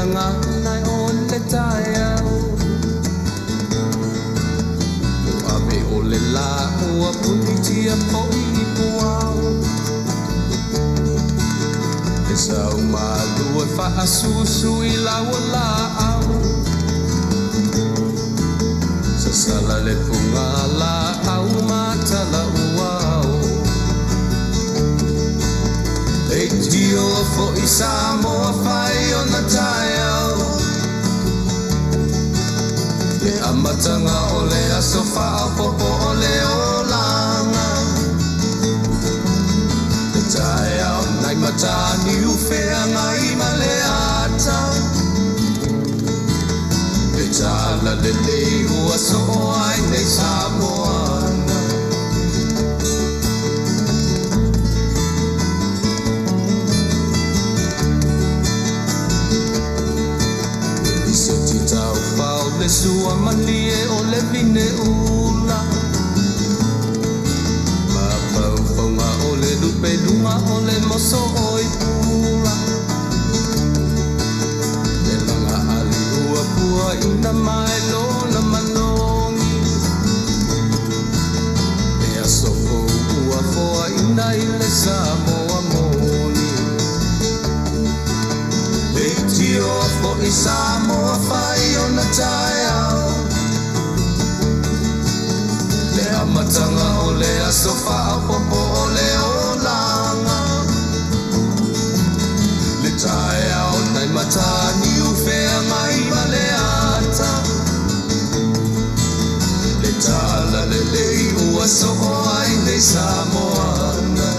gagana o le taeao. Ua ave o le lā ua punitia foi i puao. E sau malu e faasusu i lau laau. Sasala le puga laau matala uao. Leitio foi Samoa fai ona taeao. Le amataga o le aso faaopoopo o le olaga. Le taeao nai Mataniu Feagai ma le ata. Le tala lelei ua soo ai nei Samoana. Le liseti taufao le sua malie o le vine ula. Mafaufauga o le lupeluga o le moso o i pula. Le laga ali ua puaina mai lona manogi. Le aso fou ua foaina i le Samoa moni. Leitio foi Samoa fai ona taeao. Le amataga o le aso faaopoopo o le olaga. Le taeao nai Mataniu Feagai ma le ata. Le tala lelei ua soo ai nei Samoana.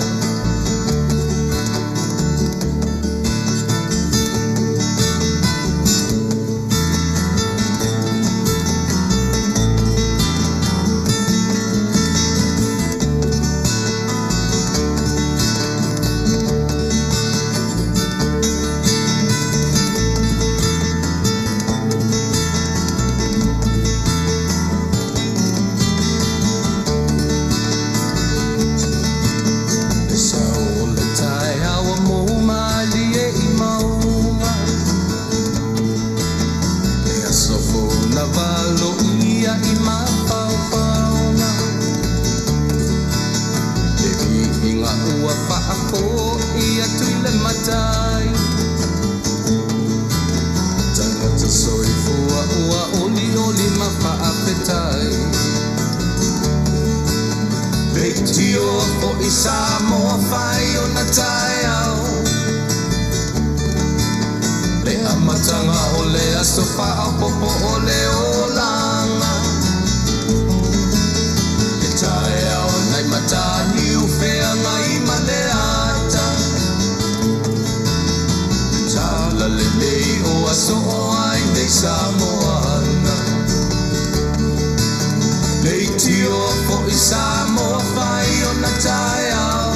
Le sao o le taeao ua mou malie i mauga. Le aso fou na valoia i mafaufauga. Le viiga ua faafoi atu i le Matai. Tagata soifua ua olioli ma faafetai. Leitio foi Samoa fai ona taeao. Le amataga o le aso faaopoopo o le olaga. Le taeao nai Mataniu Feagai ma le ata. Le tala lelei ua soo ai nei Samoana. Leitio foi Samoa fai ona taeao.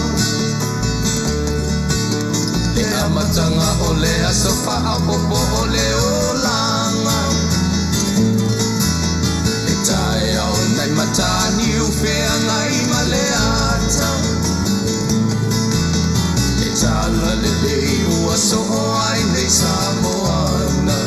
Le amataga o le aso faaopoopo o le olaga. Le taeao nai Mataniu Feagai ma le ata. Le tala lelei ua soo ai nei Samoana.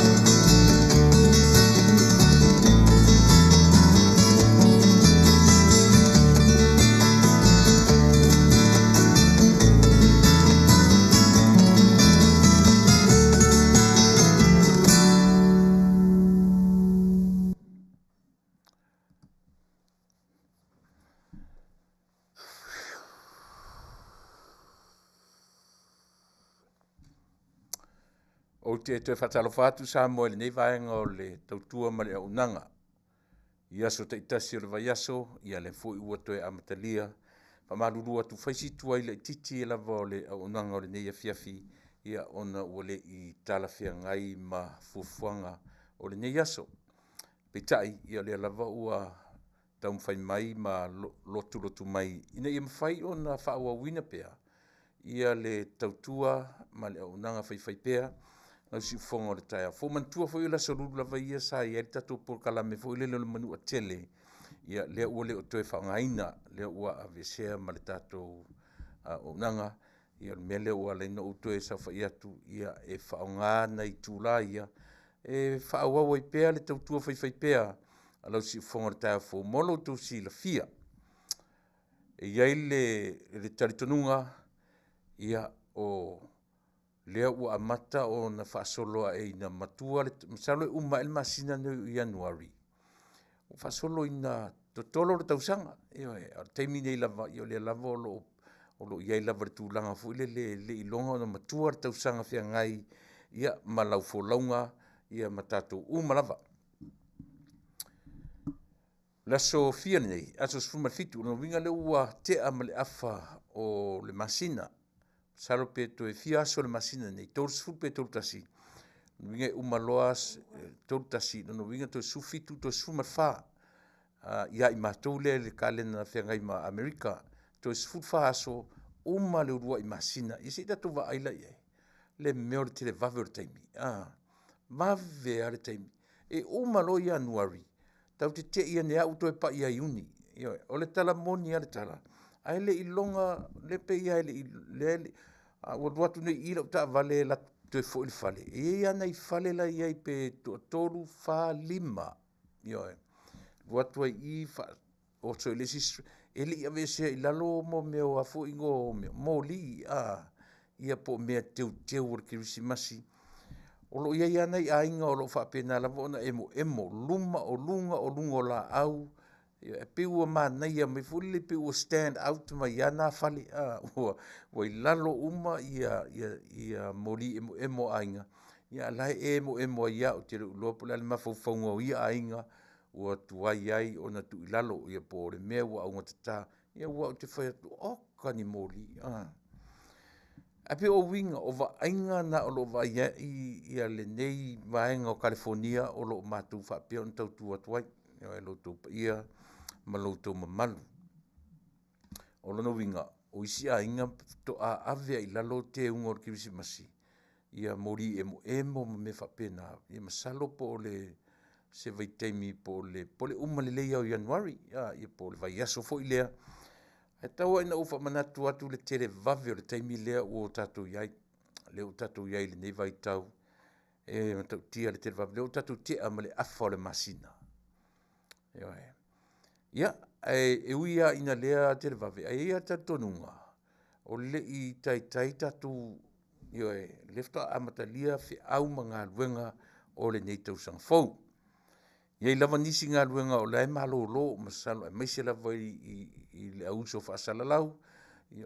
Ou te toe faatalofa atu Samoa i lenei vaega o le tautua ma le auaunaga. I aso taitasi o le vaiaso, ia lea foi ua toe amatalia. Faamalulu atu fai si tuai laitiiti lava o le auaunaga o lenei afiafi, ia ona ua le i talafeagai ma fuafuaga o lenei aso. Peitai, ia o lea lava ua taumafai mai ma lotulotu mai ina ia mafai ona faaauauina pea ia le tautua ma le auaunaga faifaipea lau siufofoga o le taeao fou. Manatua foi o le Aso Lulu lava ia sa i ai le tatou polokalame foi lele o le Manuatele, ia lea ua le o toe faaaogaina, lea ua aveesea ma le tatou auaunaga. Ia o le mea lea ua ala ai ona ou toe saofai atu, ia e faaaoga nai itula ia e faaauau ai pea le tautua faifaipea a lau siufofoga o le taeao fou mo lo outou silafia. E i ai le talitonuga, ia o lea ua amata ona faasolo ae ina matua le, masalo e uma ae le masina lenei o Ianuari ua faasolo ina totolo le tausaga. Ioe, a o le taimi nei lava, o lea lava o lo o i ai lava i le tulaga foi lele e le i iloga ona matua le tausaga feagai ma lau folauga ma tatou uma lava. O le aso fia lenei? Aso 17, o lona uiga o lea ua tea ma le afa o le masina. Masalo pe toe fia aso o le masina lenei, 30 pe 31? Lona uiga e uma loa 31, lona uiga toe 17 toe 14 ia i matou lea i le kalena na feagai ma Amerika, toe 14 aso uma le uluai masina. Ia se i tatou vaai la i ai i le mea o le televave o le taimi, a? Vave lava le taimi. E uma loa Ianuari, tatou te te i ane lava ua toe pai ia Iuni. Ioe, o le tala moni lava le tala, ae le i iloga lea pei lava e le i… a ua alu atu nei i i lau taavale alu atu toe foi i le fale, e i ai lava nai fale la e i ai pe toatolu, fa, lima, ioe. Alu atu ai i i oso i le isi street, e le i aveesea i lalo mea o moli ia po o mea teuteu o le kerisimasi. O lo o i ai lava nai aiga o lo o faapena lava ona emoemo, luma, o luga o luga o laau. E pei ua manaia mai foi lele pei ua stand out mai lava na fale, ua i lalo uma moli emoemo a aiga, a o la e emoemo ai lava. Ou te le o iloa po o le a le mafaufauga o ia aiga ua tuai ai ona tuu i lalo ia po o le mea ua augatata. Aua ou te fai atu, oka ni moli, ae pei o uiga, o vaaiga na o lo o vaai ai lenei vaega o Kalifonia o lo o matou faapea ona tautua atu ai i lo outou paia ma lo outou mamalu. O lona uiga, o isi aiga faatoa ave lava i lalo teuga o le kerisimasi ia moli emoemo ma mea faapena, ia masalo po o se vaitaimi po o le uma lelei lava o Ianuari po o le vaiaso foi lea. Ae tau lava ina ou faamanatu atu le televave o le taimi lea ua tatou i ai, lea ua tatou i ai i lenei vaitau, e matautia le televave, lea ua tatou tea ma le afa o le masina. Ioe. Ia, ae ui lava ina lea televave, ae i ai lava le talitonuga, e le i taitai tatou, ioe, o lea faatoa amatalia feau ma galuega o lenei tausaga fou. E i ai lava nisi galuega o la e malolo masalo aemaise lava i le au uso faasalalau,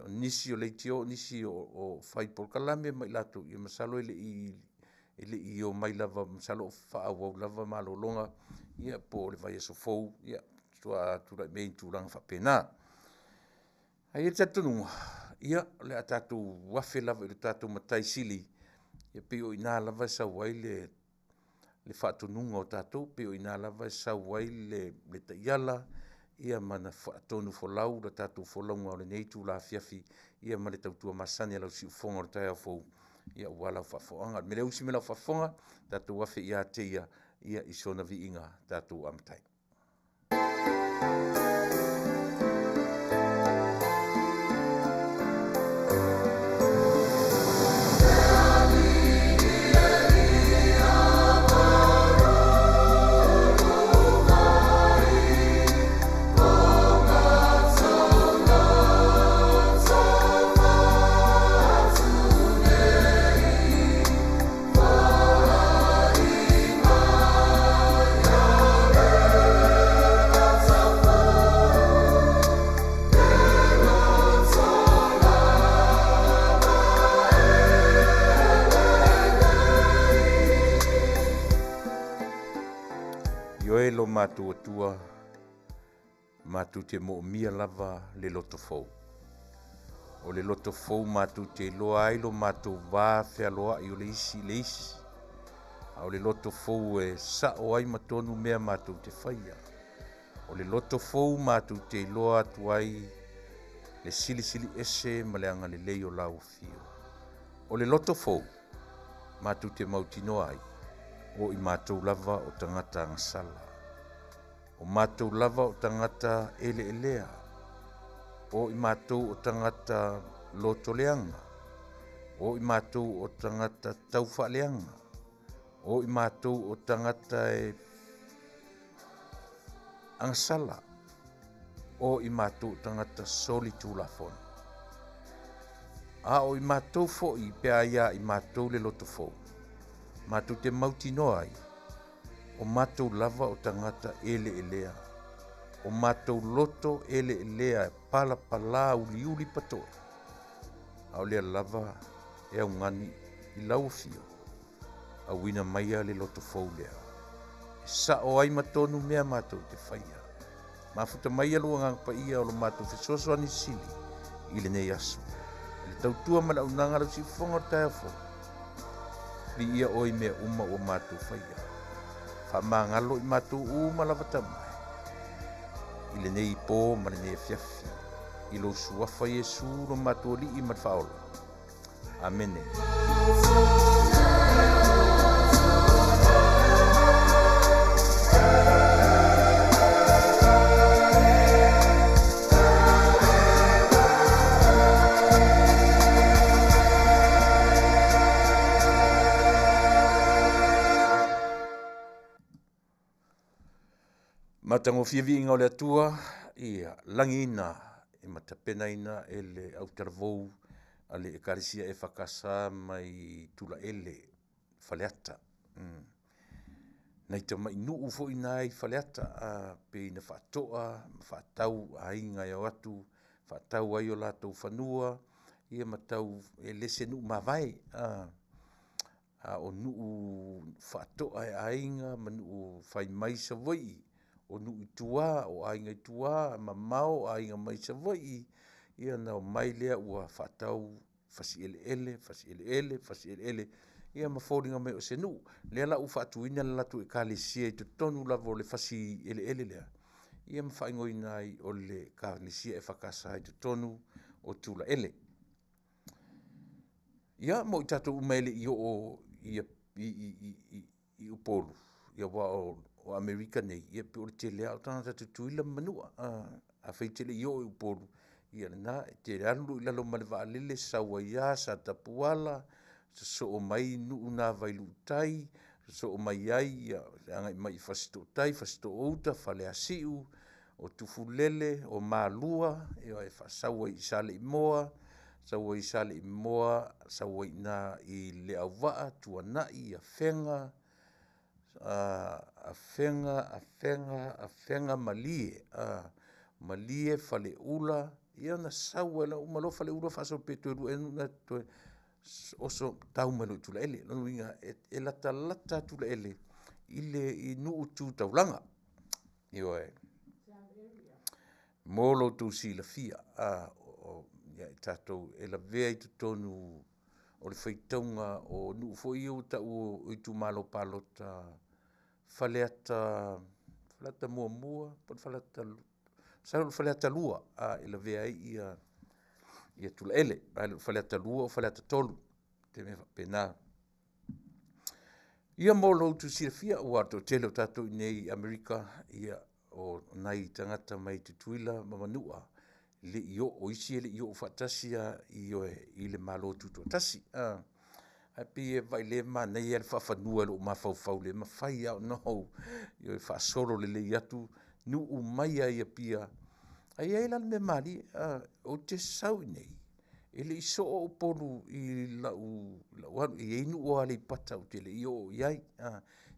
o nisi o leitio o nisi o fai polokalame ma i latou, ia masalo e le i omai lava masalo o faaauau lava malologa ia po o le vaiaso fou faatoa tulai mai i tulaga faapena. Ae i ai le talitonuga, ia o le a tatou afe lava i lo tatou Matai Sili, e pei o i ina lava e sau ai le faatonuga o tatou, pei o i ina lava e sau ai le taiala ma na faatonufolau le tatou folauga o lenei itula afiafi ma le tautua masani a lau siufofoga o le taeao fou aua lau faafofogaaga. O le mea lea, usi mai lau faafofoga, tatou afe ia te Ia i sona viiga tatou amata ai. Ioe lo matou Atua, matou te moomia lava le loto fou. O le loto fou matou te iloa ai lo matou va fealoai o le isi i le isi, a o le loto fou e sao ai ma tonu mea matou te faia. O le loto fou matou te iloa atu ai le silisili ese ma le agalelei o lau afio. O le loto fou matou te mautinoa ai, o i matou lava o tagata agasala. O matou lava o tagata eleelea, o i matou o tagata lotoleaga. O i matou o tagata taufaaleaga, o i matou o tagata e agasala, o i matou o tagata soli tulafono. A o i matou foi pe a ia i matou le loto fou, matou te mautinoa ai, o matou lava o tagata eleelea, o matou loto eleelea e palapalā uliuli patoe, a o lea lava e augani i lau afio, auina maia le loto fou lea e sa'o ai ma tonu mea matou te faia. Mafuta maia lou Agaga Paia o lo matou fesoasoani sili i lenei aso. I le tautua ma le auaunaga a lau siufofoga o le taeao fou, viia oe i mea uma ua matou faia. Faamagalo i matou uma lava tama i lenei pō ma lenei afiafi. I lou suafa Iesu lo matou Alii ma le Faaola. Amene. Matagofie viiga o le Atua ia lagiina e matapenaina e le autalavou a le Ekalesia EFKS mai Tulaele Faleata. Nai tamai nuu foi na i Faleata pei ona faatoa ma faatau aiga e o atu faatau ai o latou fanua ia ma tau e le o se nuu mavae a o nuu faatoa e aiga ma nuu fai mai Savaii, o nuu i tua, o aiga i tua, mamao aiga mai Savaii, ia ona omai lea ua faatau fasi eleele, fasi eleele, fasi eleele, ia ma foliga mai o se nuu. Lea la ua faatuina le latou ekalesia i totonu lava o le fasi eleele lea, ia ma faaigoaina ai o le Ekalesia EFKS i totonu o Tulaele. Ia mo i tatou uma e le i oo i Upolu, aua o Amerika nei, e pei o le tele lava o tagata Tutuila ma Manua. Afai e te le i oo i Upolu, ia o lena, e te alu loa i lalo ma le vaalele sau ai lava Satapuala, sosoo mai nuu na o Vaialuu tai, sosoo mai ai agai mai i Fasitootai, Fasitoouta, Faleasiu, o Tufulele, o Malua, ioe, faasau ai i Saleimoa, sau ai i Saleimoa sau ai i ina i Leauvaa, Tuanai, Afega, Afega, Afega, Afega, Malie. Malie, Faleula, ia ona sau ai lea, uma loa Faleula faasolo pea toe lua ea nuu na e totoe, oso tau mai loa i Tulaele. O lona uiga e latalata atu Tulaele i nuu tu taulaga. Ioe, mo lo outou silafia, ia i tatou e lavea i totonu o le faitauga o nuu foi ia ua tau o itumalo palota Faleata 1 po o le Faleata 2, masalo o le Faleata 2 e lavea ai Tulaele, ae le o le Faleata 2 o le Faleata 3, se mea faapena. Ia mo lo outou silafia aua o le toatele o tatou i inei i Amerika, ia o nai tagata mai Tutuila ma Manua, le i oo, o isi e le i oo faatasi lava ioe, i le Malo Tutoatasi. Ae pei e vaai lelei e manaia le faafanua i lou mafaufau le mafai lava ona ou faasolo lelei atu nuu mai lava i Apia. Ae i ai la le mea malie, ou te sau i inei, e le i soo Upolu i lau alu, e i ai nuu o Aleipata ou te le i oo i ai,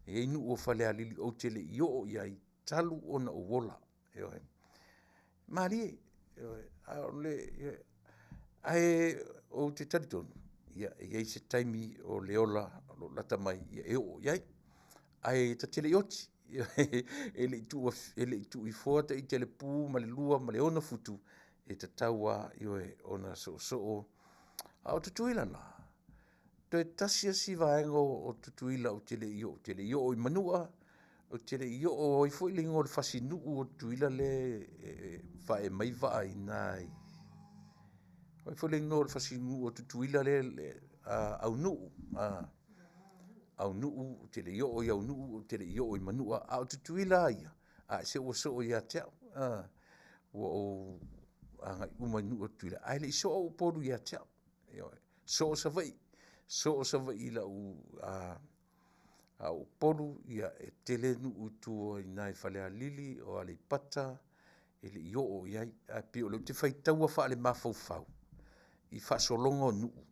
e i ai nuu o Falealili ou te le i oo i ai talu ona ou ola. Ioe, malie, ae ou te talitonu, e i ai se taimi o le ola o lo o lata mai e oo i ai, ae ta te le i oti, e le i tuuifoa ita i le pu ma le 2 ma le 6 futu, e tatau lava, ioe, ona soosoo. A o Tutuila la, toe tasi lava si vaega o Tutuila ou te le i oo, ou te le i oo i Manua, ou te le i oo, o ai foi le igoa o le fasinuu o Tutuila lea e faaee mai vaa i ina i… O ai foi le igoa o le fasinuu a Tutuila lea e… Aunuu. Aunuu, ou te le i oo i Aunuu ou te le i oo i Manua, a o Tutuila lava ia, se ua soo ia te au. Ua ou agai uma i nuu o Tutuila ae le i soo Upolu ia te au. Ioe. Soo Savaii, soo Savaii i lau a o Upolu ia e tele nuu i tua i ina i Falealili, o Aleipata e le i oo i ai. Ae pei o lea ou te faitaua faalemafaua i faasologa o nuu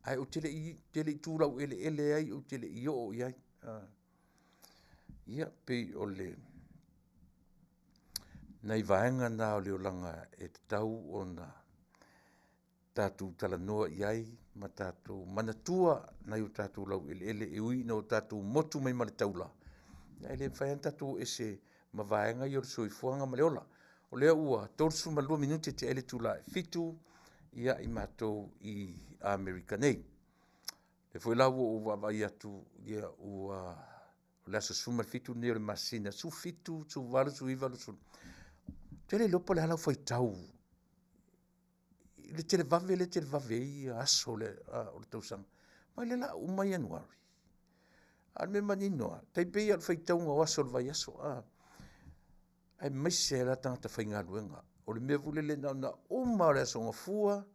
ae ou te le i tu laueleele ai, ou te le i oo i ai. Ia pei o nai vaega na o le olaga e tatau ona tatou talanoa i ai ma tatou manatua nai o tatou laueleele e ui ina tatou motu mai ma le taula, ae le mafai lava ona tatou o ese ma vaega ia o le soifuaga ma le ola. O lea ua 32 minute ua tea ai le itula e 7:00 ia i matou i Amerika nei. O lea foi la ua ou vaavaai atu o le aso 17 lenei o le masina 17, 18, 19, 20. Ou te le iloa po o le a lau faitau i le televave lea e televave ai aso o le tausaga, aua o lea o le a uma Ianuari. A o le mea manino lava, e tai pei lava o le faitauga o aso o le vaiaso, aemaise ai lava tagata faigaluega. O le mea foi lele na ona uma lava o le aso Gafua,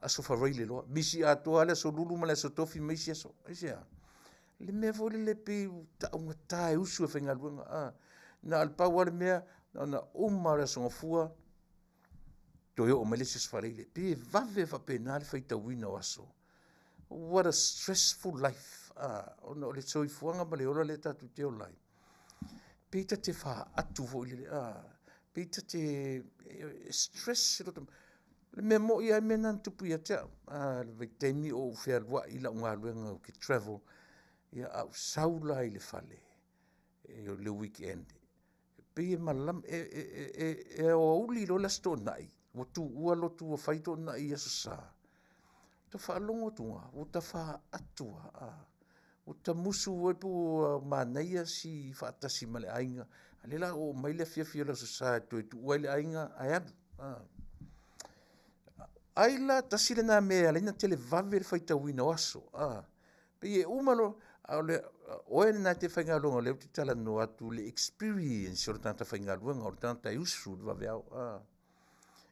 aso Faraile loa, misi atoa lava le aso Lulu ma le aso Tofi ma isi aso. Aisea? O le mea foi lele pei ua taugata e usu e faigaluega. Na o le pau lava le mea, na ona uma lava o le aso Gafua toe oo mai le isi aso Faraile. E pei e vave faapena le faitauina o aso. What a stressful life ona o le soifuaga ma le ola lea tatou te ola ai, pei ta te faatu foi lele, pei ta te stress. O le mea moi lava le mea lena na tupu ia te au i le vaitaimi o ou fealuai i lau galuega ou te travel, a ou sau la i le fale i le weekend, e pei e malama, e aoauli loa le Aso Toonai ua tuua lotu ua fai Toonai i Aso Sa, ou te faalogo atu lava ua ta faatu lava, ua ta musu ai pe ua manaia si faatasi ma le aiga, a o lea o le a oo mai le afiafi o le Aso Sa e toe tuua ai le aiga ae alu. Ai la tasi lena mea e ala ai ona televave le faitauina o aso, pei e uma loa, a o oe lena e te faigaluega o lea ou te talanoa atu i le experience o le tagata faigaluega, o le tagata e usu i le vaveao.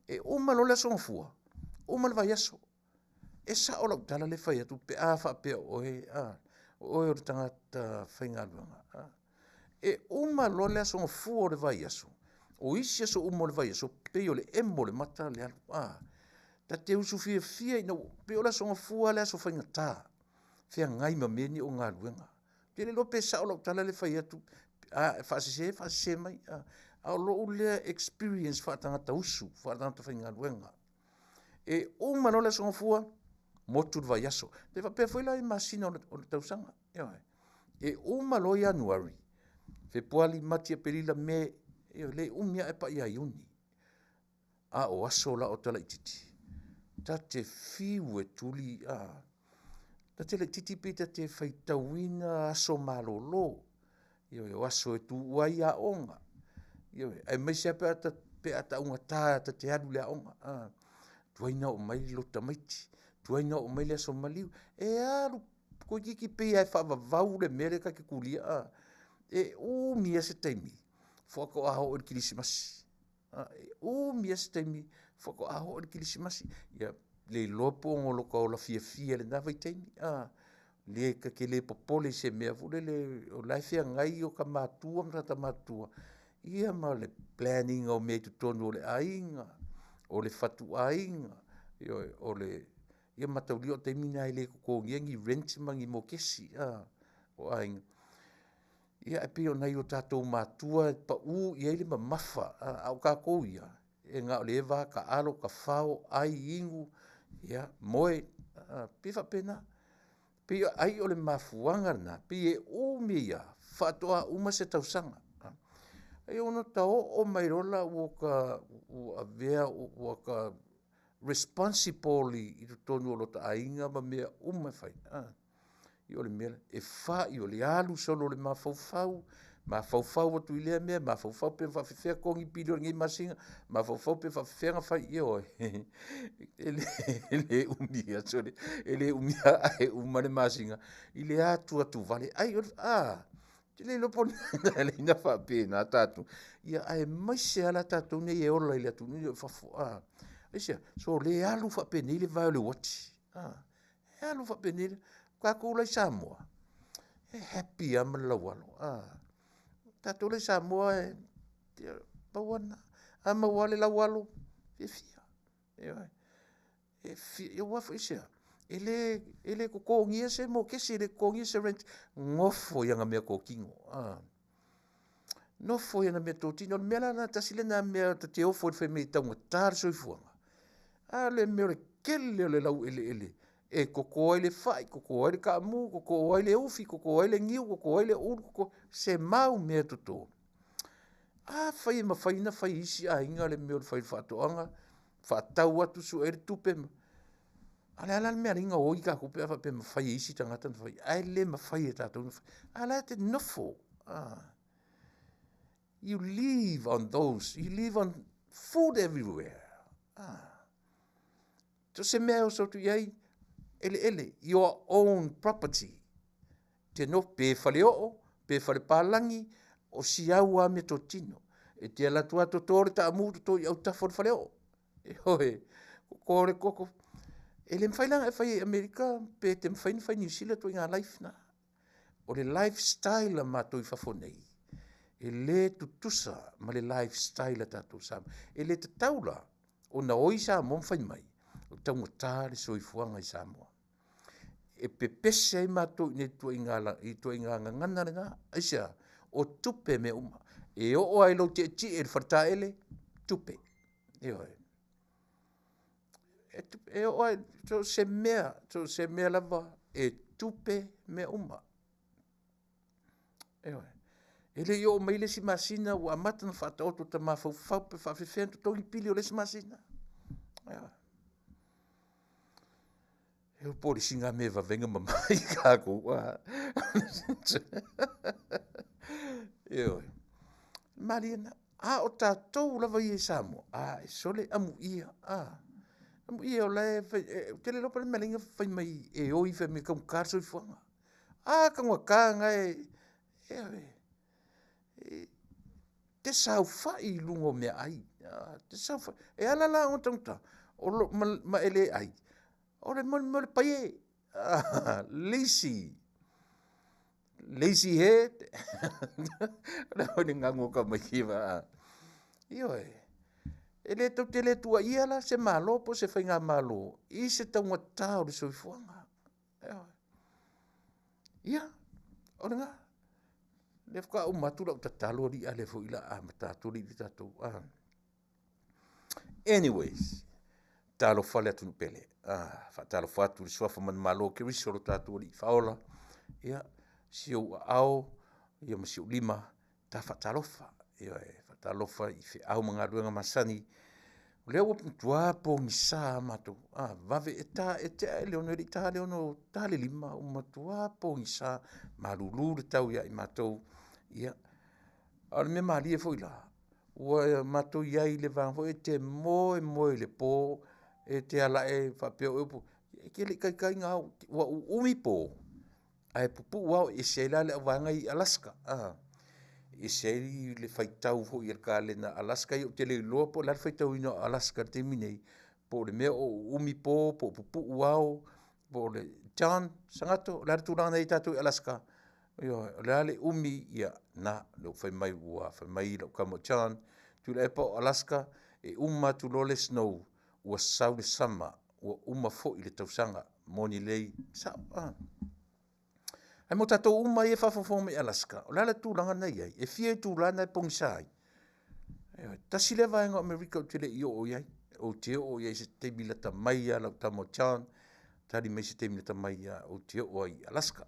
E uma loa le aso Gafua, uma le vaiaso. E sao lau tala lea e fai atu pe a faapea o oe o le tagata faigaluega. E uma loa le aso Gafua o le vaiaso, o isi aso uma o le vaiaso, pei o le emo o le mata le alu. Ta te usu fiafia ina ua… pei o le aso Gafua le aso faigata, feagai ma mea nei o galuega. Ou te le iloa pe sao lau tala lea e fai atu, a faasese, faasese mai. A o lou lea experience faatagata usu, faatagata faigaluega. E uma loa le aso Gafua, motu le vaiaso. E faapea foi la i masina o le tausaga, ioe. E uma loa Ianuari, Fepuari, Mati, Aperila, Me, ioe, le umi lava ae pai ia Iuni. A o aso la o le tala laitiiti, ta te fiu e tuli, ta te laitiiti pe ta te faitauina aso malolo, ioe, o aso e tuua ai aoga, ioe, aemaise lava pe a taugata ta te alu i le aoga, tuai ona oo mai lo ta tamaiti, tuai ona oo mai le aso maliu. E alu toeitiiti pei lava e faavavau le mea lea ta te tulia a. E umi lava se taimi faatoa oo i le kerisimasi, e umi lava se taimi faatoa oo i le kerisimasi. Ia le iloa po o lota ola fiafia i lena vaitaimi, ta te le popole i se mea foi lele o la e feagai ota matua ma tagata matutua ma le plan ina o mea i totonu o le aiga, o le fatuaiga, ioe, o le mataulia o le taimi lena e le totogia ni rent ma ni mokesi o aiga. Ia ae pei o nai o tatou matua e pau i ai le mamafa, a o tatou ia, e na o le eva taalo, tafao, ai, inu, ia moe, e pei e faapena. Ai o le mafuaaga lena pei e umi ai lava faatoa uma se tausaga. Ai ona ota oo mai loa lea ua avea ua ta responsible i totonu o lota aiga ma mea uma e fai, ia o le mea lea, e fai o le alu solo o le mafaufau, mafaufau atu i lea mea, mafaufau pe faapefea ona totogi pili o lenei masina, mafaufau pe faapefea ona fai, ioe. E le umi aso, e le umi lava ae uma le masina i le atu atu vale. Ai o le a? Ou te le iloa po o le mea lena e ala ai ona faapena tatou, aemaise lava tatou nei e ola i le atunuu lenei i fafo. Aisea? So o lea e alu faapenei le vae o le uati. E alu faapenei, o tatou la i Samoa, e happy lava ma le laualo. O tatou la i Samoa, e pau lava lena, a maua lava le laualo, fiafia. Ioe, aua foi aisea? E le totogia se mokesi, e le totogia se rent, nofo i ana meatotino, nofo i ana meatotino. O le mea la lena tasi lena mea ta te ofo ai fai mai e taugata le soifuaga, a le mea o le tele o le laueleele e toto ai le fai, toto ai le taamu, toto ai le ufi, toto ai le niu, toto ai le ulu, se mau mea toto. Afai e mafai ona fai e isi aiga le mea o le fai o le faatoaga, faatau atu sue ai le tupe. A o le a la le mea e ala ai ona oi tatou pe a faapea e mafai e isi tagata ona fai ae le mafai e tatou ona fai? A o la e te nofo, you live on those, you live on food everywhere. So o se mea e oso atu i ai, eleele, your own property. Te nofo, pe faleoo, pe falepalagi, o si au lava meatotino. E te alu atu lava toto le taamu toto i autafa o le faleoo. Ioe, toto le koko. E le mafai la ona e faia i Amerika pe te mafai ona fai i Niu Sila ituaiga life na. O le lifestyle a matou i fafo nei, e le tutusa ma le lifestyle a tatou Samoa. E le tatau la ona oi Samoa ma fai mai ua taugata le soifuaga i Samoa. E pepese ai matou i ituaiga gagana lena. Aisea? O tupe mea uma. E oo lava i lou tietie i le faletaele, tupe. Ioe. E oo lava i so o se mea, so o se mea lava e tupe mea uma. Ioe. E le i oo mai le isi masina ua amata ona faataoto e ota mafaufau pe faapefea ona totogi pili o le isi masina. Ioe. E po o le isi lena mea e vave ai ona mamai tatou. Ioe, malie lena. A o tatou lava ia i Samoa, a e sole, amuia, amuia o la e fai, ou te le iloa po o le a le mea e ala ai ona fai mai e oi fai mai e taugata le soifuaga. A taugata lena e, ioe, e te saofai i luga o meaai, e te saofai. E ala la ona taugata ma e le ai, o le mea o le paie, lazy, lazy head. O le a foi le gagana a tamaiti. Ioe, e le tou te le tuuaia la se Malo po o se faigamalo i se taugata o le soifuaga. Ioe. Ia, o lena. O lea faatoa uma atu lau tatalo alii a o lea foi o le a amata atu le tatou… Anyways, talofa le atunuu pele. Faatalofa atu i le suafa manumalo o Keriso lo tatou Alii Faaola. Ia, si ou aao ma si ou lima, ta faatalofa. Ioe, faatalofa i feau ma galuega masani, o lea ua matua pogisa lava matou, vave, e tea le 6 e le i ta le 6, ta le 5 ua matua pogisa, malulu le tau ia i matou. Ia, a o le mea malie foi la, ua matou i ai i le vaega foi lea e te moe moe i le po, e te ala ae faapea e te le i taitai ona ao, ua uumi po ae puupuu ao, e ese ai la le auvaega ia i Alaska. E ese ai le faitau foi a le kalena a Alaska ia ou te le iloa po o le a le faitauina o Alaska i le taimi lenei, po o le mea o uumi po po o puupuu ao po o le… John Sagato, o le a le tulaga na i ai tatou i Alaska? Ioe, o le a le umi? Ia lena, lea ua fai mai ua fai mai lau tama o John, Tuilaepa o Alaska e uma atu loa le snow ua sau le summer, ua uma foi le tausaga. Moni lelei, e sao. Ae mo tatou uma ia e faafogafoga mai i Alaska, o le a le tulaga lena e i ai? E fia itula na e pogisa ai? Ioe, tasi lea vaega o Amerika ou te le i oo i ai, ou te oo i ai i se taimi lata mai lava lau tama o John, tali mai i se taimi lata mai lava ou te oo ai i Alaska.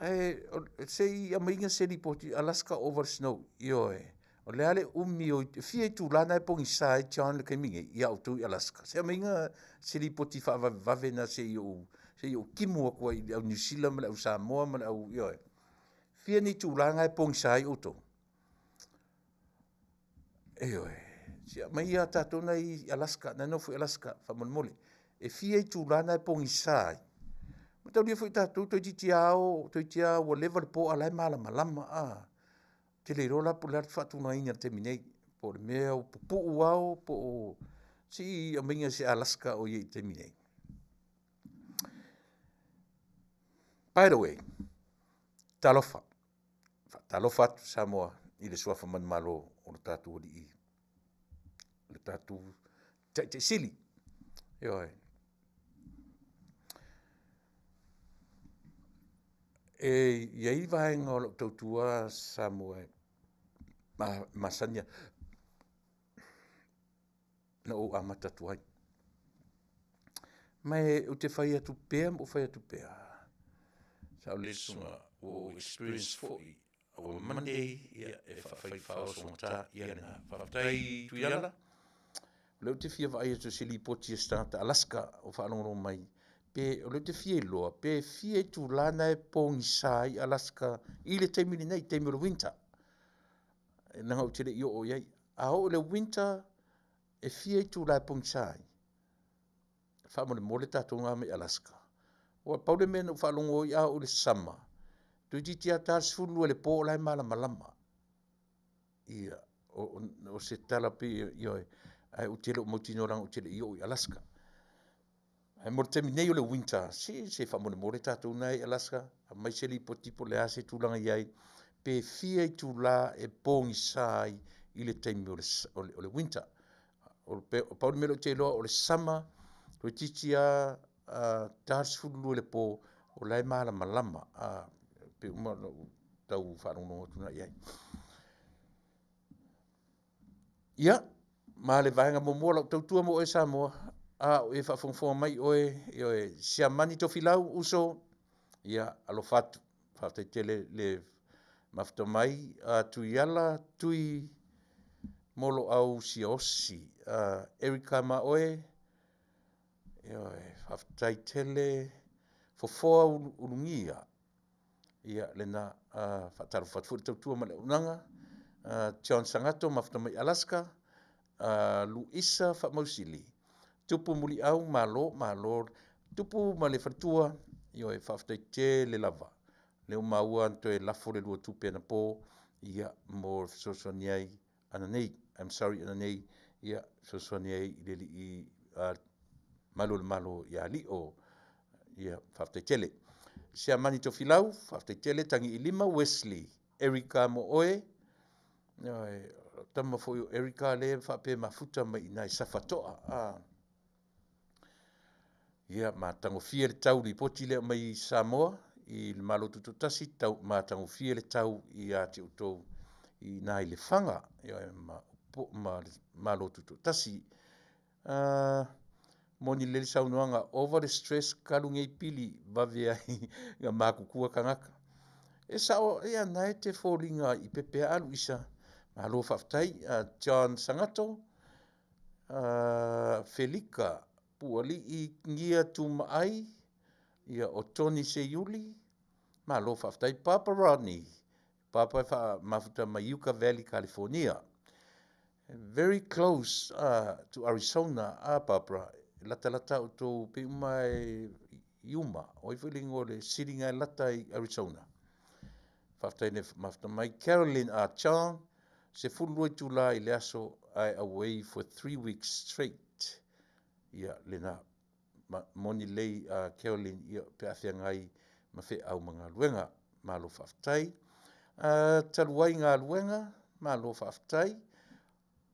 Ae se i aumaiga se lipoti Alaska over snow, ioe, o le a le umi o, e fia itula na e pogisa ai John i le taimi nei ia outou i Alaska? Se i aumaiga se lipoti faavavevave lena se i ou timu atu ai i le au Niu Sila ma le au Samoa ma le au, ioe. Fia ni itula na e pogisa ai outou? Ioe, se i aumai tatou na e i Alaska, na e nofo i Alaska faamolemole. E fia itula na e pogisa ai? Mataulia foi tatou toeitiiti lava ao, toeitiiti lava ua leva le po a o la e malamalama. Ou te le iloa la po o le a le faatulagaina i le taimi nei, po o le mea ua puupuu ao po o… Se i aumaiga se Alaska o i ai i le taimi nei. By the way, talofa, faatalofa atu Samoa i le suafa manumalo o le tatou alii, le tatou taitaisili. Ioe. E i ai vaega o lau tautua Samoa e masani ona ou amata atu ai. Ma ou te fai atu pea ma ou fai atu pea, sa ou ua ou experience foi our Monday ia e faafaifaaosogata ia lena. Faafetai Tuiala. O lea ou te fia vaai atu i se lipoti a se tagata Alaska o faalogologo mai, pe o lea ou te fia iloa pe fia itula na e pogisa ai Alaska i le taimi lenei, taimi o le winter. Leaga ou te le i oo i ai. A oo i le winter, e fia itula e pogisa ai? Faamolemole tatou na mai Alaska. Ua pau le mea na ou faalogo ai a oo i le summer, toeitiiti lava ta le 12 i le po o la e malamalama. Ia, o se tala pei, ioe, ae ou te le o mautinoa leaga ou te le i oo i Alaska. Ae mo le taimi nei o le winter, se faamolemole tatou na e i Alaska, aumai se lipoti po o le a se tulaga i ai, pe fia itula e pogisa ai i le taimi o le winter. O pau le mea lea ou te iloa o le summer, toeitiiti lava ta le 12 i le po o la e malamalama, pei uma ona ou tau faalogologo atu na i ai. Ia, ma le vaega muamua o lau tautua mo oe Samoa, a o e faafogafoga mai oe, ioe, Siamani Tofilau uso, ia, alofa atu, faafetai tele le mafuta mai, Tuiala Tui Moloau Siaosi, Erika ma oe, ioe, faafetai tele, Fofoa Ulugia, ia lena, faatalofa atu foi i le tautua ma le auaunaga, John Sagato mafuta mai Alaska, Luisa Faamausili, Tupu Muliau, malo, malo. Tupu ma le faletua, ioe, faafetai tele lava. O lea ua maua na toe lafo le lua tupe anapo, ia, mo le fesoasoani ai ananei, I'm sorry ananei, ia, fesoasoani ai i le alii Malu o le Malo ia Lio. Ia, faafetai tele. Siamani Tofilau, faafetai tele. Tagiilima Wesley, Erika mo oe, ioe, o le tama foi o Erika lea e faapea e mafuta mai i ina i Safatoa. Ia, matagofie le tau lipoti lea e aumai i Samoa i le Malo Tutoatasi, tau matagofie le tau ia te outou i ina i Lefaga, ioe, ma le Malo Tutoatasi. Moni lelei le saunoaga, ova le stress kalu nei pili vave ai na matutua tagata. E sao, ia na e te foliga i pepe a Luisa. Malo faafetai. John Sagato, Felika Pualii Gia Tumaai, ia o Tony Seiuli, malo faafetai. Papa Rodney, Papa e faamafuta mai Yucca Valley, California. Very close to Arizona, Barbara, latalata outou pei uma e Yuma, o ai foi le igoa o le city na e lata i Arizona. Faafetai le mafuta mai. Carolyn Archon, 12 itula i le aso, I away for 3 weeks straight. Ia, lena, moni lelei Carolyn, ia, pe a feagai ma feau ma galuega. Malo faafetai. Talu ai galuega, malo faafetai.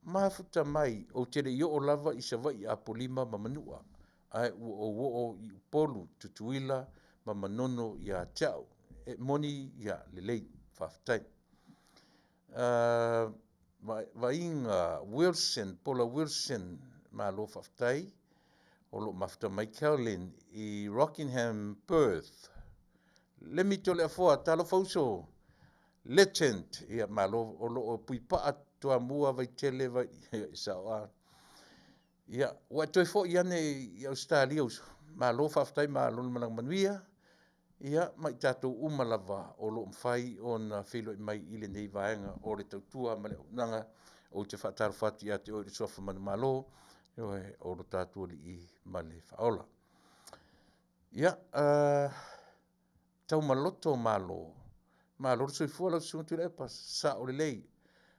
Mafuta mai, ou te le i oo lava i Savaii Apolima ma Manua, ae ua ou oo i Upolu, Tutuila ma Manono ia te au. E moni, ia lelei, faafetai. Vaiga Wilson, Paula Wilson, malo faafetai. O lo o mafuta mai Carolyn i Rockingham, Perth. Lemi Toleafoa, talofa uso. Legend, ia malo, o lo o Puipaa, Toamua, Vaitele, vai, sao a. Ia, ua e toe foi ane i Ausetalia uso, malo faafetai malo le malaga manuia. Ia, ma i tatou uma lava o lo o mafai ona feiloai mai i lenei vaega o le tautua ma le auaunaga, ou te faatalofa atu ia te oe i le suafa manumalo, ioe, o lo tatou Alii ma le Faaola. Ia, taumaloto malo, malo le soifua lau Susuga Tuilaepa, sao lelei,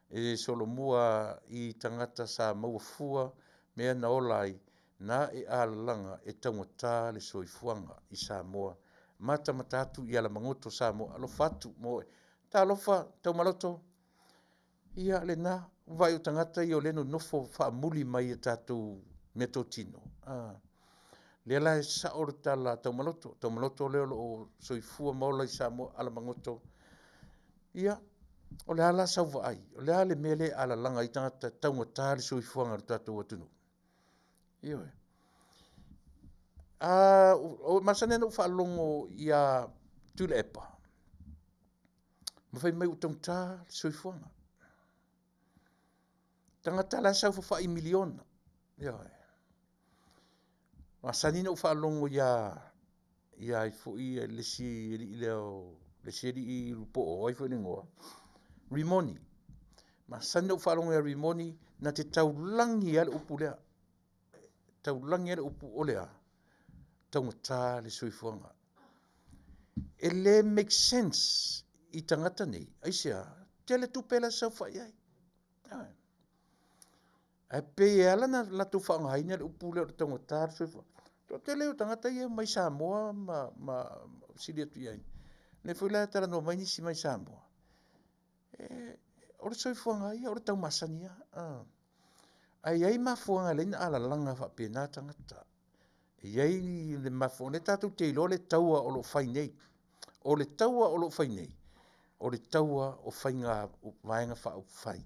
e solomua i tagata sa maua fua mea na ola ai, na e alalaga e taugata le soifuaga i Samoa. Matamata atu i alamagoto Samoa, alofa atu mo oe. Talofa Taumaloto, ia lena, vaai o tagata ia o lea e nonofo faamuli mai i a tatou meatotino, lea la e sao le tala a Taumaloto. O Taumaloto lea o lo o soifua ma ola i Samoa, Alamagoto. Ia, o le a la sau vaai? O le a le mea lea e alalaga ai tagata e taugata le soifuaga o le tatou atunuu? Ioe. E masani lava ona ou faalogo ia Tuilaepa ma fai mai ua taugata le soifuaga. Tagata la e saofafai i miliona, ioe. E masani ona ou faalogo ia ai foi le isi alii lea le isi alii po o ai foi le igoa, Rimoni. E masani ona ou faalogo ia Rimoni na te taulagi lava le upu lea, taulagi lava le upu, o le a? Taugata le soifuaga. E le make sense i tagata nei. Aisea? Tele tupe la e saofafai ai. Ae pei e ala ona latou faaaogaina le upu lea o le taugata o le soifuaga, o le toatele o tagata ia e omai i Samoa ma fesili atu i ai. O lea foi la e talanoa mai nisi mai Samoa, o le soifuaga lava ia o le tau masani lava. Ae i ai mafuaaga e ala ai ona alalaga faapena tagata. E i ai le mafuaaga, o lea tatou te iloa le taua o lo o fai nei. O le taua o lo o fai nei, o le taua o Vaega Faaupufai.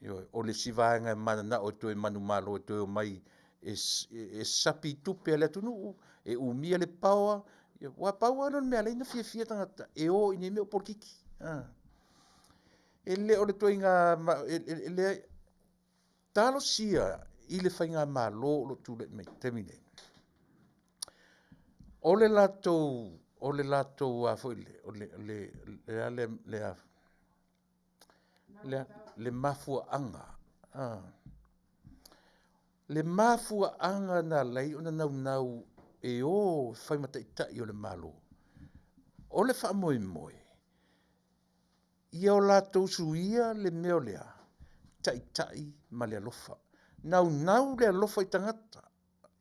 Ioe, o le isi vaega e mananao e toe manumalo e toe omai e sapi tupe a le atunuu, e umia le power, aua na pau lava lea o le mea e ala ai ona fiafia tagata e o i mea nei o polokiki. E le o le ituaiga… talosia i le faigamalo o lo o tulai mai i le taimi lenei, o le latou a foi lea, le mafuaaga, le mafuaaga na ala ai ona naunau e o e fai ma taitai o le Malo, o le faamoemoe, ia o latou suia le mea o le a? Taitai ma le alofa. Naunau le alofa i tagata,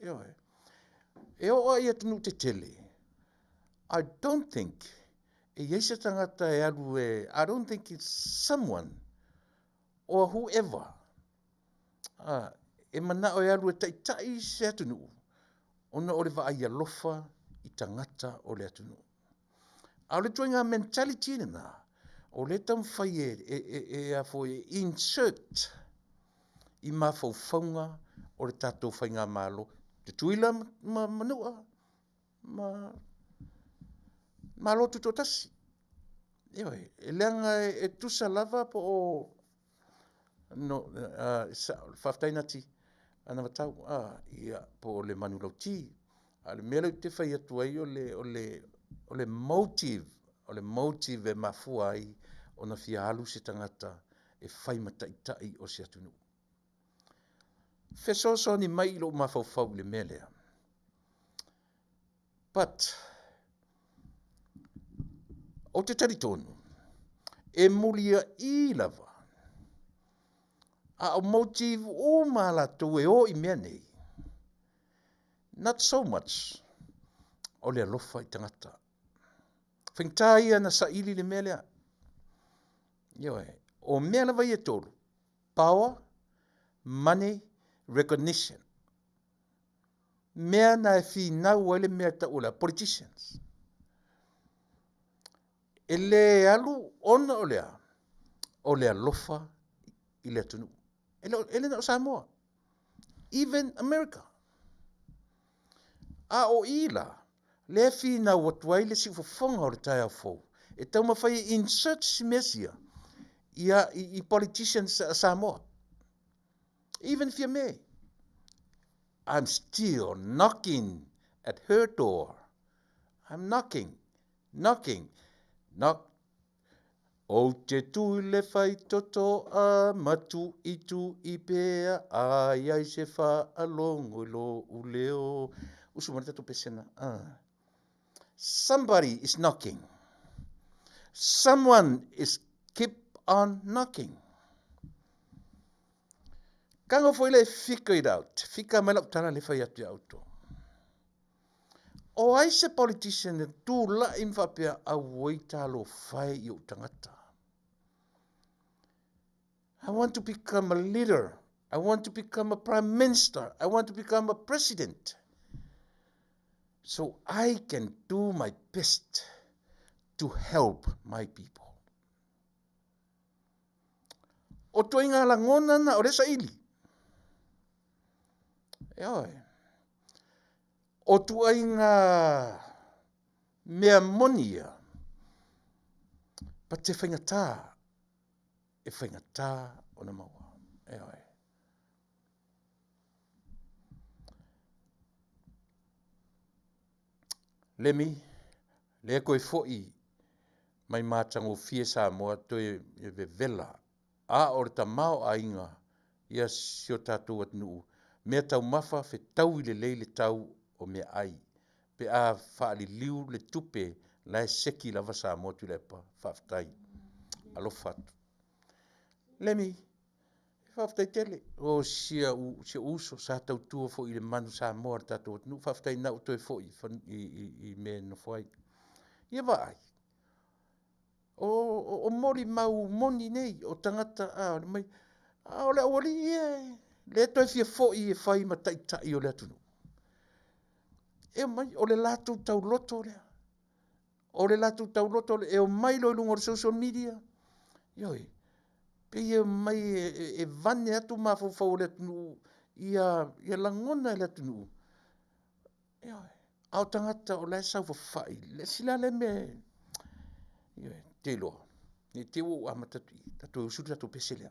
ioe. E oo lava i atunuu tetele, I don't think e i ai se tagata e alu e, I don't think it's someone or whoever e manao e alu e taitai se atunuu ona o le vaai alofa i tagata o le atunuu. A o le ituaiga mentality lena, o lea e taumafai e insert i mafaufauga o le tatou faigamalo, Tutuila ma Manua ma Malo Tutoatasi. Ioe, leaga e tutusa lava po o… faafetai Nati Anavatau po o le manulauti. A o le mea lea ou te fai atu ai o le motive, o le motive e mafua ai ona fia alu se tagata e fai ma taitai o se atunuu. Fesoasoani mai i lou mafaufau i le mea lea. But ou te talitonu e muliai lava a o motive uma a latou e o i mea nei, not so much o le alofa i tagata. Faigata ia ona saili le mea lea. Ioe, o mea lava ia e tolu, power, money, recognition. Mea na e finau ai le mea e tau o le a? Politicians. E le alu ona o le a? O le alofa i le atunuu. E le na o Samoa, even America. A o i la, lea e finau atu ai le siufofoga o le taeao fou, e taumafai e insert si mea sia ia, i politicians a Samoa. Even Fiame, I'm still knocking at her door. I'm knocking, knocking, knock. Ou te tu i le faitoto a matuitu'i pea a i ai se faalogo i lou leo. Usu mai le tatou pesena. Somebody is knocking. Someone is keep on knocking. Tago foi le figure it out. Fika mai lau tala le fai atu ia outou. O ai se politician e tulai ma faapea, auoi talofa e i ou tagata. I want to become a leader. I want to become a prime minister. I want to become a president. So I can do my best to help my people. O toinga lagona na o le saili. E oe. O tuaiga mea moni ia, but e faigata, e faigata ona maua. E oe. Lemi, le koe foi mai matagofie Samoa toe vevela A o le tamaoaiga ia si o tatou atunuu, mea taumafa fetaui lelei le tau o meaai pe a faaliliu le tupe la e seki lava Samoa Tuilaepa. Faafetai. Alofa atu. Lemi, faafetai tele. O si au, si ou uso sa tautua foi i le Manu Samoa o le tatou atunuu. Faafetai na ua toe foi i, i, i mea e nofo ai. Ia vaai, O, o, o molimau moni nei, o tagata, a, o mai, a o le aualii ia e le toe fia foi e fai ma taitai o le atunuu. E omai, o le latou tauloto lea. O le latou tauloto lea, e omai loa i luga o le social media, ioe, pei e omai e, e, e vane atu mafaufau o le atunuu, ia, ia lagona e le atunuu, Ioe. A o tagata o la e saofafai, le isi la lea mea, ioe, te iloa, ne i te i ua ou amata atu i i, tatou usu le tatou pese lea.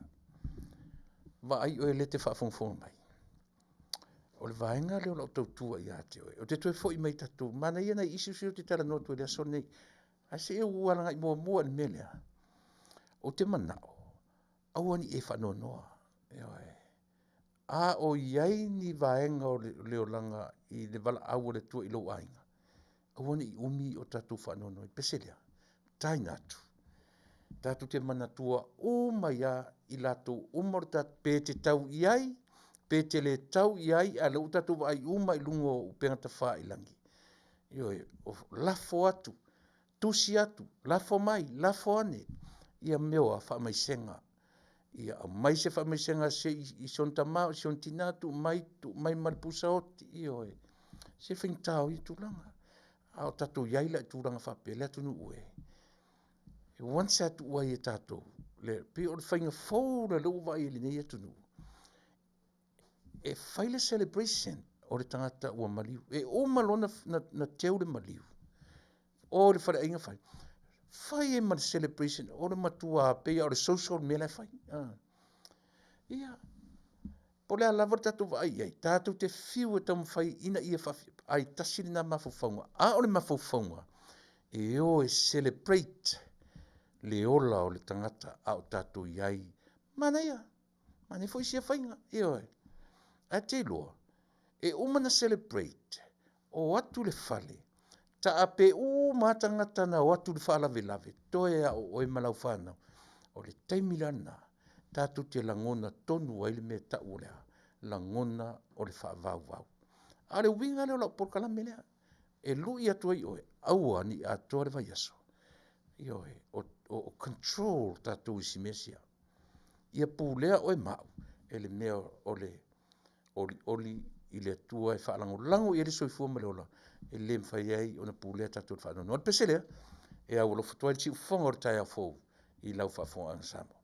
Vaai oe lea e te faafogafoga mai. O le vaega lea o lau tautua ia te oe. Ou te toe foi mai tatou, manaia nai issues ia ou te talanoa atu ai i le aso lenei. Ae se i ou alagai muamua i le mea lea. Ou te manao, aua ne i e faanoanoa. Ioe. A o i ai ni vaega o le olaga i le valaau a le Atua i lou aiga, aua ne i umi o tatou faanoanoa i pese lea. Taina atu. Tatou te manatua uma ai lava i latou uma o le tatou, pe te tau i ai, pe te le tau i ai, a o lea ua tatou vaai uma i luga o upega tafailagi. Ioe, o lafo atu, tusi atu, lafo mai, lafo ane ia mea o a faamaisega. Ia aumai se faamaisega se i si ona tama o si ona tina, tuu mai, tuu mai ma le pusa oti, ioe. Se faigata o ia tulaga. A o tatou i ai la i tulaga faapea le atunuu e, e once a tuu ai e tatou, le, pei o le faiga fou lea ua vaai i lenei atunuu, e fai le celebration o le tagata ua maliu. E uma loa na, na teu le maliu, o i le faleaiga fai, fai ai ma le celebration o le matua pei o le social mea la e fai. Ah. Ia, po o le a lava le tatou vaai i ai, tatou te fiu e taumafai ina ia faafia, ai tasi lena mafaufauga. A o le mafaufauga, e o e celebrate le ola o le tagata a o tatou i ai. Manaia, Manaia foi sia faiga, ioe. Ae te iloa, e uma na celebrate, o atu le fale, taape uma tagata na o atu i le faalavelave, toe a o oe ma lau fanau. O le taimi la lena, tatou te lagona tonu ai le mea e tau o le a? Lagona o le faavauvau. A o le uiga lea o lau polokalame lea, e lui atu ai oe, aua ne i atoa le vaiaso. Ioe, o, o, o control tatou i si mea sia. Ia pulea oe ma au e le mea o le olioli i le Atua e faalagolago i ai le soifua ma le ola e le mafai ai ona pulea tatou le faanoanoa. O le pese lea e aualofa atu ai le siufofoga o le taeao fou i lau faafofogaaga Samoa.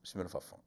Bismillah faafofoga.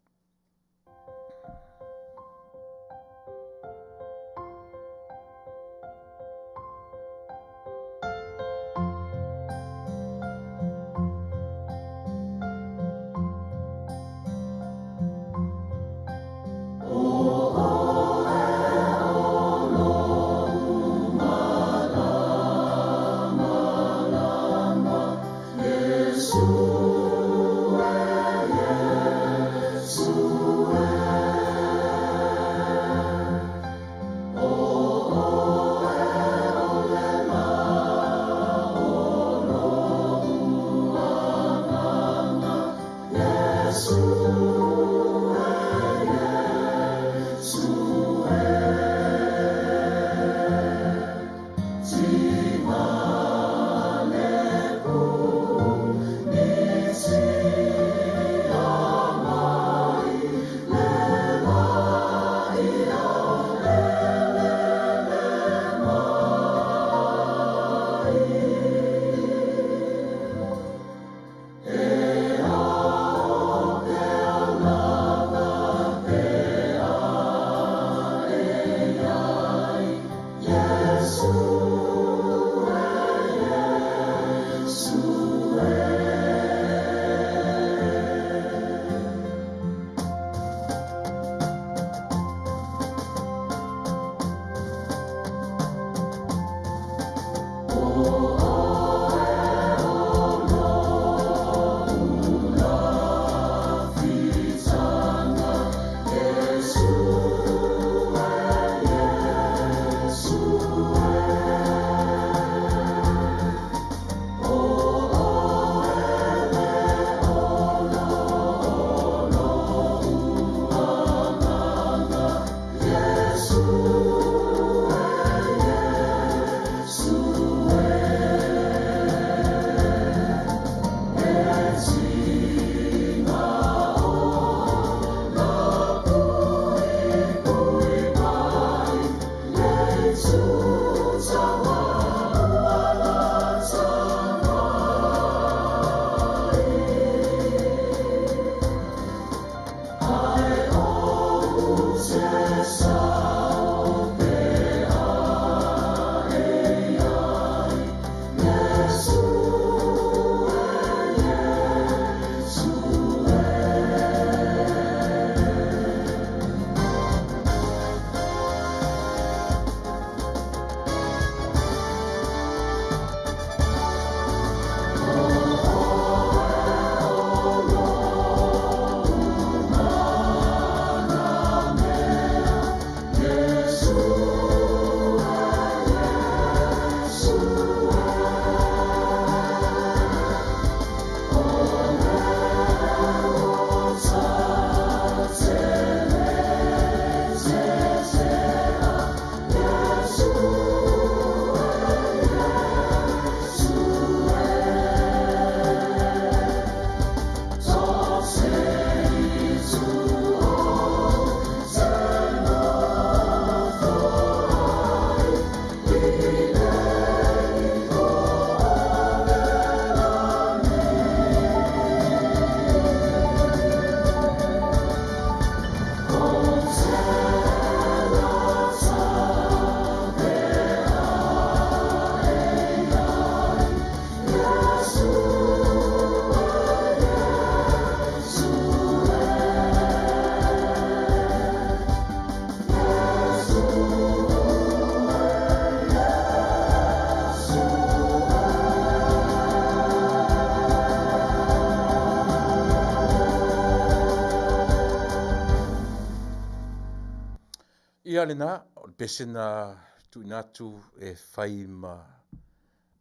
Ia lena, o le pese na tuuina atu e fai ma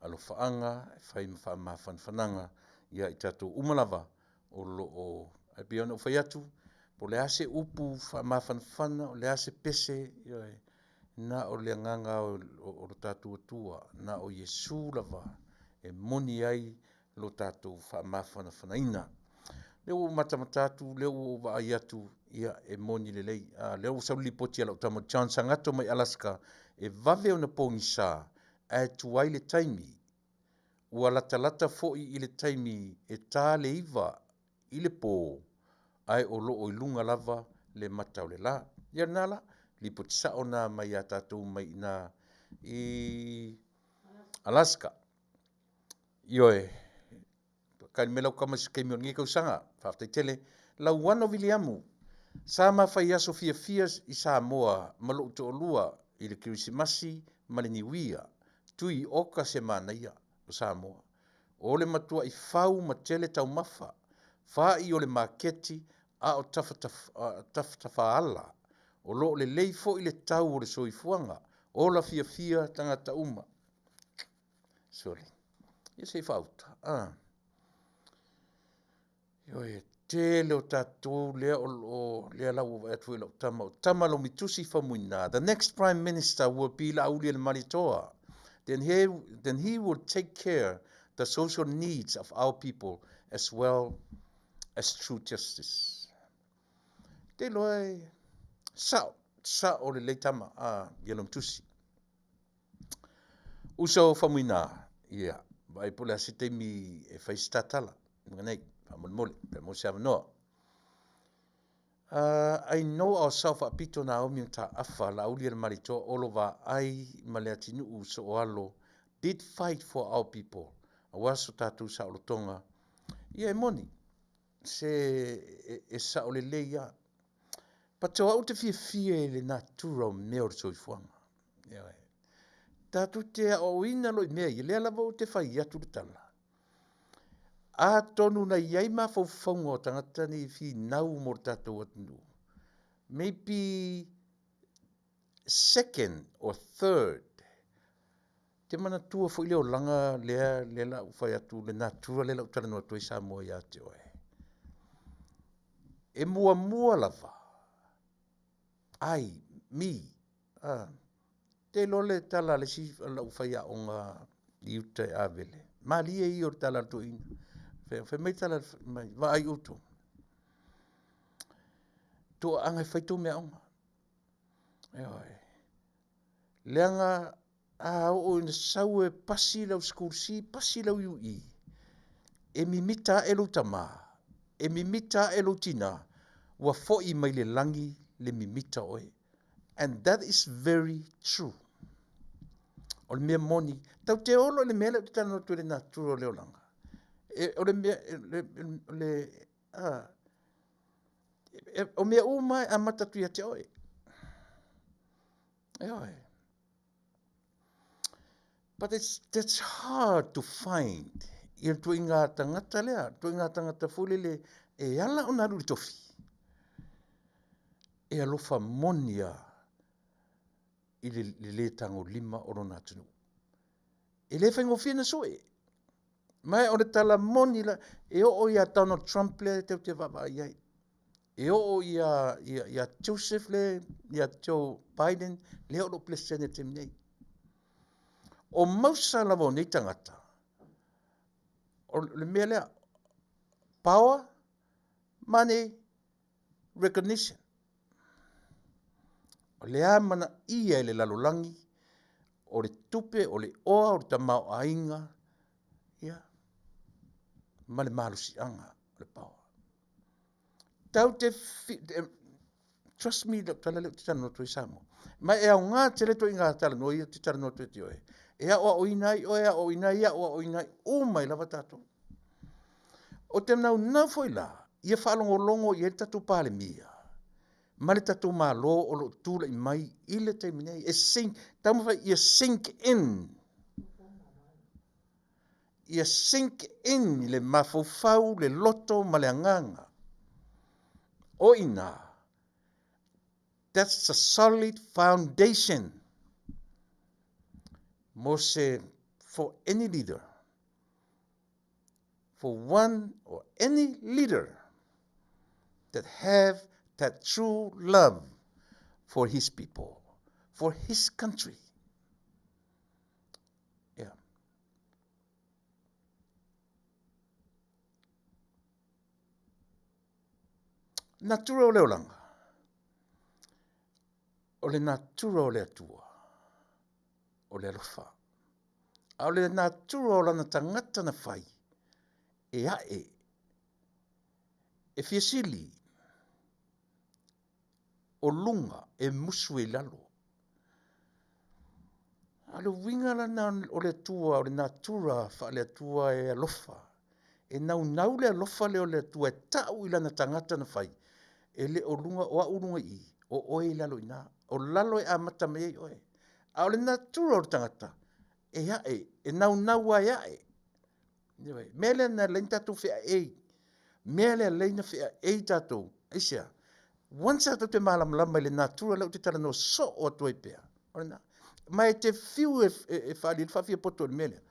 alofaaga, e fai ma faamafanafanaga ia i tatou uma lava o lo o ae pei ona ou fai atu, po o le a se upu faamafanafana, o le a se pese, ioe, na o le agaga o lo tatou Atua, na o Iesu lava e moni ai lo tatou faamafanafanaina. Lea ua ou matamata atu, lea ua ou vaai atu, ia e moni lelei. A, lea ua sau le lipoti a lau tama John Sagato mai Alaska, e vave ona pogisa ae tuai le taimi. Ua latalata foi i le taimi e ta le 9 i le po, ae o lo o i luga lava le mata o le la. Ia lena la, lipoti sao na mai ia tatou mai i ina i Alaska. Ioe, kali mai lau kama i se taimi o lenei tausaga. Faafetai tele. Lauano Viliamu, sa ma fai aso fiafia i Samoa ma lou toalua i le Kerisimasi ma le Niuia. Tui oka se manaia o Samoa. O le matuai fau ma tele taumafa. Fa'i o le maketi a o tafatafaala. O lo o lelei foi le tau o le soifuaga. Ola fiafia tagata uma. Sorry. Ia se i faauta. Ah. Ioe, tele o tatou lea o lo lea la ua vaai atu foi lau tama o tama Lomitusi Faumuina. The next prime minister will be Laaulialemalietoa. Then he, then he will take care the social needs of our people as well as true justice. Te iloa e sao, sao lelei tama a ia Lomitusi. Uso Faumuina, ia, vaai po o le a se taimi e fai se tatala, luga nei, faamolemole, pe a maua se avanoa. I know our sao faapito Naomi Mataafa, Laauli a le Malietoa, Olo Vaai ma Leatinuu Sooalo did fight for our people aua so tatou saolotoga. Ia e moni, se e sao lelei lava. But o au ou te fiafia i le natura o mea o le soifuaga. Ioe. Tatou te aoaoina loa i mea ia, lea lava ou te fai atu le tala, atonu na i ai mafaufauga o tagata nei e finau mo le tatou atunuu, maybe second or third, te manatua foi le olaga lea lea la ou fai atu le natura lea la ou talanoa atu ai Samoa ia te oe. E muamua lava I, me, te iloa le tala a le isi lau faiaoga i uta i Avele, malie ia o le tala a le toeaina. Fai mai le tala mai, vaai outou, toaaga e fai tou meaaoga. Ioe. Leaga a oo ina sau e pasi lau SC, pasi lau UE, e mimita ae lou tama, e mimita ae lou tina, ua foi mai le lagi le mimita o oe. And that is very true. O le mea moni, tatou te olo i le mea lea ou te talanoa atu i le natura o le olaga. E, o le mea, o le, a, o mea uma e amata atu ia te oe. Ioe. But it's, that's hard to find ia le tuaiga tagata lea, tuaiga tagata foi lele e ala ona alu i le tofi. E alofa moni lava i le le tagolima o lona atunuu. E le faigofie ona sue. Ma o le tala moni la, e oo ia Donald Trump lea e te vaavaai i ai. E oo ia, ia, ia Joseph le, ia Joe Biden, lea o lo o Peresetene i le taimi nei. O mausa lava o nei tagata, o le mea lea, power, money, recognition. O le amanaia e le lalolagi, o le tupe, o le oa, o le tamaoaiga, ia, ma le malosiaga o le power. Tau te fi, trust me, lau tala lea ou te talanoa atu ai Samoa. Ma e aoga tele ituaiga talanoa ia ou te talanoa atu ai te oe. E aoaoina ai oe, aoaoina ai au, aoaoina ai uma ai lava tatou. Ou te naunau foi la, ia faalogologo i ai le tatou Palemia ma le tatou Malo o lo o tulai mai i le taimi nei. E sink, taumafai ia sink in. Ia sink in i le mafaufau, le loto ma le agaga. O i ina, that's a solid foundation mo se, for any leader, for one or any leader that have that true love for his people, for his country. Yeah. Natura o le olaga. O le natura o le Atua. O le alofa. A o le natura o lana tagata na fai, e ae, e fia sili, o luga e musu e i lalo. A o le uiga lana o le Atua, o le natura faale-Atua e alofa. E naunau le alofa lea o le Atua e tau i lana tagata na fai, e le o luga, o au luga i i, o oe i lalo i ina. O lalo e amata mai ai oe. A o le natura o le tagata, e ae, e naunau lava e ae. Ioe. Mea lea na ala ai ona tatou feaei. Mea lea ala ai ona feaei tatou. Aisea? Once tatou te malamalama i le natura lea ou te talanoa soo atu ai pea, o lena. Ma e te fiu e, e, e faali le faafiapoto i le mea lea.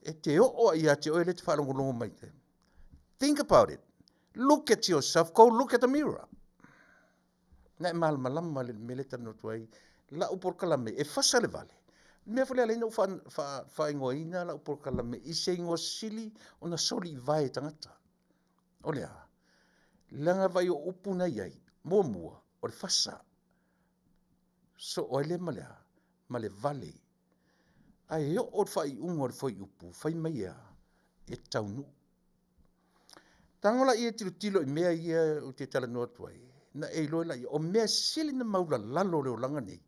E te oo ai ia te oe lea te faalogologo mai. Think about it. Look at yourself. Go look at the mirror. Na e malamalama le mea lea e talanoa atu ai lau polokalame e fasa le vale. Le mea foi lea ala ai ona ou faaigoaina lau polokalame i se igoa sili ona soli i vae e tagata. O le a? Leaga vaai o upu na i ai, muamua, o le fasa. Soo ai lea ma le a? Ma le vale. Ae oo le faaiuga o le fuaiupu, fai mai e a? E taunuu. Tago laia e tilotilo i mea ia ou te talanoa atu ai, na e iloa laia, o mea sili na maulalalo o le olaga nei,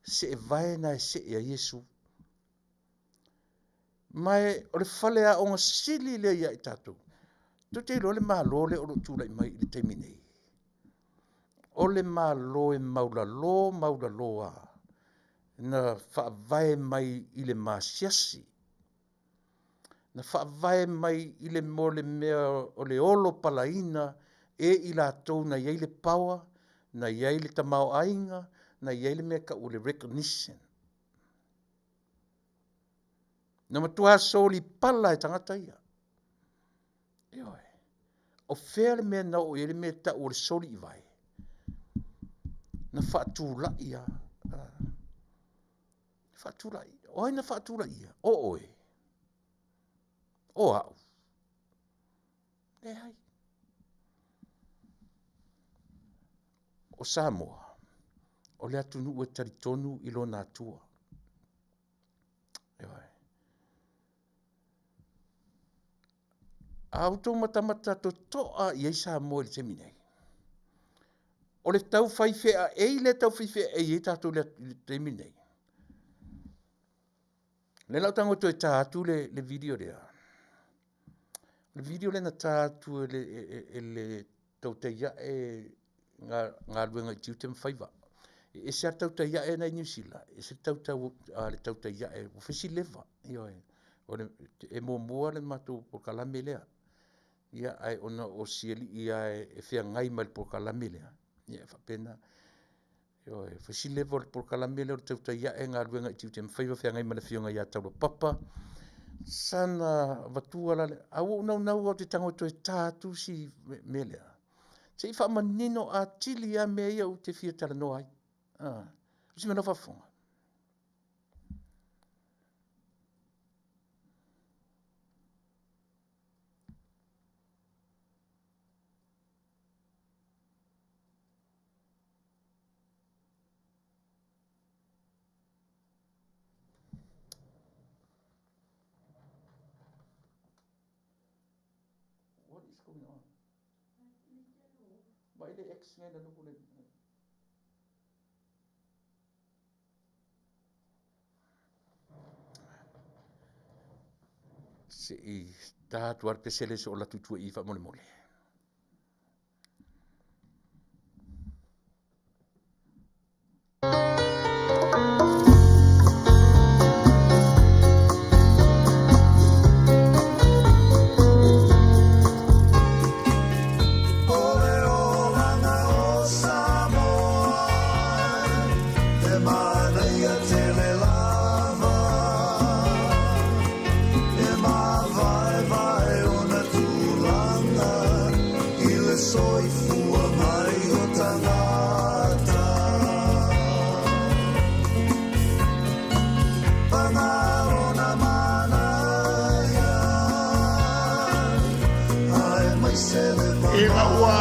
seevae na e see ai Iesu. Ma e o le faleaoga sili lea ia i tatou. Tou te iloa le Malo lea o lo o tulai mai i le taimi nei, o le Malo e maulalo maulalo lava, na faavae mai i le masiasi, na faavae mai i le mea o le mea o le olo palaina e i latou na i ai le power, na i ai le tamaoaiga, na i ai le mea e tau o le recognition. Na matua solipala e tagata ia. Ioe. O fea le mea na oo i ai le mea e tau o le soliivae? Na faatulai lava. Faatulai. O ai na faatulaia? O oe? O au? Leai. O Samoa, o le atunuu e talitonu i lona Atua. Ioe. A outou matamata totoa i ai Samoa i le taimi nei, o le tau fai feaei lea e tau fai feaei ai tatou i le taimi nei. O lea la ou tago e toe ta atu le video lea. O le video lea na ta atu e le, e, e, le tautai ae galuega i tiute ma faiva. E ese lava le tautai ae na i Niu Sila, ese le tautau, le tautai ae ua fai si leva. Ioe. O le, e muamua le matou polokalame lea. Ia ae ona o si alii lava e feagai ma le polokalame lea, ia e faapena. Ioe, fai si leva o le polokalame lea o le tautai ae galuega i tiute ma faiva feagai ma le afioga ia Taulapapa. Sana avatua la le, ae ua ou naunau lava ou te tago e toe ta atu si mea lea, se i faamanino atili lava mea ia ou te fia talanoa ai. O se mea lau faafofoga. What is going on? Vai le X ngai na le Se i ta atu lava le pese lea se i ou alu atu i tua i i faamolemole. Ina ua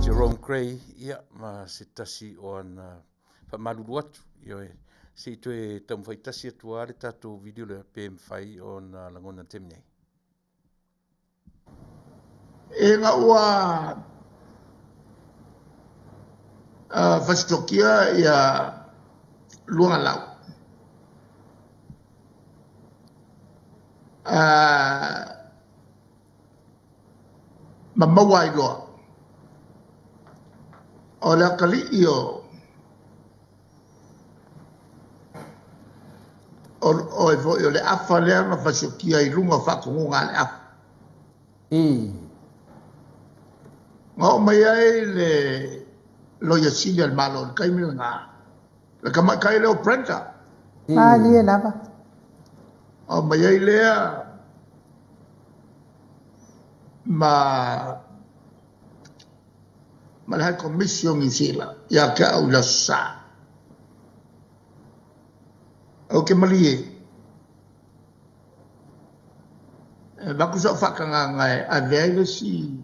Jerome Gray, ia, ma se tasi o ana faamalulu atu, ioe, se i toe taumafai tasi atu lava le tatou video lea pe mafai ona lagona i le taimi nei. Ina ua fasitokia ia Luagalau, ma maua ai loa o le atalii o o foi o le afa lea na fasiokia i luga o faatonuga a le afa. Na oo mai ai le Loia Sili a le Malo i le taimi lena, le tamaitai lea o Brenda. Malie lava. Oo mai ai lea ma ma le High Commission o Niu Sila ia te au i le Aso Sa. Ou te malie e avatu sau faatagaga e ave ai le isi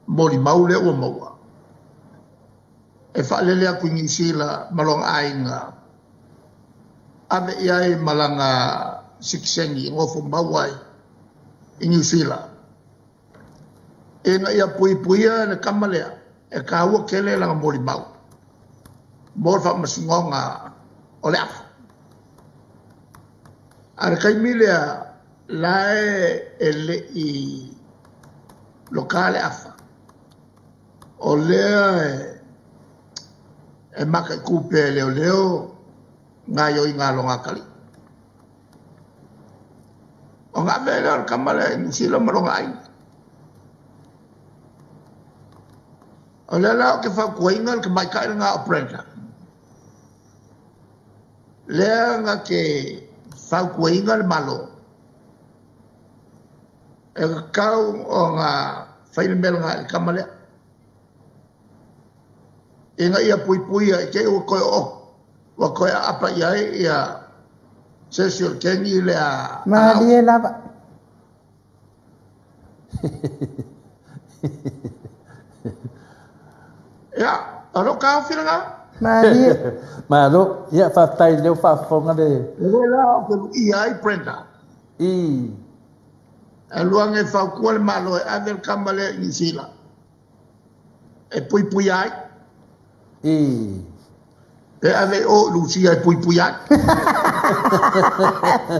molimau lea ua maua e faalele atu i Niu Sila ma lona aiga, ave i ai ma lana sitiseni e nofo mau ai i Niu Sila. Ina ia puipuia le tama lea, e taua tele lana molimau mo le faamasinoga o le afa. A o le taimi lea, la e le i loka le afa, o lea e mataitu pea e leoleo gaoioiga a lona atalii. Ona ave ai lea o le tama lea i Niu Sila ma lona aiga. O lea la ou te fautuaina le tamaitai lena o Brenda, lea na te fautuaina le Malo e tatau ona fai le mea lena i le tama lea, ina ia puipuia i te i ua toe oo ua toe aapa i ai ia se isi o le keni lea a Malie lava. Ia, o lou taofi lena. Malie. Malo. Ia, faafetai o lea ua faafofoga le... O lea la ou te luia ai Brenda. Alu ane e fautua le Malo e ave le tama lea i Niu Sila. E puipuia ai. Pe ave i o i Lusia e puipuia ai.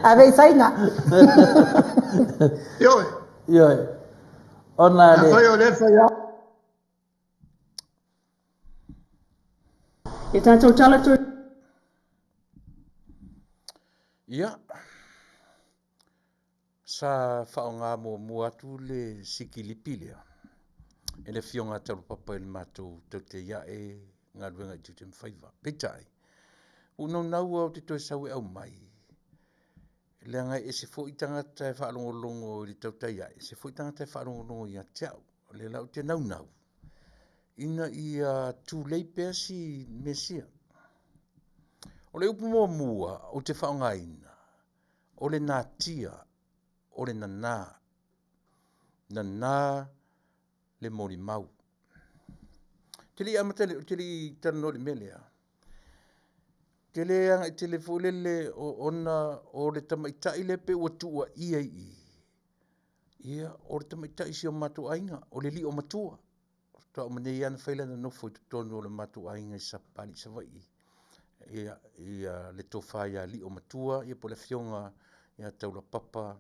Ave i Saina. Ioe. Ioe. Ona le... Afai o lea e fai lava. E tatou tala toe. Ia, Sa faaaoga muamua atu le sikilipi lea e le Afioga a Taulapapa i le matou tautaiae galuega i tiute ma faiva. Peitai, ua ou naunau lava ou te toe sau e aumai, leaga e ese foi tagata e faalogologo i le tautaiae, ese foi tagata e faalogologo ia te au. O lea la ou te naunau ina ia tulei pea si mea sia. O le upu muamua ou te faaaogaina, o le natia, o le nanā, nanā le molimau. Ou te le i amata, ou te le i talanoa i le mea lea, ou te le agai tele foi lele ona o le tamaitai lea pei ua tuuaia i i, ia, o le tamaitai o si o matou aiga, o le liomatua. Faatoa uma nei lava ona fai lana nofo i totonu o le matou aiga i Sapapalii i Savaii, ia, ia le tofa ia Liomatua ia po o le afioga ia Taulapapa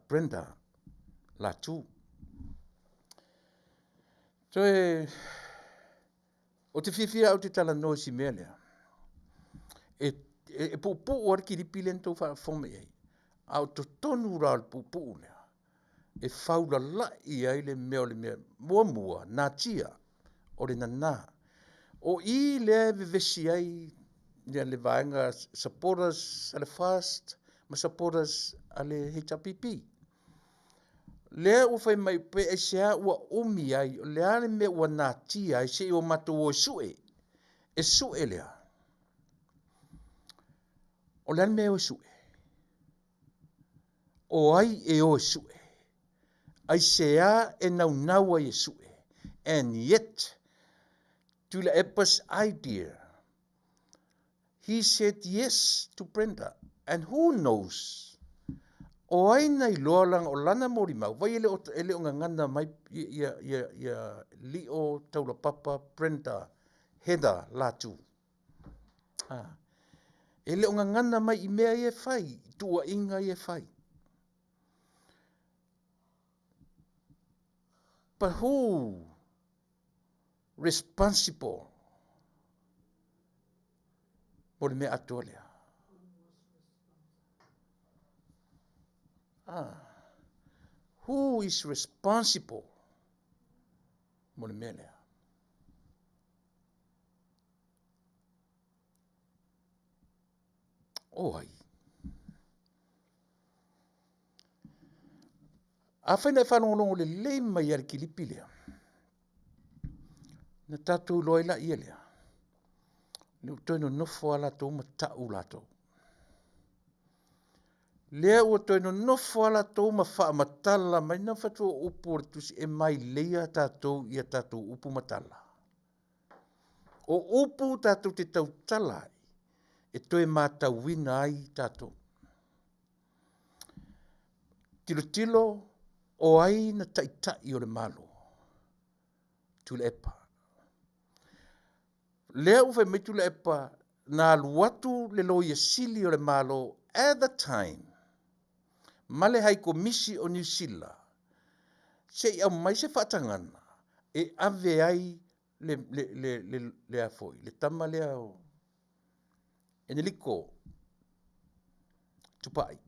Brenda Latu. Toe, ou te fiafia au te talanoa i si mea lea. E, e, e puupuu lava le kilipi lea na tou faafofoga mai ai, a o totonu la o le puupuu lea, e faulalai ai le mea o le mea muamua, natia, o le nana. O i lea e vevesi ai ia le vaega supporters a le FAST ma supporters a le HRPP. Lea ua fai mai pe aisea ua umi ai, o le a le mea ua natia ai se i o matou o e sue, e sue lea. O le a le mea e o e sue? O ai e o e sue? Aisea e naunau ai e sue? And yet, Tuilaepa's idea, he said yes to Brenda. And who knows, o ai na iloa langa o lana molimau, vai e le o, e le o gagana mai ia, ia, ia Lio Taulapapa Brenda Heather Latu. Ah. E le o gagana mai i mea ia e fai, i tuuaiga ia e fai. But who responsible mo le mea atoa lea? Ah. Who is responsible mo le mea lea? O ai? Afai na e faalogologo lelei mai ia le kilipi lea, na tatou iloa ai laia lea, le ua toe nonofo a latou ma tau latou. Lea ua toe nonofo a latou ma faamatala mai na fatu o upu o le tusi e maileia tatou ia tatou upu ma tala. O upu tatou te tautala ai, e toe matauina ai tatou. Tilotilo o ai na taitai o le Malo? Tuilaepa. Lea ua fai mai Tuilaepa na alu atu le Loia Sili o le Malo at the time ma le Haikomisi o Niu Sila se i aumai se faatagana e ave ai le, le, le, le, le, a foi, le tama lea o Eneliko Tupai.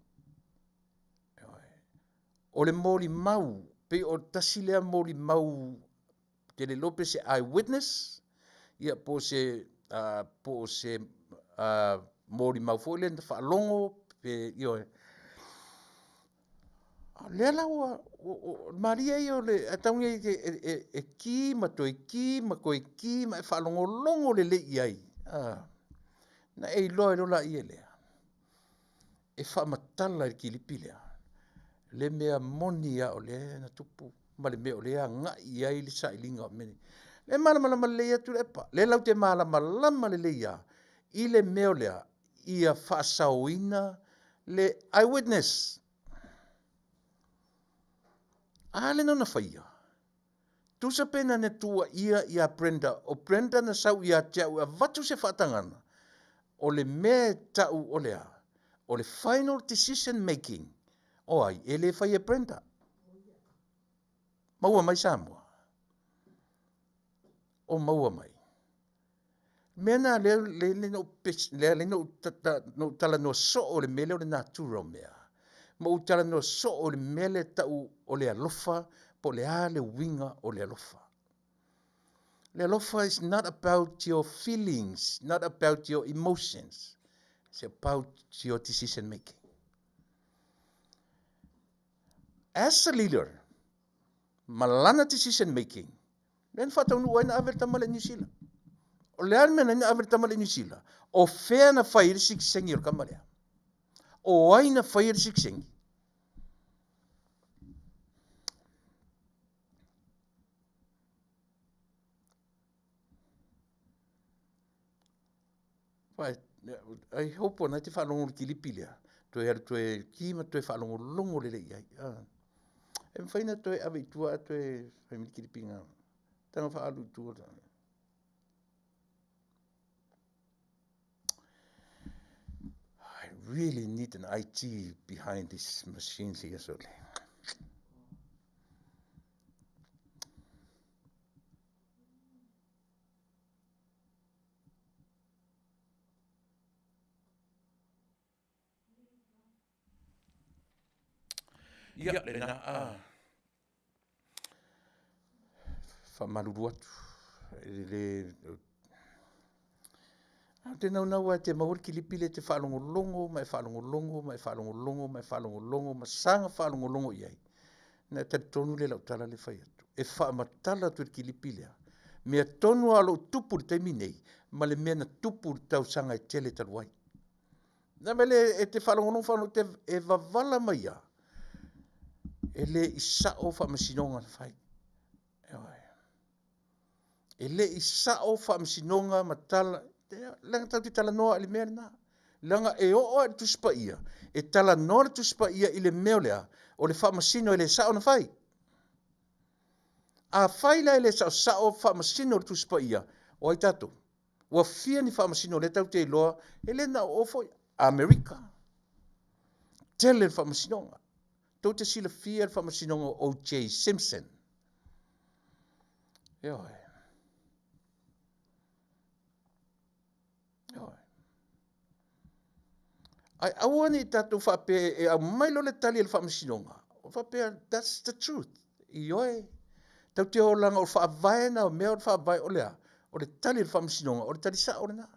O le molimau, pei o tasi lea molimau te le iloa pe se eye witness, ia po o se, uh, po o se uh, molimau foi lea na faalogo pe ioe. Lea la ua, malie ia o le tauni e, e, e, e ki ma toe ki ma toe ki ma e faalogologo lelei i ai. Ah. Na e iloa ai loa laia lea. E faamatala i le kilipi lea le mea moni a o lea na tupu ma le mea o lea agai i ai le sailiga o mea nei. E malamalama lelei atu le epa. Le lau te malamalama lelei a i le mea o lea ia faasaoina le eyewitness. A le na ona faia. Tusa pe na na tuuaia ia Brenda, o Brenda na sau ia te au e avatu se faatagana, o le mea e tau o le a? O le final decision making o ai? E le fai e Brenda. Maua mai Samoa. O maua mai. Mea na lea le le no lea le no no talanoa soo le mea lea o le natura o mea. Ma ou talanoa soo le mea lea tau o le alofa po o le a le uiga o le alofa. Le alofa is not about your feelings, not about your emotions. It's about your decision making. As a leader, ma lana decision making, lea na faataunuu ai na ave le tama lea i Niu Sila. O le a le mea na ave le tama lea i Niu Sila? O fea na fai ai le sikisengi o le kama lea? O ai na fai ai le sikisengi? Ai hope ona e te faalogo i le kilipi lea. Toe alu toe ki ma toe faalogologo lelei i ai. Ah. E mafai na toe ave i tua a toe fai mai le kilipi ngā. Tanga whaalu i tua. I really need an IT behind this machine here, so. Ia, lena a faamalulu atu e le Ou te naunau lava e te maua le kilipi lea e te faalogologo ma e faalogologo ma e faalogologo ma e faalogologo ma saga faalogologo i ai. Na e talitonu lea i lau tala lea e fai atu. E faamatala atu i le kilipi lea mea tonu lava o lo o tupu i le taimi nei ma le mea na tupu i le tausaga e tele talu ai. Na mea lea e te faalogologo faalogologo te e vavala mai lava e le i sao faamasinoga na fai. Ioe. E le i sao faamasinoga ma tala, leaga tatou te talanoa i le mea lena. Leaga e oo lava i le Tusi Paia, e talanoa le Tusi Paia i le mea o le a? O le faamasino e le sao ona fai. Afai la e le saosao faamasino o le Tusi Paia, o ai tatou? Ua fia ni faamasino lea tatou te iloa, e le na o o foi, Amerika. Tele le faamasinoga. Tou te silafia le faamasinoga o O.J. Simpson. Ioe. Ioe. Ae aua ne i tatou faapea e aumai loa le tali a le faamasinoga, o faapea that's the truth. Ioe. Tatou te o leaga o le faavae na o mea o le faavae o le a? O le tali a le faamasinoga, o le tali sao lena.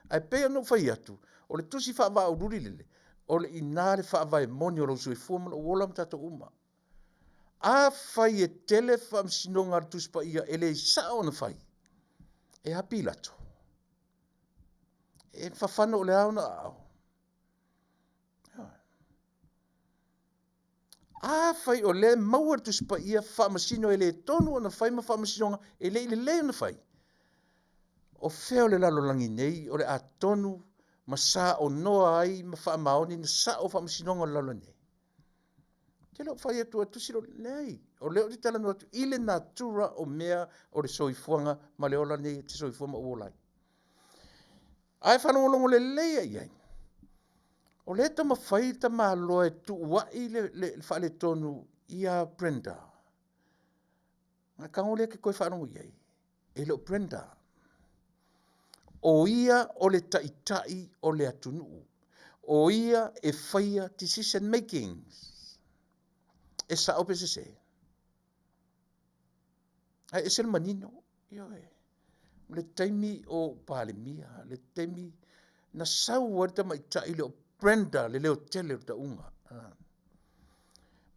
Ae pei ona ou fai atu, o le tusi faavaaululi lele, o le ina le faavae moni o lou soifua ma lou ola ma tatou uma. Afai e tele faamasinoga a le Tusi Paia e le sao ona fai, e a Pilato? E fafano o le a ona aao. Afai o lea e maua le Tusi Paia faamasino e le tonu ona fai ma faamasinoga e le i lelei ona fai, o fea o le lalolagi nei o le a tonu ma saonoa ai ma faamaoni na sao faamasinoga o le lalolagi nei? Te le o fai atu a tusi lo, leai, o lea ou te talanoa atu i le natura o mea o le soifuaga ma le ola nei e te soifua ma ou ola ai. Ae faalogologo lelei ai i ai, o lea e taumafai le tamaloa e tuuai le, le, le faaletonu ia Brenda. Na tago lea ke toe faalogo i ai, e le o Brenda. O ia o le taitai o le atunuu. O ia e faia decision makings. E sao pe sese. Ae ese le manino. Ioe. O le taimi o Palemia, le taimi na sau ai le tamaitai le o Brenda le leotele o le tauga. Ah.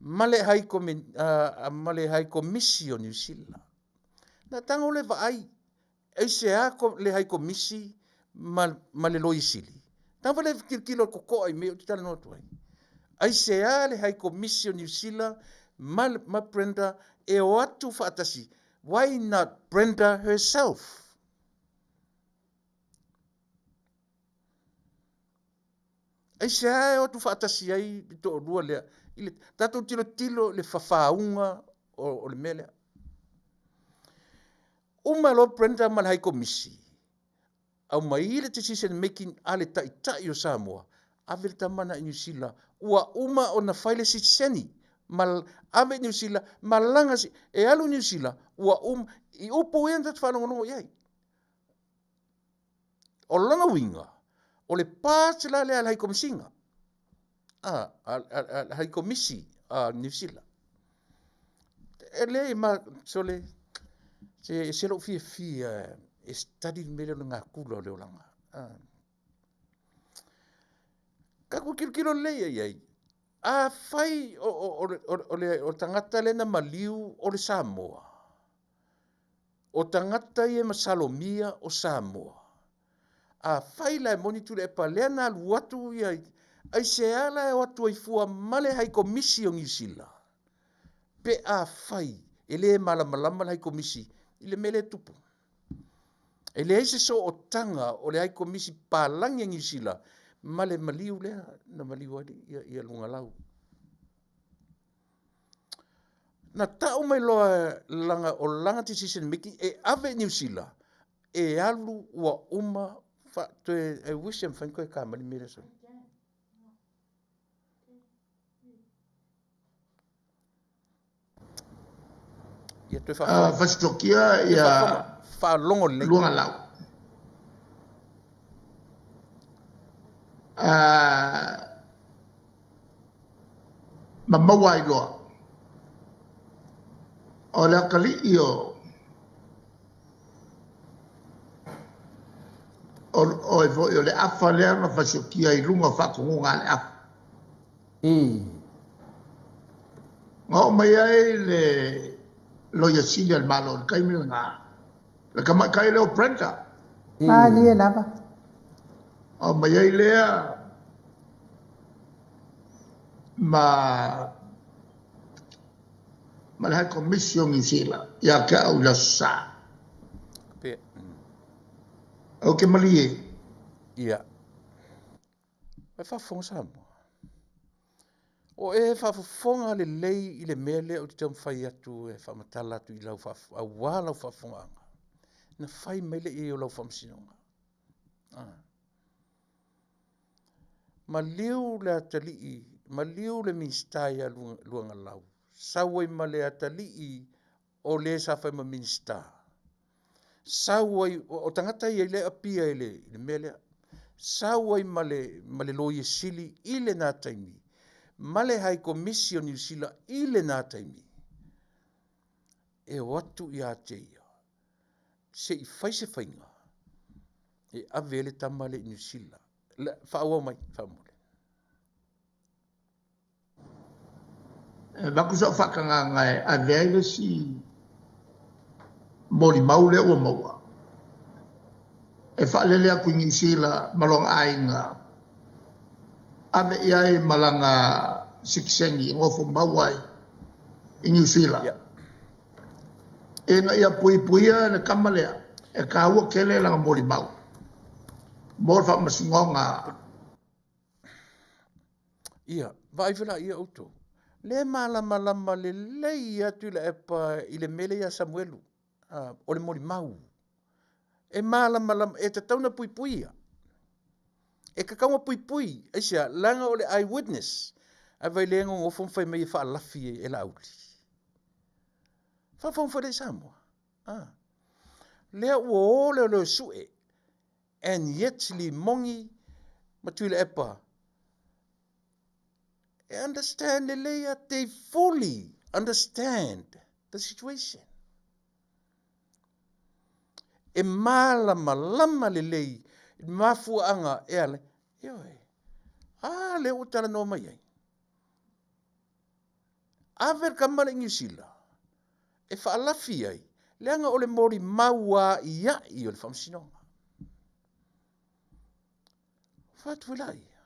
Ma le hai komi, uh, ma le hai komisi o New Zealand. Na tago le vaai, aisea le hai komisi ma, ma le loia sili. Tago le tilotilo totoa i mea ou te talanoa atu ai. Aisea le hai komisi o Niu Sila ma, ma Brenda e o atu faatasi. Why not Brenda herself? Aisea e o atu faatasi ai le toalua lea? I le, tatou tilotilo i le fafauga o, o le mea lea. Uma loa Brenda ma le High Komisi, aumai le decision making a le Taitai o Samoa, ave le tama na i Niu Sila, ua uma ona fai le sitiseni, ma ave i Niu Sila, malaga e alu i Niu Sila, ua uma, i upu ia na tatou faalogologo i ai. O lona uiga, o le part la lea a le Hai Komisiga, a, a, a, a Hai Komisi a Niu Sila. E leai ma, sole, se, se lou fiafia e study le mea lea o le gakula o le olaga. A. Tatou tilotilo lelei i ai, afai o, o, o, o, o, le, o le tagata lea na maliu o le Samoa, O tagata ia e masalomia o Samoa. Afai la e moni Tuilaepa lea na alu atu ia aisea la e o atu ai fua ma le Hai Komisi o Niu Sila pe afai e le malamalama le Hai Komisi i le mea lea e tupu. E leai se sootaga o le Hai Komisi palagi a Niu Sila ma le maliu lea na maliu ai ia, ia Lugalau. Na tau mai loa lana, o lana decision making e ave i Niu Sila, e alu ua uma fa, toe, I wish e mafai ona toe kamali mea lea. Ia toe faafofoga. Fasitokia ia faalogo lelei. Luagalau. Ma maua ai loa. O le atalii o o e foi o le afa lea na fasiokia i luga o faatonuga a le afa. Na oo mai ai le Loia Sili a le Malo i le taimi lena, le tamaitai lea o Brenda. Malie lava. Oo mai ai lea ma ma le High Commission o Niu Sila ia te au i le Aso Sa. Ou te malie. Ia. Vai faafofoga Samoa. O e faafofoga lelei i le mea lea ou te taumafai atu e faamatala atu i lau aua lau faafofogaaga. Na fai mai lea i ai o lau faamasinoga. Ah. Maliu le atalii, maliu le Minisita ia Luagalau, sau ai ma le atalii o le sa fai ma Minisita. Sau ai, o tagata ia i le apia i le, i le mea lea. Sau ai ma le, ma le Loia Sili i lena taimi, ma le Hai Komisi o Niu Sila i lena taimi, e o atu ia te ia, se i fai se faiga e ave ai le tama lea i Niu Sila. Faaauau mai, faamolemole. E avatu sau faatagaga e ave ai le isi molimau lea ua maua, e faalele atu i Niu Sila ma lona aiga, ave i ai ma lana sitiseni e nofo mau ai i Niu Sila. Ina ia puipuia le tama lea, e taua tele lana molimau mo le faamasinoga. Ia, vaai foi laia outou. Le malamalama lelei atu i Tuilaepa i le mea lea ia Samuelu, o le molimau. E malamalama, e tatau ona puipuia. E tatau ona puipui, aisea, leaga o le eye witness. Ae vaai lea e nonofo ma fai mai e faalafi e Laauli. Faafofoga foi lea i Samoa. Ah. Lea ua o leoleo e sue, and yet Limogi ma Tuilaepa e understand lelei a, they fully understand the situation. E malamalama lelei i mafuaaga e ala, ioe, a lea ua talanoa mai ai. Ave le tama lea i Niu Sila e faalafi ai, leaga o le molimau aiai o le faamasinoga. Fatu foi laia.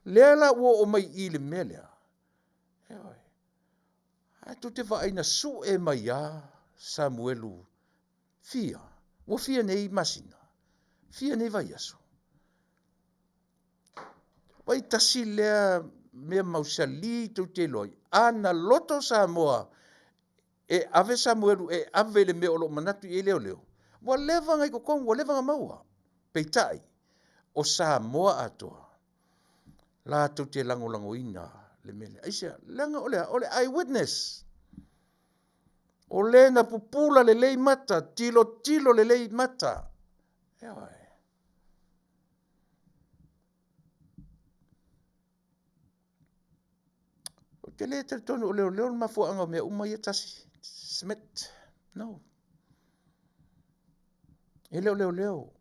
Lea la ua oo mai i le mea lea. Ioe. Ae tou te vaai na sue mai a Samuelu fia, ua fia nei masina, fia nei vaiaso. Vai tasi lea mea mausali tou te iloa ai, a na loto Samoa e ave Samuelu e ave i le mea o lo o manatu i ai leoleo, ua leva ona i totonu, ua leva ona maua. Peitai, o Samoa atoa, latou te lagolagoina le mea lea. Aisea? Leaga o le a? O le eye witness. O le na pupula lelei mata, tilotilo lelei mata. Ioe. Ou te le talitonu o leoleo le mafuaaga o mea uma ia tasi. Smith. No. E le o leoleo.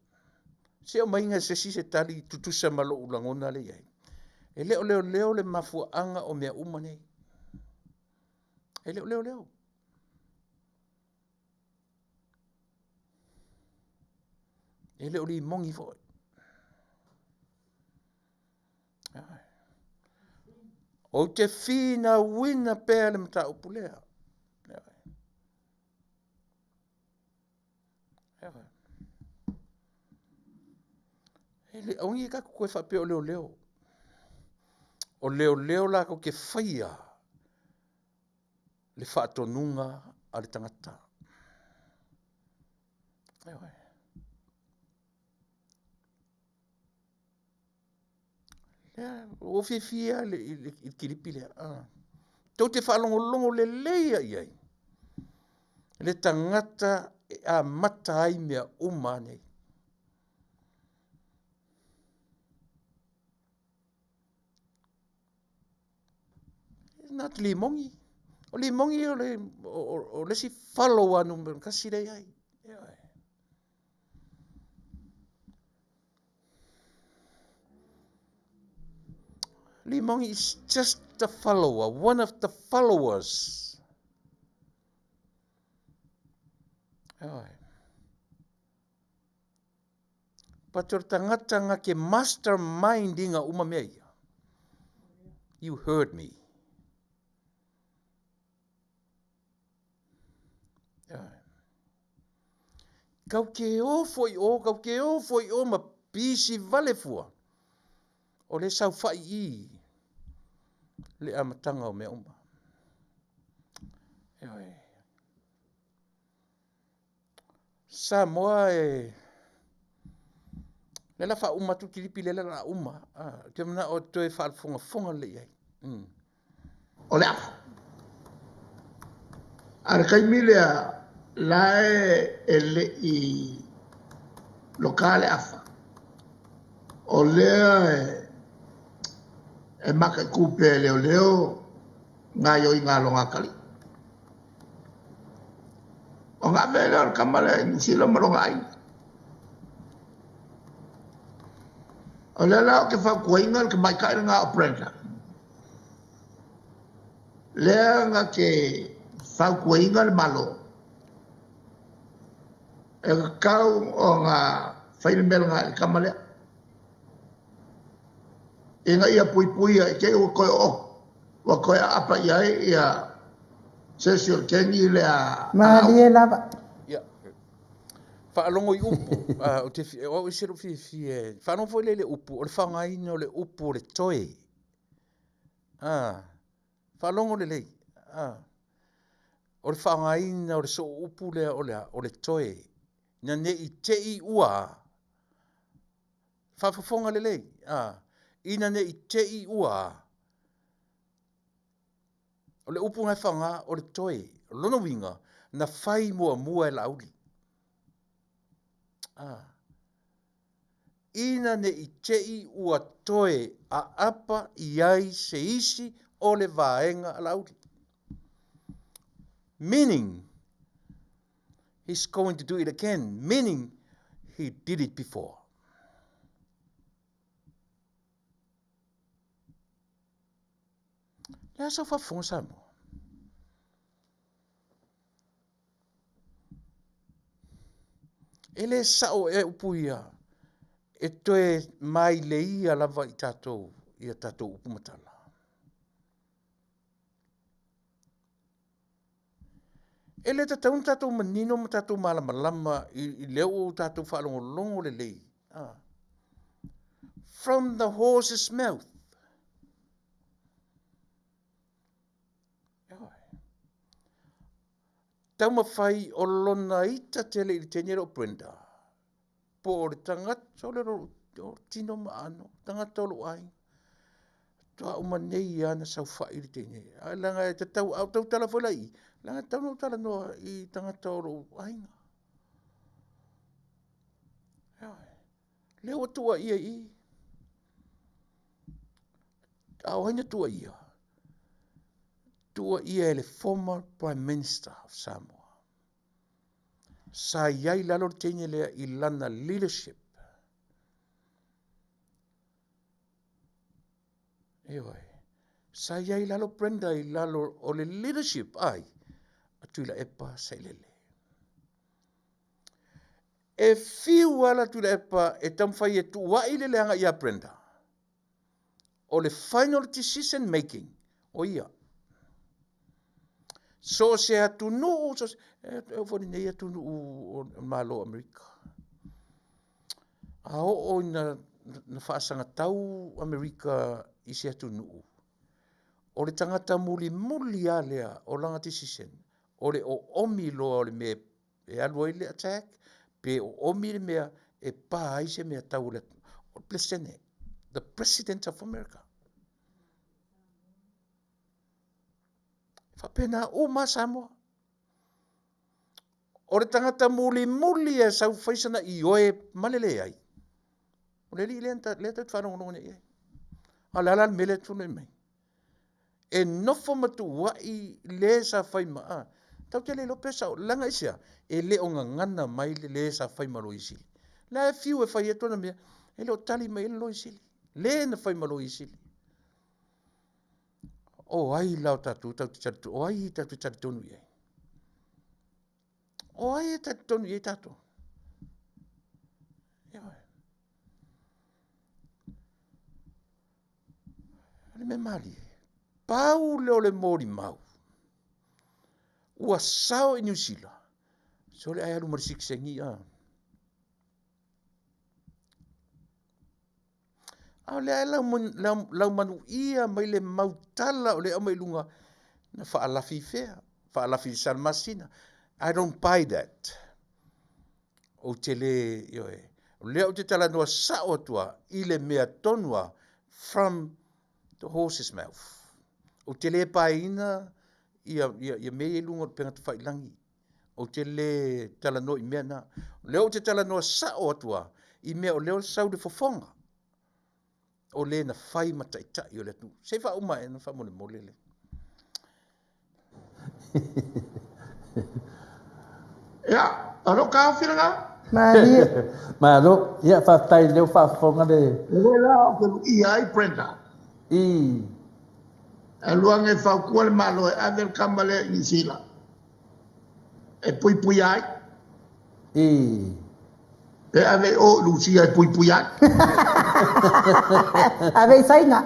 Se aumaiga e se isi se tali tutusa ma lou lagona lea i ai. E le o leoleo le mafuaaga o mea uma nei. E le o leoleo. E le o limogi foi. Ou te finauina pea le mataupu lea. E le aua ne i tatou toe faapea o leoleo. O leoleo latou te faia le faatonuga a le tagata. Ioe. Lea, ua fiafia i le, i le, i le kilipi lea. Ah. Tou te faalogologo lelei i ai le tagata e amata ai mea uma nei. Not Limogi. O Limogi o le, o, o le isi follower numera tasi lea i ai. Ioe. Limogi is just a follower, one of the followers. Ioe. But o le tagata nga ke mastermind inga uma mea ia. You heard me. Kau ke o foi o, kau ke o foi o ma pisi vale fua. O le saofai i le amataga o mea uma. Ioe. Samoa e lea la faauma atu kilipi lea la uma. Ah, te manao toe faafogafoga lelei i ai. O le afa. A o le taimi lea la e le i loka le afa, o lea e mataitu pea e leoleo gaoioiga a lona atalii. Ona ave ai lea o le tama lea i Niu Sila ma lona aiga. O lea la ou te fautuaina le tamaitai lena o Brenda, lea na te fautuaina le Malo e tatau ona fai le mea lena i le tama lea, ina ia puipuia i te i ua toe oo, ua toe aapa i ai ia se isi o le keni lea a Malie lava. Ia. Faalogo i upu, ou te, o au ese lou fiafia e, faalogo foi lea i le upu, o le faaaogaina o le upu o le toe. Faalogo lelei, o le faaaogaina o le soo upu lea o le a, o le toe, ina ne i te i ua faafofoga lelei, ina ne i te i ua. O le upu na e faaaoga o le toe. O lona uiga, na fai muamua e Laauli. Ah. Ina ne i te i ua toe aapa i ai se isi o le vaega a Laauli. Meaning, he's going to do it again. Meaning, he did it before. Le a sau faafofoga Samoa? E le sao ea upu ia e toe maileia lava i tatou i a tatou upu ma tala. E le tatau ona tatou manino ma tatou malamalama i lea ua tatou faalogologo lelei. Ah. From the horse's mouth. Taumafai o lona ita tele i le teine lea o Brenda, po o le tagata o le tino ma ano, tagata o lou aiga. Faatoa uma nei lava na saofai le teine. Ae leaga e tatau, a ou tautala foi la i i, leaga e tatau ona ou talanoa i tagata o lou aiga. Lea ua tuuaia i i. A o ai na tuuaia? Tuuaia e le former Prime Minister of Samoa. Sa i ai lalo le teine lea i lana leadership. Ioe. Sa i ai lalo Brenda i lalo o le leadership ai a Tuilaepa Sailele. E fiu ala Tuilaepa e taumafai e tuuai le leaga ia Brenda. O le final decision making o ia. So se atunuu, so se, e oo foi lenei atunuu o le Malo o Amerika. A oo ina na faasagatau Amerika i se atunuu, o le tagata mulimuli lava lea o lana decision, o le oomi loa o le mea e alu ai le attack, pe oomi le mea e pa ai se mea tau o le atunuu. O le Peresetene, the President of America. E faapena uma Samoa. O le tagata mulimuli e sau fai sana ioe ma le leai, o le alii lea lea tatou te faalogologo nei i ai. A o le a la le mea lea e tulai mai? E nofo ma tuuai le sa fai ma a. Tatou te le iloa pe sao, leaga aisea? E le o gagana mai le le sa fai ma Loia Sili. La e fiu e fai atu ana mea, e le o tali mai ai le Loia Sili. Le na fai ma Loia Sili. O ai la o tatou tatou te talitonu, o ai tatou te talitonu i ai? O ai e talitonu i ai tatou? Ioe. O le mea malie, pau lea o le molimau, ua sao i Niu Sila, sole ai alu ma le sikisegi a. A o lea e laumanuia mai le mau tala o lea e aumai i luga, na faalafi i fea? Faalafi i le Salamasina. I don't buy that. Ou te le, ioe, o lea ou te talanoa sao atu lava i le mea tonu lava, from the horse's mouth. Ou te le paeina ia, ia, ia mea ia i luga o le upega tafailagi. Ou te le talanoa i mea na. O lea ou te talanoa sao atu lava i mea o lea o sau le fofoga o le na fai ma taitai o le atunuu. Se i faauma ea na faamolemole le. Ia, o lou taofi lena. Malie. Malo. Ia, faafetai o lea ua faafofoga le. O lea la ou te luia ai Brenda. I. Alu ane e fautua le Malo e ave le tama lea i Niu Sila e puipuia ai. I. Pe ave i o i Lusia e puipui ai. Ave i Saina.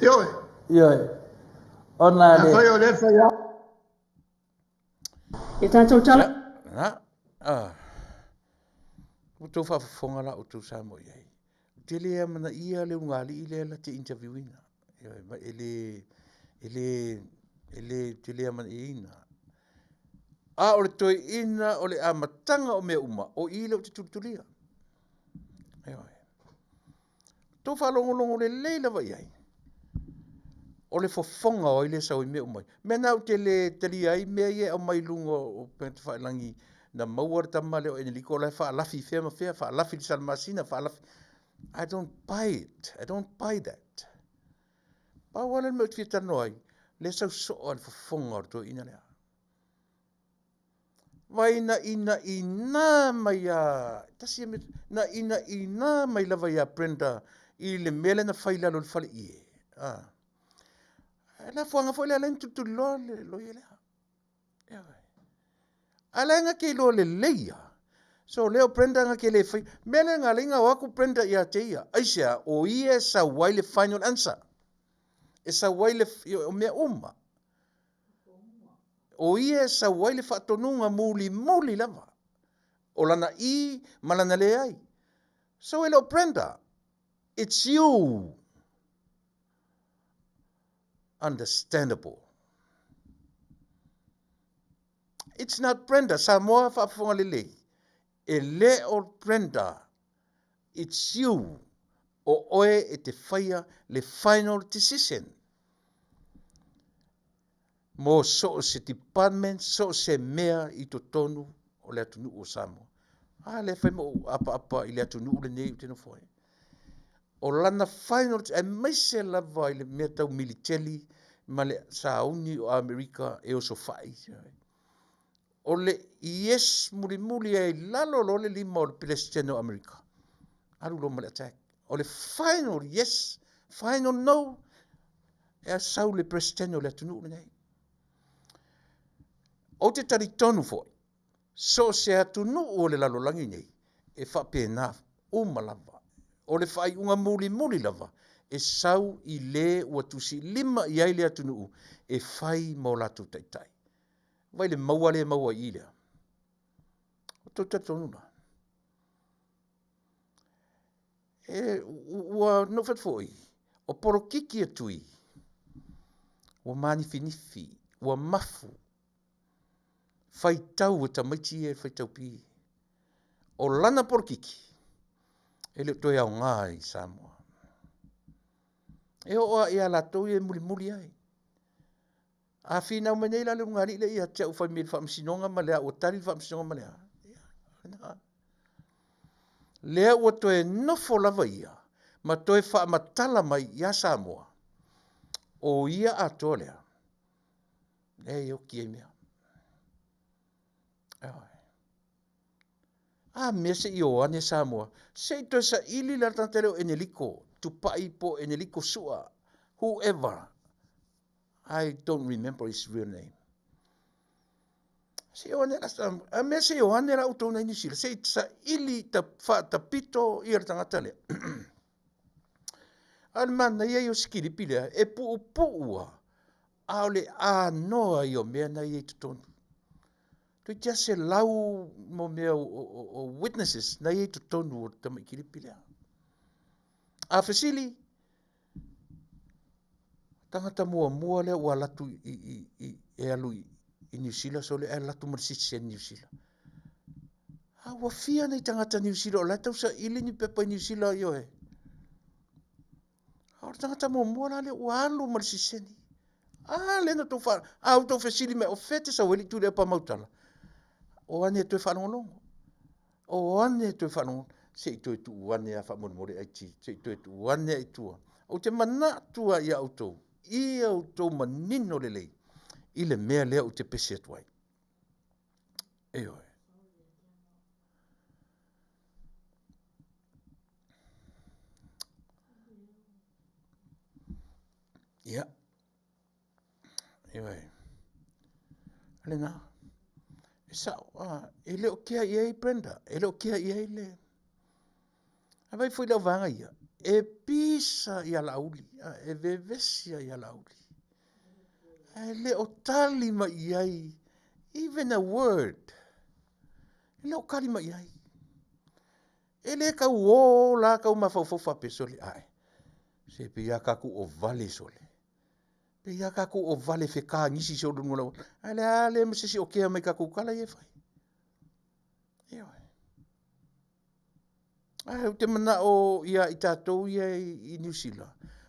Ioe. Ioe. Ona le. Afai o lea e fai lava. E tatou tala. Na, ah. Ua outou faafofoga la outou Samoa i ai. Ou te le amanaia le ulugalii lea la te interview ina. E le, e le, e le, te le amanaiaina. A o le toeaina o le amataga o mea uma, o i lea ou te tulitulia. Ioe. Tou faalogologo lelei lava i ai. O le fofoga o ai lea e sau ai mea uma ia. Mea na ou te le talia ai mea ia e aumai i luga o upega tafailagi na maua le tama lea o Eneliko o la e faalafi i fea ma fea, faalafi i le Salamasina, faalafi. I don't buy it. I don't buy that. Pau lava lea o le mea ou te fia talanoa ai, lea e sau soo lava le fofoga o le toeaina lea. Vai na inaina mai ia, tasi ia mea, na inaina mai lava ia Brenda i le mea lea na fai i lalo o le faleie. Ah. E lafuaga foi lea, lea na tulituliloa le loia lea. Ioe. A la e na te iloa lelei ia. So lea o Brenda na te le fai. Mea lea na alai na o atu Brenda ia te ia. Aisea, o ia e sau ai le final answer. E sau ai le, o mea uma. O ia e sau ai le faatonuga mulimuli lava. O lana i ma lana leai. So e le o Brenda. It's you. Understandable. It's not Brenda. Samoa faafofoga lelei. E le o Brenda. It's you. O oe e te whaia le final decision. Mo so o se department, so o se mea i totonu o le atunuu o Samoa. A lea fai ma ou apaapa i le atunuu lenei ou te nofo ai. O lana final, aemaise lava i le mea tau militeli ma le sauni o Amerika e osofai. O le yes mulimuli ai lalo loa le lima o le Peresetene o Amerika. Alu loa ma le attack. O le final yes, final no, e sau le Peresetene o le atunuu lenei. Ou te talitonu foi, So o se atunuu o le lalolagi nei, e faapena uma lava. O le faaiuga mulimuli lava e sau i le ua tusilima i ai le atunuu e fai ma o latou taitai. Vai le maua le maua i i lea. O tou talitonu la. E, ua nou fai atu foi, o polokiki a Tui, ua manifinifi, ua mafu, Faitau e tamaiti ia e faitau pi. O lana polokiki, e le o toe aoga i Samoa. E oo lava ia latou ia e mulimuli ai. A finau mai nei la le ulugalii lea ia te au fai mai i le faamasinoga ma le a, ua tali le faamasinoga ma le a. Ia, lena. Lea ua toe nofo lava ia ma toe faamatala mai ia Samoa, o ia atoa lea. Lea e oki ai mea. Ioe. A mea se i o ane Samoa, se i toe saili la le tagata lea o Eneliko, Tupai po o Eneliko Sua, whoever. I don't remember his real name. Se i o ane la, a mea se i o ane la outou nei Niu Sila, se i saili ta faatapito ia le tagata lea. A o le manaia ia o si kilipi lea, e puupuu lava, a o le anoa ia o mea na i ai i totonu. Toeitiiti lava 100 mo mea o witnesses na i ai i totonu o le tamai kilipi lea. A fesili, tagata muamua lea ua alu atu i, i, i, e alu i, i Niu Sila sole ae alu atu ma le sitiseni Niu Sila. A ua fia nei tagata Niu Sila o la e tau saili ni pepa i Niu Sila ioe. A o le tagata muamua la lea ua alu ma le sitiseni. A lea na tou fa, a outou fesili mai o fea e te sau ai le Tuilaepa Mautala? O ane e toe faalogologo. O ane e toe faalogologo. Se i toe tuu ane lava faamolemole IT, se i toe tuu ane lava i tua. Ou te manatu lava ia outou, ia outou manino lelei i le mea lea ou te pese atu ai. Ioe. Ia. Ioe. O lena. E sao, a, e le o kea i ai Brenda, e le o kea i ai le... A vai foi lau vaega ia, e pisa ia Laauli, e vevesi ia Laauli. Ae le o tali mai i ai even a word. E le o tali mai i ai. E le tau o la tau mafaufau faapea sole, ae se pei a tatou o vale sole. Pei a tatou o vale fetagisi sole luga o le auala. Ae le a le ma se isi o kea mai tatou tala ia e fai. Ioe. Ae ou te manao ia i tatou ia i Niu Sila,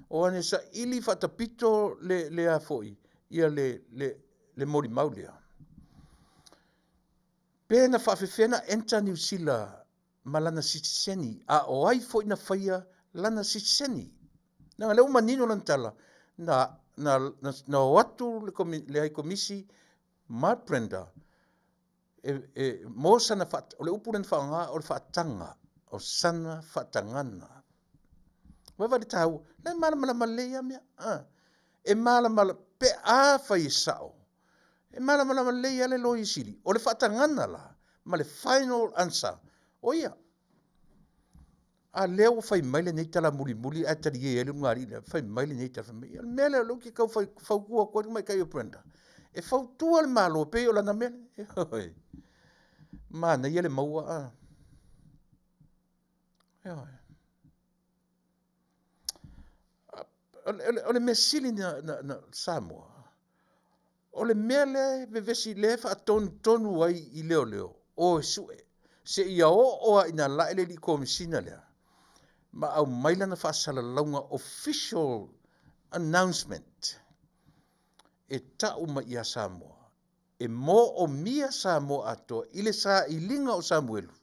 o ane saili faatapito le, le a foi, ia le, le, le molimau lea. Pe na faafefea na enter Niu Sila ma lana sitiseni, a o ai foi na faia lana sitiseni? Leaga lea ua manino lana tala, na, na, na, na o atu le, komi, le Ai Komisi ma Brenda e, e, mo sana fa, o le upu lea na faaaoga o le faataga, o sana faatagana. Vaai le taua, la e malamalama lelei ia mea. Ah, e malamalama, pe a fai e sao, e malamalama lelei lava le Loia Sili. O le faatagana la, ma le final answer, o ia. A lea ua fai mai lenei tala mulimuli ae talie ai le ulugalii lea, fai mai lenei tala, fai mai, o le mea lea o lea ou te tau fautua atu ai le tamaitai o Brenda, e fautua le Malo e pei o lana mea lea. Ioe. Manaia le maua a. Ioe. O le mea sili na, na, na Samoa, O le mea lea e vevesi lea e faatonutonu ai i leoleo, o e sue, seia oo lava ina lae le alii Komesina lea ma aumai lana faasalalauga official announcement e tau mai ia Samoa, e moomia Samoa atoa i le sailiga o Samuelu.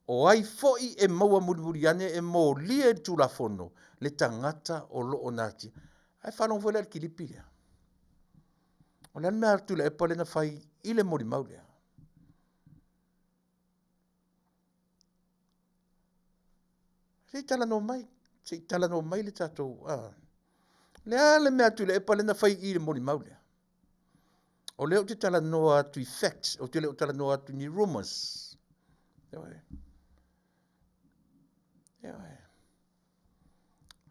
O ai foi e maua mulimuli ane e molia i le Tulafono le tagata o lo o natia. Ae faalogo foi la i le kilipi lea. O le a le mea a Tuilaepa lea na fai i le molimau lea? Se i talanoa mai, se i talanoa mai le tatou... Ah. Le a le mea a Tuilaepa lea na fai i le molimau lea? O lea ou te talanoa atu i facts, ou te le o talanoa atu ni rumors. Ioe. Ioe.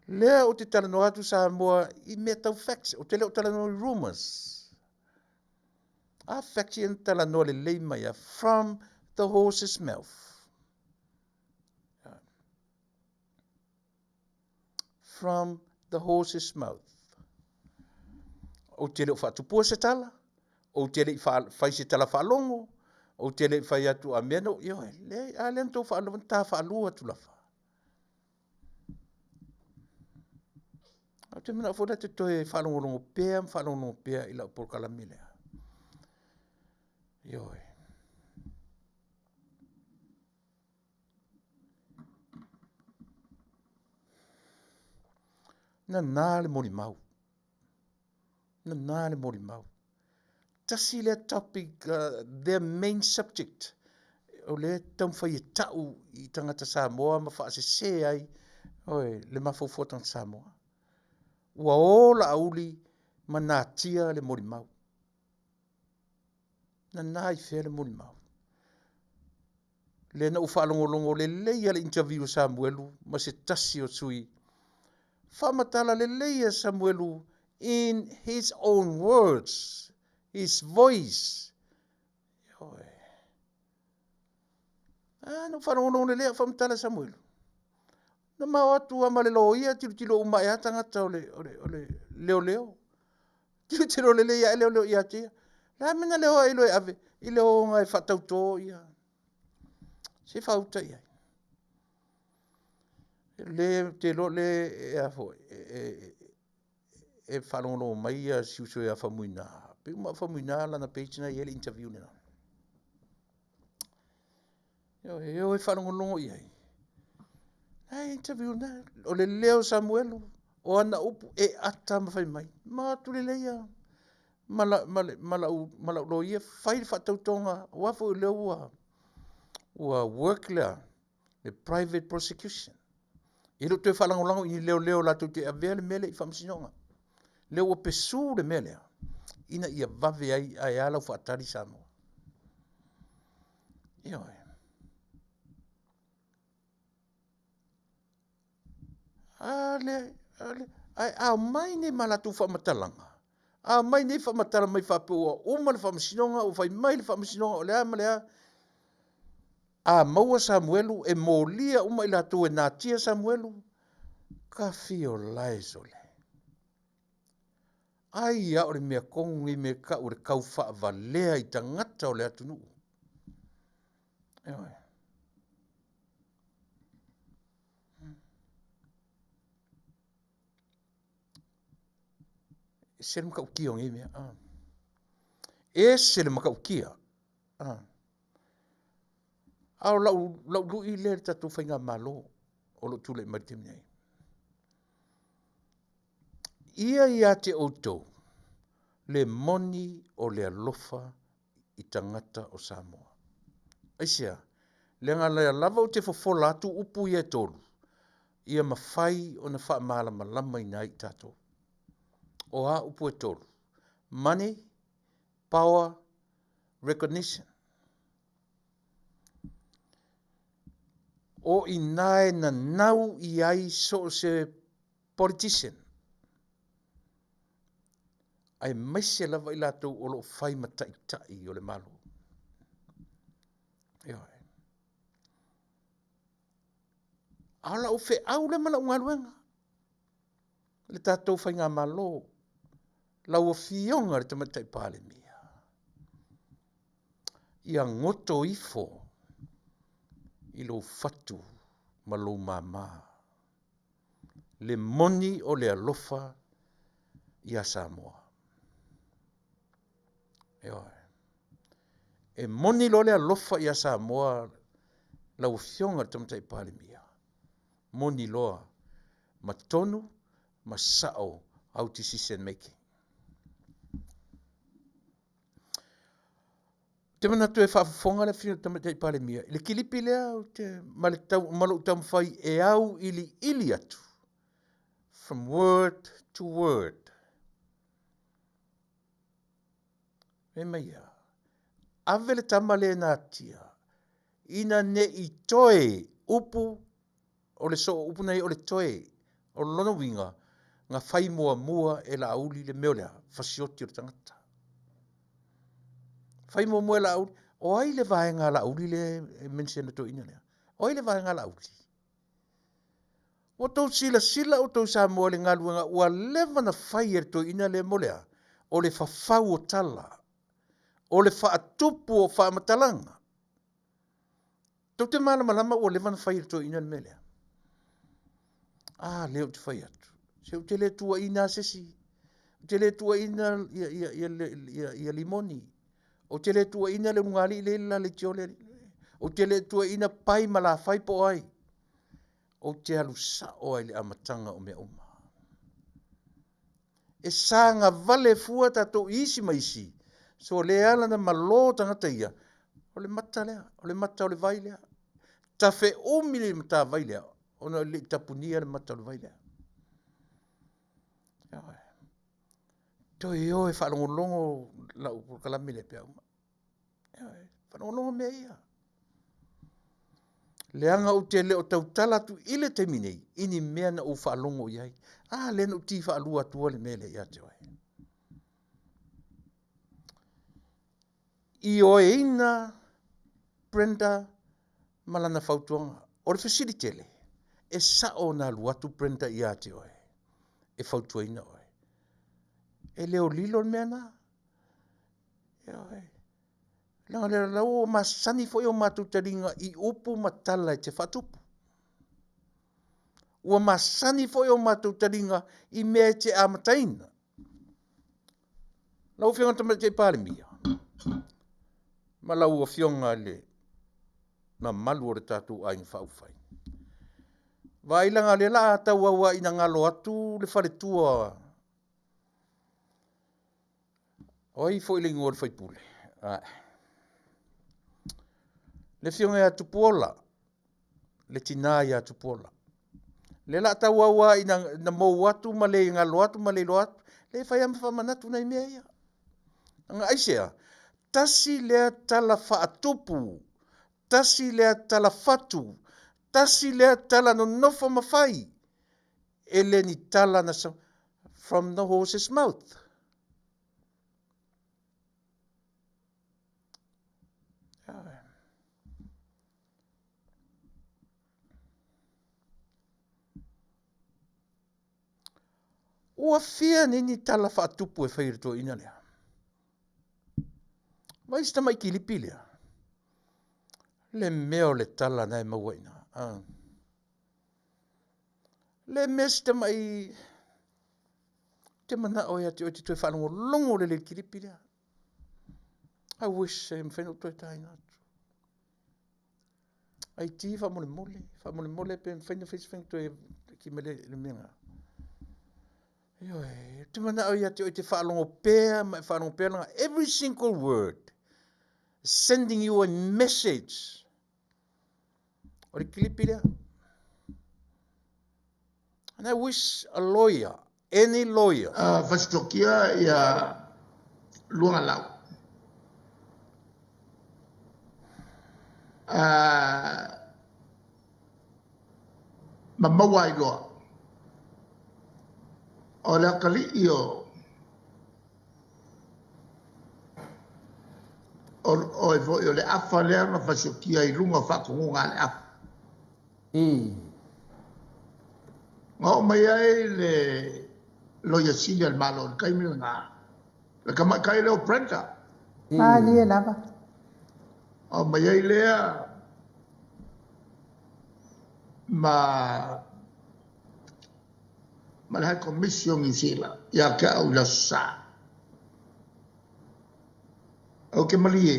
Lea ou te talanoa atu Samoa i mea tau facts, ou te le o talanoa i rumors. A facts ia na talanoa lelei mai a from the horse's mouth. From the horse's mouth. Ou te le o faatupua se tala, ou te le i fai se tala faalogo, ou te le i fai atu a mea no, ioe, leai, a lea na tou faalogo, na ta faalua atu lava. Ou te manao foi la te toe faalogologo pea ma faalogologo pea i lau polokalame lea. Ioe. Nana le molimau. Nana le molimau. Tasi lea topic, their main subject, o lea e taumafai e tau i tagata Samoa ma faasese ai oi, le mafaufau o tagata Samoa. Ua o Laauli ma natia le molimau. Nana i fea le molimau? Lea na ou faalogologo lelei a le interview a Samuelu ma se tasi o sui. Faamatala lelei a Samuelu in his own words, his voice. Ioe. Ah, na ou faalogologo lelei a faamatala Samuelu. Na ma o atu lava ma le loia tilotilo uma ae lava tagata o le, o le, o le leoleo. Tilotilo lelei ae leoleo ia te ia. Le a mea na leo ai loa e ave i le oga e faatauto ia. Se faauta i ai. Le te iloa le e a foi e, e, e faalogologo mai ia si uso ia Faumuina. Pei uma Faumuina lana page na i ai le interview lena. E o e faalogologo i ai. Ai interview na, o le leo o Samuelu, o ana upu e ata ma fai mai. Ma atu lelei a ma la, ma le, ma lau, ma lau loia fai le faatautoga, aua foi o lea ua, ua work lea, le private prosecution. E le o toe faalagolago i ni leoleo latou te avea le mea lea i faamasinoga. Lea ua pesu le mea lea, ina ia vave ai ae a lau faatali Samoa. Ioe. A le, a le, ae a mai nei ma latou faamatalaga, a mai nei faamatala mai faapea ua uma le faamasinoga, ua fai mai le faamasinoga o le a ma le a, a maua Samuelu e molia uma i latou e natia Samuelu, ka fio lae sole. Ai a o le mea tonu nei mea e tau o le tau faavalea i tagata o le atunuu. Ioe. Ese le matautia o nei mea. Ah. Ese le matautia. Ah. A o lau, lau lui lea i le tatou faigamalo o lo o tulai mai le taimi nei. Ia ia te outou le moni o le alofa i tagata o Samoa. Aisea? Leaga lea lava ou te fofola atu upu ia e tolu, ia mafai ona faamalamalamaina ai i tatou. O a upu e tolu? Money, power, recognition. O i ina e nanau i ai so o se politician, aemaise lava i latou o lo o fai ma taitai o le Malo. Ioe. A o lau feau lea ma lau galuega, le tatou faigamalo, lau Afioga i le Tamaitai Palemia, ia goto ifo i lou fatu ma lou mama le moni o le alofa ia Samoa. Ioe. E moni loa le alofa ia Samoa lau Afioga i le Tamaitai Palemia, moni loa ma tonu ma sao au decision making. Ou te manatu e faafofoga le Afioga i le Tamaitai Palemia i le kilipi lea ou te, ma le tau, ma lou taumafai e auiliili atu from word to word. Fai mai ia, ave le tama lea e natia, ina ne i toe upu O le soo upu nei o le toe, o lona uiga, na fai muamua e Laauli le mea o le a? Fasioti o le tagata. Fai muamua e Laauli, o ai le vaega a Laauli lea e mention e toeaina lea? O ai le vaega a Laauli? Ua tou silasila outou Samoa i le galuega ua leva na fai e le toeaina lea mo le a? O le fafau o tala, o le faatupu o faamatalaga. Tou te malamalama ua leva ona fai e le toeaina le mea lea. A, lea ou te fai atu. Se ou te le tuuaiina lava se isi. Ou te le tuuaiina ia, ia, ia, ia, ia Limoni. Ou te le tuuaiina le ulugalii lea i le la leitio lea. Ou te le tuuaiina Pai ma Lafai po o ai. Ou te alu sao lava i le amataga o mea uma. E sagavale fua tatou i isi ma isi, so lea e ala ona malo tagata ia, o le mata lea, o le mata o le vai lea. Tafeumi le matavai lea, ona e le i tapunia le mata o le vai lea. Toe o e faalogologo lau polokalame lea pe a uma. Faalogologo mea ia. Leaga ou te le o tautala atu i le taimi nei i ni mea na ou faalogo i ai. A lea na ou ti faalua atua le mea lea ia te oe. Ioeina Brenda ma lana fautuaga. O le fesili tele, E sa'o ona alu atu Brenda ia te oe e fautuaina oe. E le o lilo le mea na. Ioe. Leaga o le lau ua masani foi o matou taliga i upu ma tala e te faatupu. Ua masani foi o matou taliga i mea e te amataina. Lau Afioga i le Tamaitai Palemia ma lau Afioga i le mamalu o le tatou Aiga Faaupufai, vaai leaga o lea o le a tauau lava ina galo atu le faletua. O ai foi le igoa o le faipule? Le Afioga ia Tupuola, le tina ia Tupuola. Lea o le a tauau lava ina mou atu ma le galo atu ma le iloa atu, lea e fai lava ma faamanatu nai mea ia. Leaga aisea? Tasi lea tala faatupu, tasi lea tala fatu, tasi lea tala nonofo ma fai, e le ni tala na from the horse's mouth. Ua fia nei ni tala faatupu e fai e le toeaina lea. Vaai si tamai kilipi lea. Le mea o le tala na e maua i ina. Ah. Le mea si tamai te manao ia te oe te toe faalogologo lelei i le kilipi lea. I wish e mafai ona ou toe taina atu. Ai ti faamolemole, faamolemole pe mafai ona fai se faiga toe ki mai le mea lena. Ioe, ou te manao ia te oe te faalogo pea ma e faalogo pea lana every single word sending you a message. O le kilipi lea. And I wish a lawyer, any lawyer. Fasitokia ia Luagalau. Ma maua ai loa. O le atalii o oe foi o le afa lea na fasiokia i luga o faatonuga a le afa. Na oo mai ai le Loia Sili a le Malo i le taimi lena, le tamaitai lea o Brenda. Malie lava. Oo mai ai lea ma ma le High Commission o Niu Sila ia te au i le Aso Sa. Ou te malie.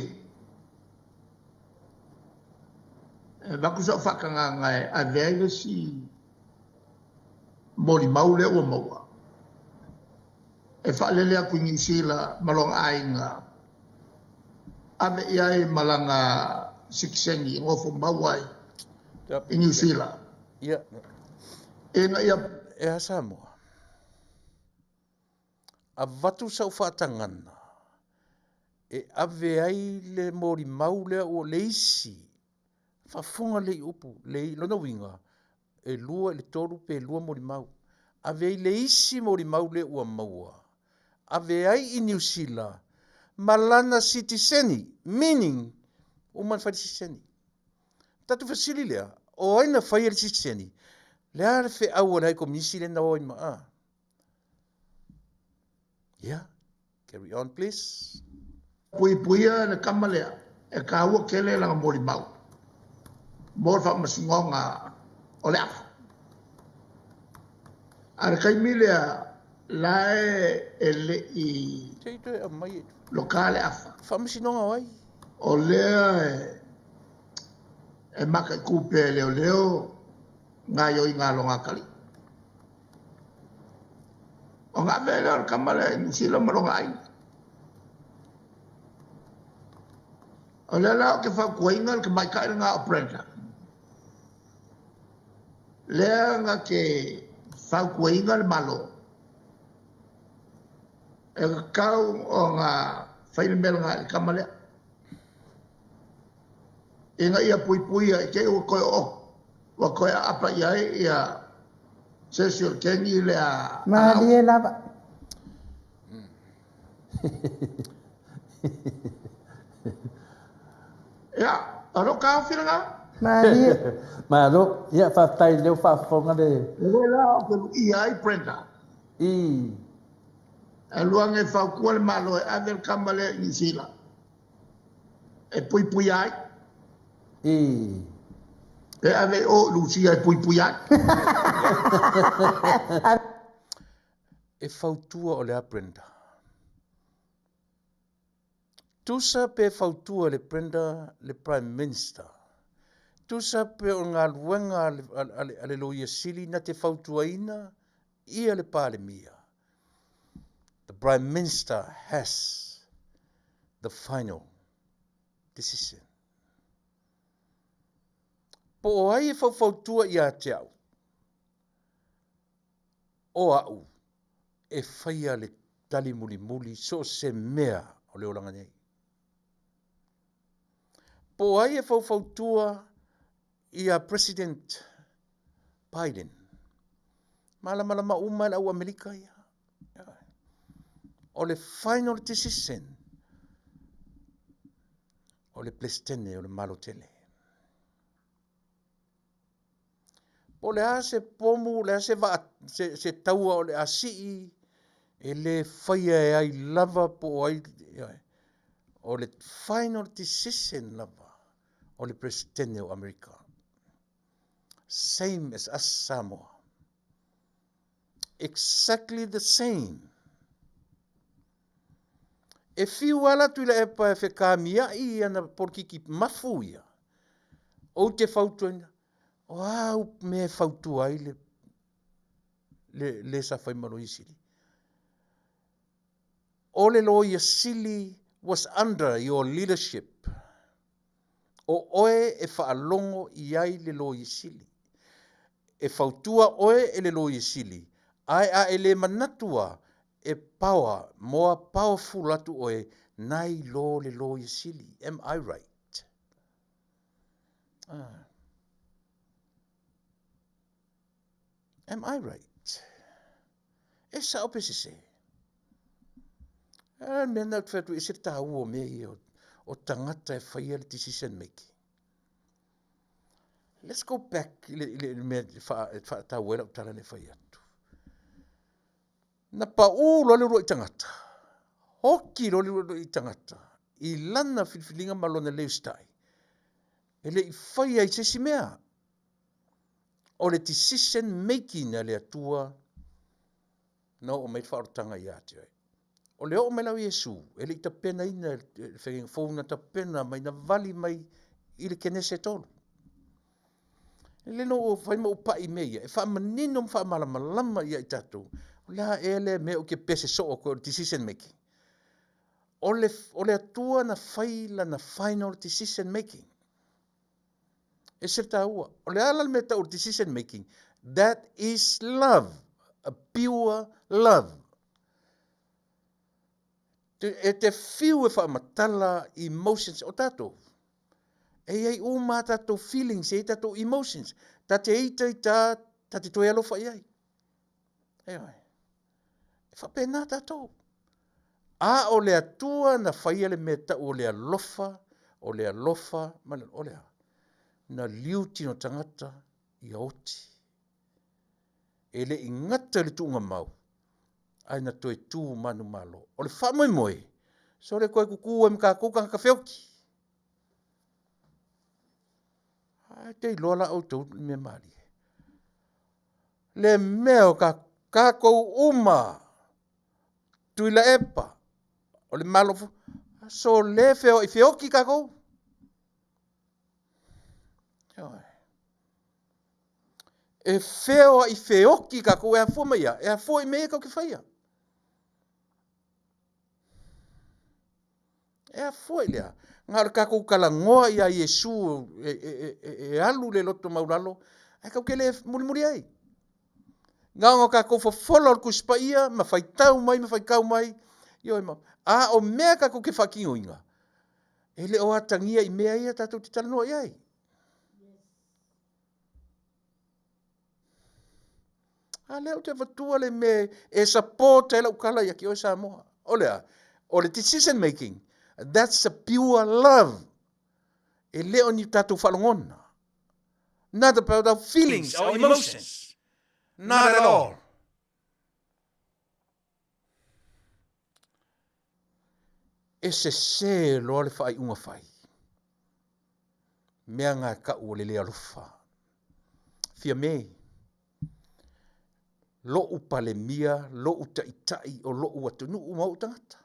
E avatu sau faatagaga e ave ai le isi molimau lea ua maua e faalele atu i Niu Sila ma lona aiga, ave i ai ma lana sitiseni e nofo mau ai i Niu Sila. Ina ia. E a Samoa? Avatu sau faatagana e ave ai le molimau lea ua le isi faafofoga lelei i upu le lona uiga e 2 i le 3 pe 2 molimau ave ai le isi molimau lea ua maua ave ai i Niu Sila ma lana sitiseni meaning uma ona fai le sitiseni tatou fesili lea o ai na faia le sitiseni le a le feau a le High Komisi lea na o ai ma a Yeah. Carry on, please. Puipuia le tama lea, e taua tele lana molimau mo le faamasinoga o le afa. A o le taimi lea la e le i loka le afa. Faamasinoga o ai? O lea e mataitu pea e leoleo gaoioiga a lona atalii. Ona ave ai lea o le tama lea i Niu Sila ma lona aiga. O lea la ou te fautuaina le tamaitai lena o Brenda, lea na te fautuaina le Malo e tatau ona fai le mea lena i le tama lea ina ia puipuia i te i ua toe oo ua toe aapa i ai ia se isi o le keni lea a Malie lava. Ia, o lou taofi lena. Malie. Malo, ia faafetai lea ua faafofoga le. O lea la ou te luia ai Brenda. I. Alu ane e fautua le Malo e ave le tama lea i Niu Sila e puipuia ai. I. Pe ave i o i Lusia e puipuia ai. E fautua o le a Brenda? Tusa pe fautua le Brenda le Prime Minister. Tusa pe o le galuega a le Loia Sili na te fautuaina ia le Palemia. The Prime Minister has the final decision. Po o ai e faufautua ia te au? O au e faia le tali mulimuli so o se mea o le olaga nei. Po o ai e faufautua ia President Biden? Malamalama uma e le au Amerika ia. O le final decision o le Peresetene o le Malo Tele. Po o le a se pomu, o le a se, vaa, se, se taua o le a sii, e le faia e ai lava po o ai, o le final decision lava o le Peresetene o Amerika. Same as us Samoa. Exactly the same. E whiu ala Tuilaepa e whekaamia'i i ana polokiki mafu ia. Ou te fautuaina, o a au mea e fautua ai le, le, le sa fai ma Loia Sili? O le Loia Sili was under your leadership. O oe e faalogo i ai le Loia Sili. E fautua oe e le Loia Sili, ae a e le manatu a e power, more powerful atu oe nai lo le Loia Sili. Am I right? Ah. Am I right? E sao pe sese. E mea na te whai atu, e se tāua o mea ia o tangata e whaia le decision making. Let's go back i le, i le, i le mea e whaatau e lau tala le whai atu. Na paū loa le uluai tagata, hoki loa le uluai tagata i lana filifiliga ma lona leusitai, e le i faia i se isi mea. O le decision making a le Atua na oo mai le faaolotaga ia te oe. O le oo mai la o Iesu, e le i tapenaina e le feagaiga fou na tapena mai, na vali mai i le Kenese e tolu. E le no ua fai ma ou pai i mea ia, e faamanino ma faamalamalama ia i tatou, o le a ea lea mea ou te pese soo atu ai o le decision making. O le, o le Atua na fai lana final decision making. E se taua. O le a la le mea tau o le decision making? That is love. A pure love. E te whiu e faamatala emotions o tatou. E i ai uma a tatou feelings, e i ai tatou emotions. Ta te ita ita, ta te toe alofa i ai. E oe. E faapena tatou. A o le Atua na faia le mea tau o le alofa, o le alofa, ma le, o le a? Na liu tino tagata ia oti. E le i gata i le tuuga mau, ae na toe tū manumalo. O le faamoemoe, sole toe kukū ai ma kākou tagata feoki. Ae te iloa la outou i mea malie. Le mea o ka kākou uma, Tuilaepa, o le Malo, so le feoai feoki kākou. Ioe. E wheoa i wheoki kākou e afua mai ia, e afua i mea ia kau ke whaia. E afua i lea. Ngā o le kākou kalangoa ia Iesu e, e, e, e, e alu le loto maulalo, ai kau ke le mulimuli ai. Ngā o kākou fofola o le Tusi Paia, ma whaitau mai, ma whaikau mai, ioe ma, a o mea kākou ke whakinoinga, e le o atangia i mea ia tātou te talanoa i ai. A lea ou te avatua le mea e support ai lau tala ia te oe Samoa. O le a? O le decision making, that's a pure love. E le o ni tatou faalogona. Not about our feelings or emotions. Not at all. E sesē loa le faaiuga fai. Mea nga e kau o le le alofa. Fia me, lo'u palemia, lo'u taitai o lo'u atunuu ma o'u tagata.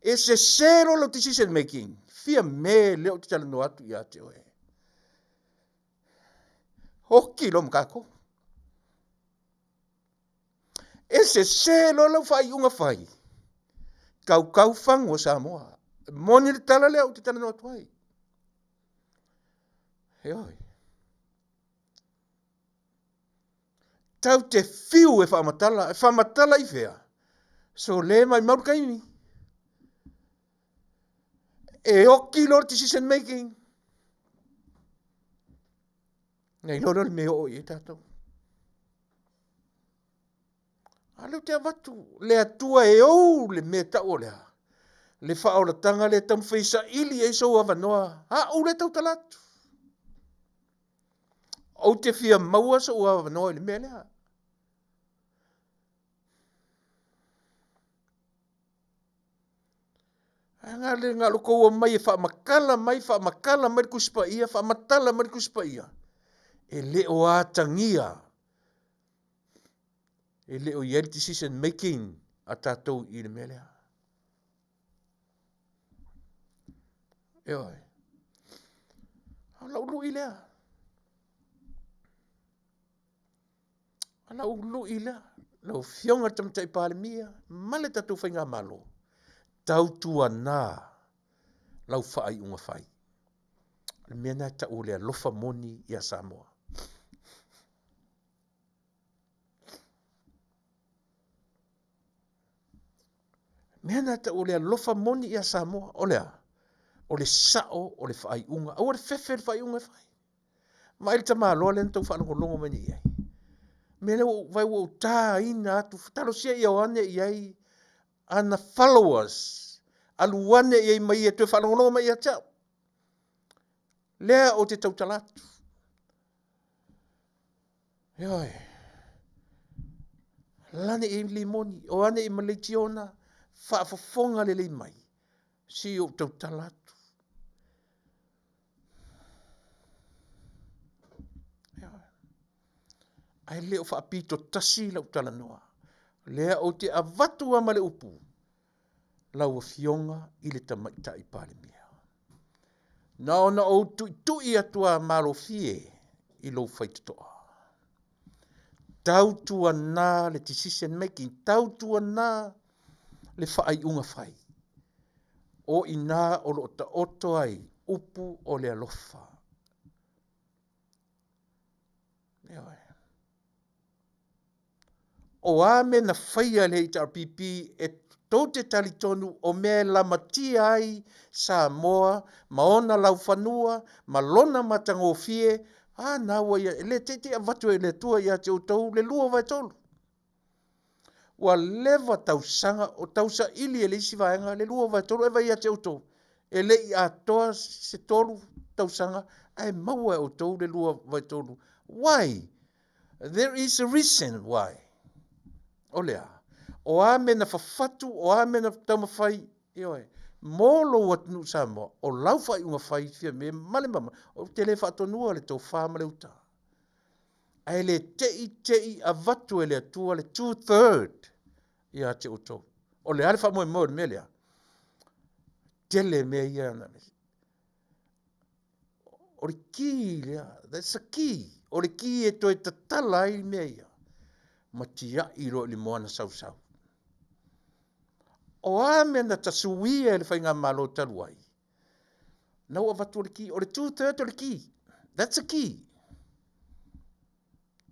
E sesē loa lau decision making, fia me lea ou te talanoa atu ia te oe. Hoki loa ma kākou. E sesē loa lau faaiuga fai, kaukau fagu o Samoa. Moni le tala lea ou te talanoa atu ai. Heoi. Tau te fiu e faamatala, e faamatala i fea? So le mai mau le taimi. E oki loa le decision making. Nei loa lea o le mea e oo i ai tatou. A lea ou te avatu le Atua e ou le mea tau o lea. Le faaolataga lea taumafai saili ai sou avanoa, a'u lea tautala atu. Ou te fia maua sou avanoa i le mea lea. Ae nga le nga lo kou mai e faamatala mai, faamatala mai le Tusi Paia, faamatala mai le Tusi Paia. E le o atagia, e le o i ai le decision making a tatou i le mea lea. Ioe. O lau lui lea. O lau lui lea. Lau Afioga i le Tamaitai Palemia ma le tatou Faigamalo, tautuana lau faaiuga fai. O le mea lena e tau o le alofa moni ia Samoa. Mea na tau o le alofa moni ia Samoa, o le a? O le sao o le faaiuga. Aua le fefe le faaiuga e fai. Vaai le tamaloa lea na tau faalogologo mai nei i ai. Mea lea ua vai ua ou taina atu, talosia ia o ane i ai ana followers, alu ane i ai ma ia toe faalogologo mai ia te au. Lea ou te tautala atu. Ioe. Lane i limoni, o ane i maleitiona, faafofoga lelei mai, si ou tautala atu. Ioe. Ae le o faapito tasi lau talanoa. Lea ou te avatu a ma le upu, lau Afioga i le Tamaitai Palemia. Na ona ou tuitui atu a malofie i lou faitotoa. Tautuana le decision making, tautuana le faaiuga fai. O i ina o lo o taoto ai upu o le alofa. Ioe. O a mea na faia e le HRPP e tou te talitonu o mea e lamatia ai Samoa ma ona laufanua ma lona matagofie, a na ua ia, e le teitei avatu e le Atua ia te outou le 2/3. Ua leva tausaga o tausaili e le isi vaega le 2/3 e vai ia te outou. E le i atoa se tolu tausaga ae maua e outou le 2/3. Why? There is a reason why. O le a? O a mea na fafatu, o a mea na taumafai, ioe, mō lou atunuu Samoa, o lau faaiuga fai fia me ma le mama, ou te le faatonua le tofa ma le uta. Ae le te i te i avatu e le Atua le 2/3 ia te outou. O le a le faamoemoe o le mea lea? Tele mea ia na O le key lea, that's a key. O le key e toe tatala ai mea ia. Ma tiai loa i le moana sausau. O a mea na tasuia e le faigamalo talu ai, na ua avatu o le key. O le 2/3 o le key. That's a key.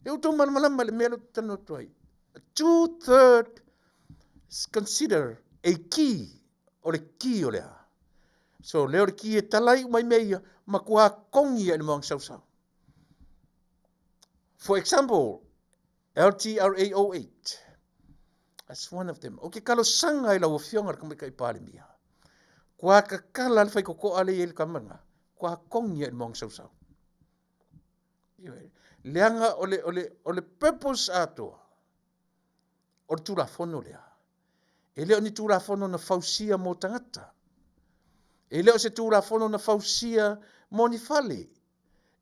E outou malamalama i le mea lea ou te talanoa atu ai. 2/3 is consider a key. O le key o le a? So, lea o le key e tala ai uma i mea ia, matua kongi ia i le moana sausau. For example, LTRA 08. That's one of them. O ke talosaga i lau Afioga i le Tamaitai Palemia, kua tatala le faitotoa lea i ai le tama lena, kua kongi ia i le moana sausau. Leaga o le, o le, o le purpose atoa o le Tulafono lea, e le o ni Tulafono na fausia mo tagata. E le o se Tulafono na fausia mo ni fale.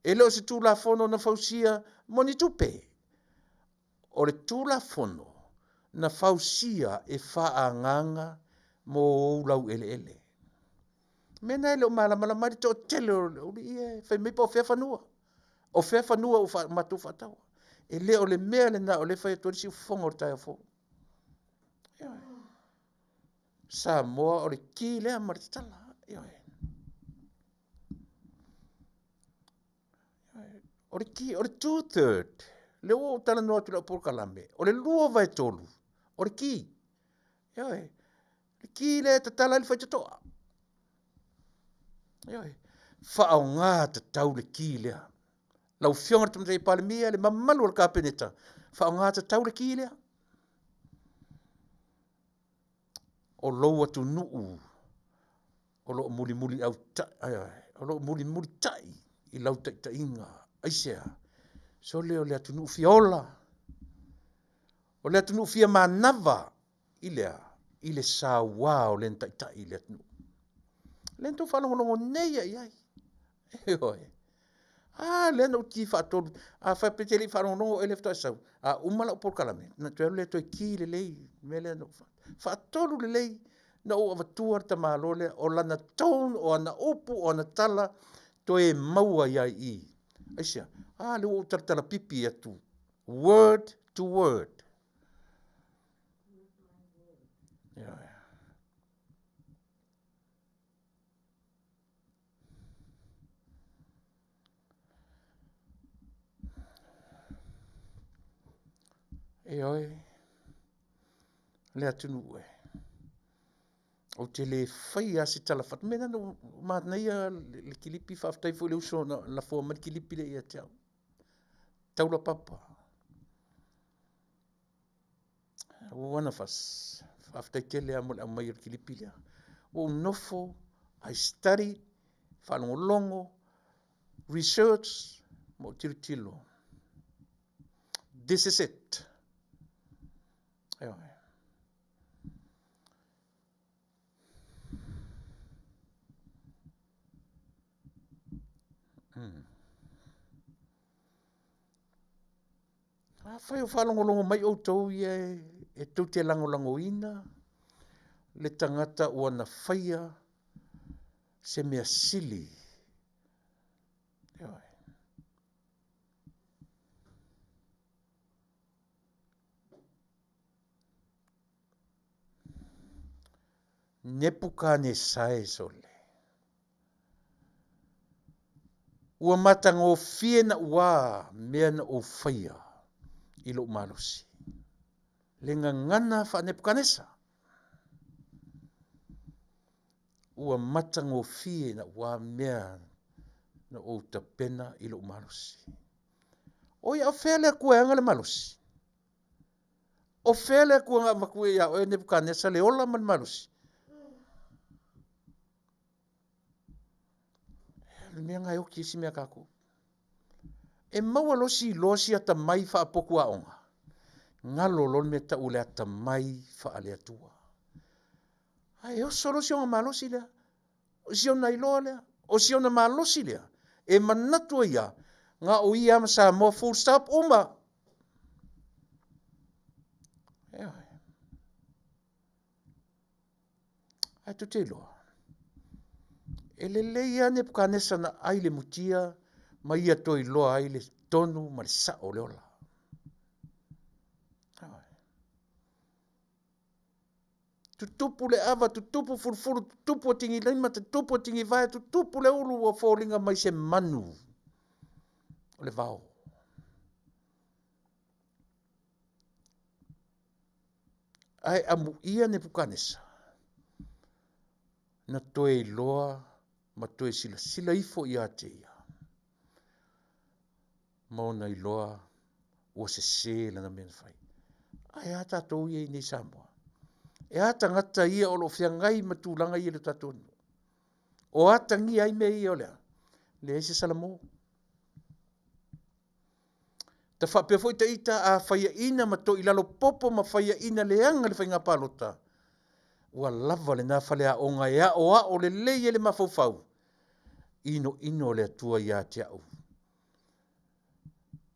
E le o se Tulafono na fausia mo ni tupe. O le Tulafono na fausia e faaagaaga mo ou laueleele. Mea na e le o malamalama ai le toatele o le aualii ia e fai mai po o fea fanua. O fea fanua ua matou faataua. E le o le mea lena o lea e fai atu ai le siufofoga o le taeao fou. Ioe. Samoa o le ki lea ma le tatala. Ioe. O le ki, o le 2/3, lea ua ou talanoa atu i lau polokalame, o le 2/3, o le ki. Ioe, le ki lea e tatala ai le faitotoa. Ioe, faaaoga tatau le ki lea. Lau Afioga i le Tamaitai Palemia, le mamalu o le Kapeneta, faaaoga tatau le ki lea. O lou atunuu o lo o mulimuli au o lo o mulimulitai i lau taitaiga. Aisea? Sole o le atunuu fia ola, o le atunuu fia manava i le a? I le saua o le na taitai i le atunuu. Lea na tou faalogologo nei lava i ai. Ioe. A lea na ou ki faatolu. Afai pe te le i faalogologo oe lea faatoa e sau, a uma lau polokalame, ona toe alu lea toe ki lelei le mea lea na ou faatolu lelei na ou avatua le tamaloa lea, o lana tone, o ana upu, o ana tala, toe maua ai lava i i. Aisea? A lea ua ou talatala pipi atu, word to word. Ioe. Ioe, le atunuu e, ou te le faia lava se tala fatu. Mea lena ua manaia le kilipi, faafetai foi i le uso na lafoa mai le kilipi lea ia te au, Taulapapa. One of us. Faafetai tele lava mo le aumai o le kilipi lea. Ua ou nofo, I studied, faalogologo, research, ma ou tilotilo. This is it. Ioe. Afai o faalogologo mai outou ia e tou te lagolagoina le tagata ua na faia se mea sili. Ioe. Nepukanesae sole. Ua matagofie naʻu a mea na ou faia i lou malosi. Le gagana faa-Nepukanesa. Ua matagofie naʻu a mea na ou tapena i lou malosi. Oi, a o fea le Atua e aga le malosi? O fea le Atua na avatu ai ia oe Nepukanesa le ola ma le malosi? Le mea na e oti isi mea tatou. E maua loa si iloa si atamai faapotu aoga, galo loa le mea tau o le atamai faale-Atua. Ae oso loa si ona malosi lea, o si ona iloa lea, o si ona malosi lea, e manatu ai lava, na o ia ma Samoa full stop uma. Ioe. Ae tou te iloa, e lelei lava Nepukanesa na ai le mutia ma ia toe iloa ai le tonu ma le sao o le ola. Tutupu le ava, tutupu fulufulu, tutupu atigilima, tutupu atigivae, tutupu le ulu ua foliga mai se manu o le vao. Ae amuia Nepukanesa na toe iloa ma toe silasila ifo ia te ia ma ona iloa ua sese lana mea na fai. Ae a tatou ia i nei Samoa? E a tagata ia o lo o feagai ma tulaga ia i le tatou atunuu? O atagia ai mea ia o le a? Leai se salamo. Ta faapea foi taita a faiaina ma toilalo popo ma faiaina leaga le faiga palota, ua lava lena faleaoga e aoao lelei ai le mafaufau, inoino le Atua ia te au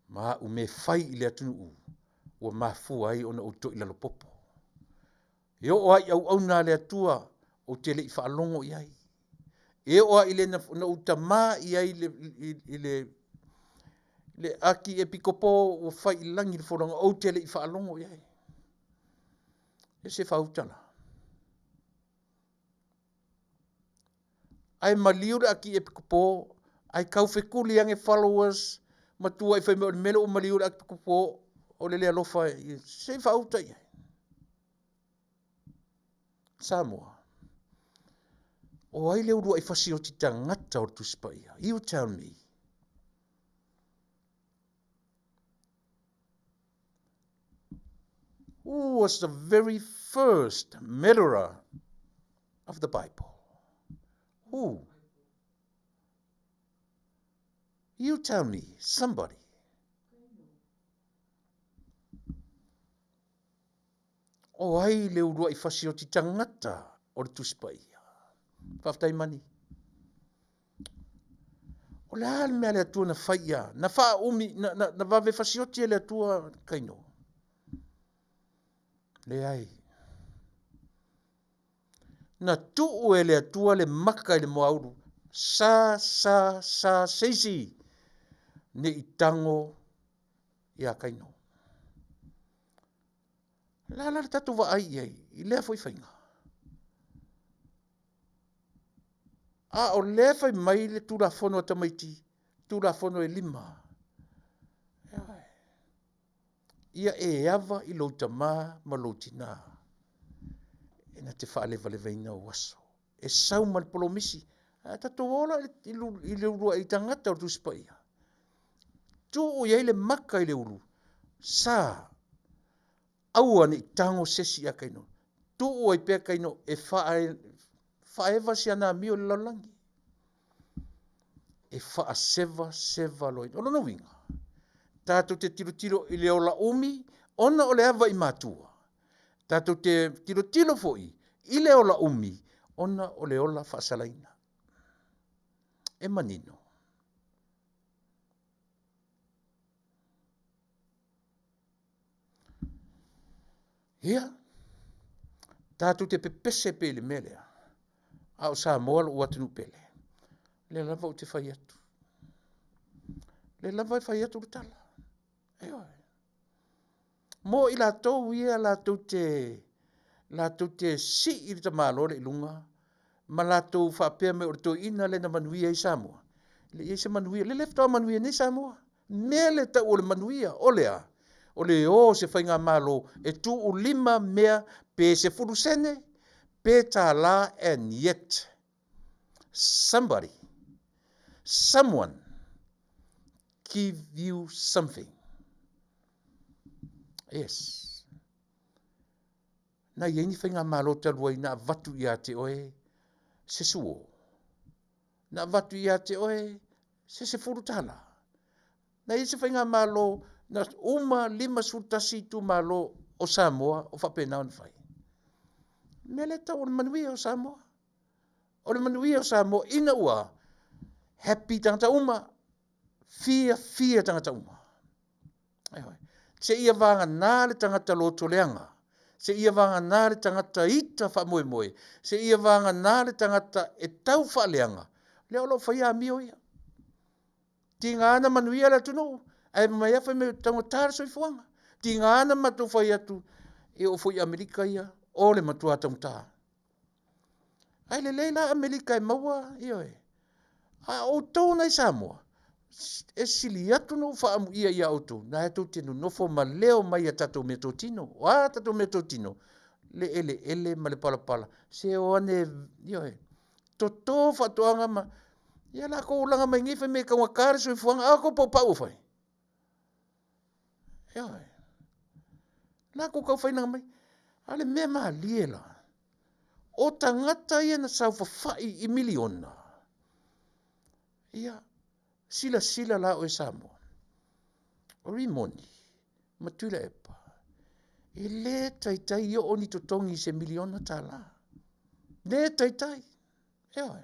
ma au mea e fai i le atunuu ua mafua ai ona ou toilalo popo. E oo lava i auauna a le Atua ou te le i faalogo i ai. E oo lava i le na ou tama i ai i le le aki epikopo ua fai i lagi le folauga, ou te le i faalogo i ai. E se faauta la. Ae maliu le aki epikopo, ae tau fetuli ane followers ma tuai fai mai o le mea lea ua maliu le epikopo o le le alofa se i faauta i ai. Samoa, o ai le uluai fasioti tagata o le Tusi Paia? You tell me. Who was the very first murderer of the Bible? Who? You tell me, somebody. O ai le uluai fasioti tagata o le Tusi Paia? Faafetai Mani. O le a le mea a le Atua na fai ia? Na faaumi, na, na, na vave fasioti e le Atua Kaino? Leai. Na tuu e le Atua le maka i le moaulu. Sa, sa, sa, seisi. Ne i tango ia Kaino. Le a la le tatou vaai i ai i lea foi faiga? A o lea fai mai le Tulafono a tamaiti, Tulafono e lima. Ia e ava i lou tamā ma lou tinā, e na te faalevalevaina ou aso. E sau ma le polomisi, a tatou ola i le uluai tagata o le Tusi Paia. Tuu i ai le maka i le ulu, sa, aua ne i tago sesi ia Kaino. Tuu ai pea Kaino e faaeva si ana amio i le lalolagi. E faaseva seva loaina. O lona uiga, tatou te tilotilo i le ola umi ona o le ava i matua. Tatou te tilotilo foi i le ola umi ona o le ola faasalaina. E manino. Ia, tatou te pepese pea i le mea lea, a o Samoa lou atunuu pele, lea lava ou te fai atu. Lea lava e fai atu le tala. Ioe. Mo i latou ia latou te latou te sii le tamaloa le i luga ma latou faapea mai o le toeaina lea na manuia ai Samoa. E le i i ai se manuia. Le le faatoa manuia nei Samoa. Mea le tau o le manuia, o le a? O le o o se faigamalo e tuulima mea pe 10 sene pe $1 and yet somebody, someone give you something. Yes. Na i ai ni faigamalo talu ai na avatu ia te oe se suo. Na avatu ia te oe se $10. Na i ai se faigamalo na uma 51 itumalo o Samoa o faapena ona fai. Mea lea tau o le manuia o Samoa. O le manuia o Samoa ina ua happy tagata uma, fiafia tagata uma. Ioe. Seia vagana le tagata loto leaga, seia vagana le tagata ita faamoemoe, seia vagana le tagata e tau faaleaga, lea o lo o faia amio ia. Tiga na manuia le atunuu, ae mai lava fai mai taugata le soifuaga. Tiga na matou fai atu, e oo foi i Amerika ia, o le matua taugata. Ae lelei la Amerika e maua, ioe. A o outou na i Samoa, e sili atu na ou faaamuia ia outou, na e tou te nonofo ma leo mai a tatou meatotino. O a tatou meatotino? Le eleele ma le palapala. Se o ane, ioe, toto faatoaga ma, ia lakou olaga mai nei fai mai e taugata le soifuaga, a o tou paupau o fai. Ioe. Latou tau failaga mai. A le mea malie la, o tagata ia na saofafai i miliona, ia, silasila la oe Samoa. O Rimoni ma Tuilaepa, e lē taitai oo ni totogi i se miliona tālā. Lē taitai. Ioe.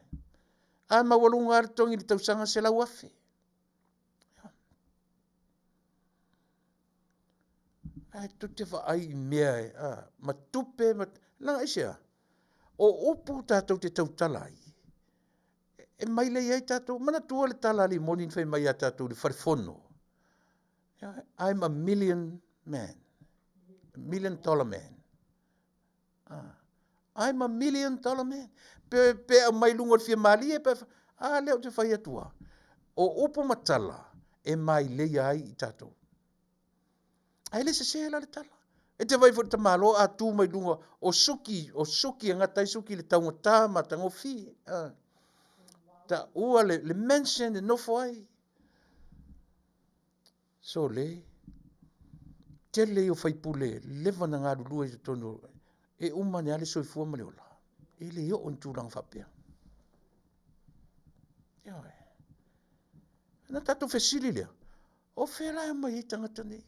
A maualuga lava le totogi i le tausaga 100,000. Ae tou te vaai i mea e, a, ma tupe ma, leaga aisea? O upu tatou te tautala ai, e mailei ai tatou. Manatua le tala a Rimoni na fai mai ia tatou i le fale fono, I'm a million man, a million dollar man. I'm a million dollar man. Pe, pe aumai luga o le fia malie, pe, a lea ou te fai atu a. O upu ma tala e maileia ai i tatou. Ae le sese la le tala. E te vai foi le tamaloa a tu mai luga o suki, o suki e gata ai suki i le taugata ma matagofie. Ah. Taua le, le mansion e nofo ai. So le, tele ia o faipule leva na galulue i totonu e uma ane lava le soifua ma le ola. E le oo ni tulaga faapea. Ioe. Na tatou fesili lea, O fea la e aumai ai tagata nei?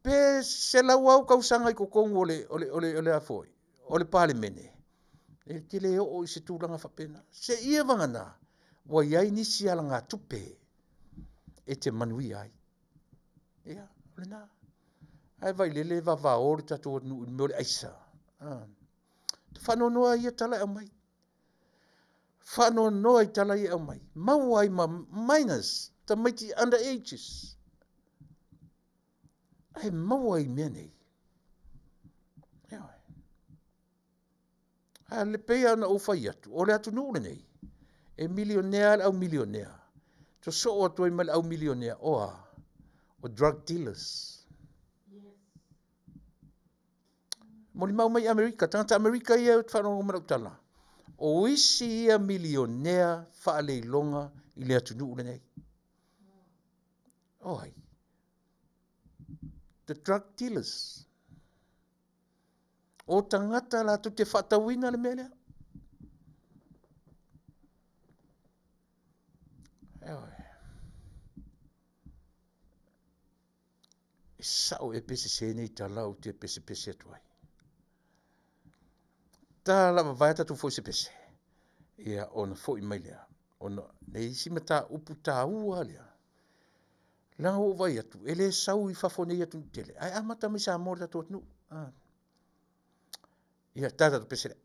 Pe selau au tausaga i totonu o le, o le, o le, o le a foi, o le Palemene, e te le oo i se tulaga faapena. Seia vagana, ua i ai nisi alagatupe e te manuia ai. Ia, o lena. Ae vailele e vavao le tatou atunuu i le mea o le aisa. Ah. Faanoanoa ia tala e aumai. Faanoanoa i tala ia e aumai. Maua ai ma minors, tamaiti under ages. Ae maua i mea nei. Ioe. A le pei lava ona ou fai atu, o le atunuu lenei, e milionea le au milionea. Sosoo atu ai ma le au milionea, o a? O drug dealers. Molimau mai Amerika, tagata Amerika ia ou te faalogologo mai lau tala. O isi ia milionea faaleiloga i le atunuu lenei. O ai? The drug dealers. O tagata latou te faatauina le mea lea. Ioe. E sao ea pe sese nei tala ou te pesepese atu ai. Ta lava vaea tatou foi se pese. Ia ona foi mai lea. Ona le isi mataupu taua lea. Leaga ua ou vaai atu, e le sau i fafo nei atunuu tele, ae amata mai Samoa le tatou atunuu. Ah. Ia, tā tatou pese lea.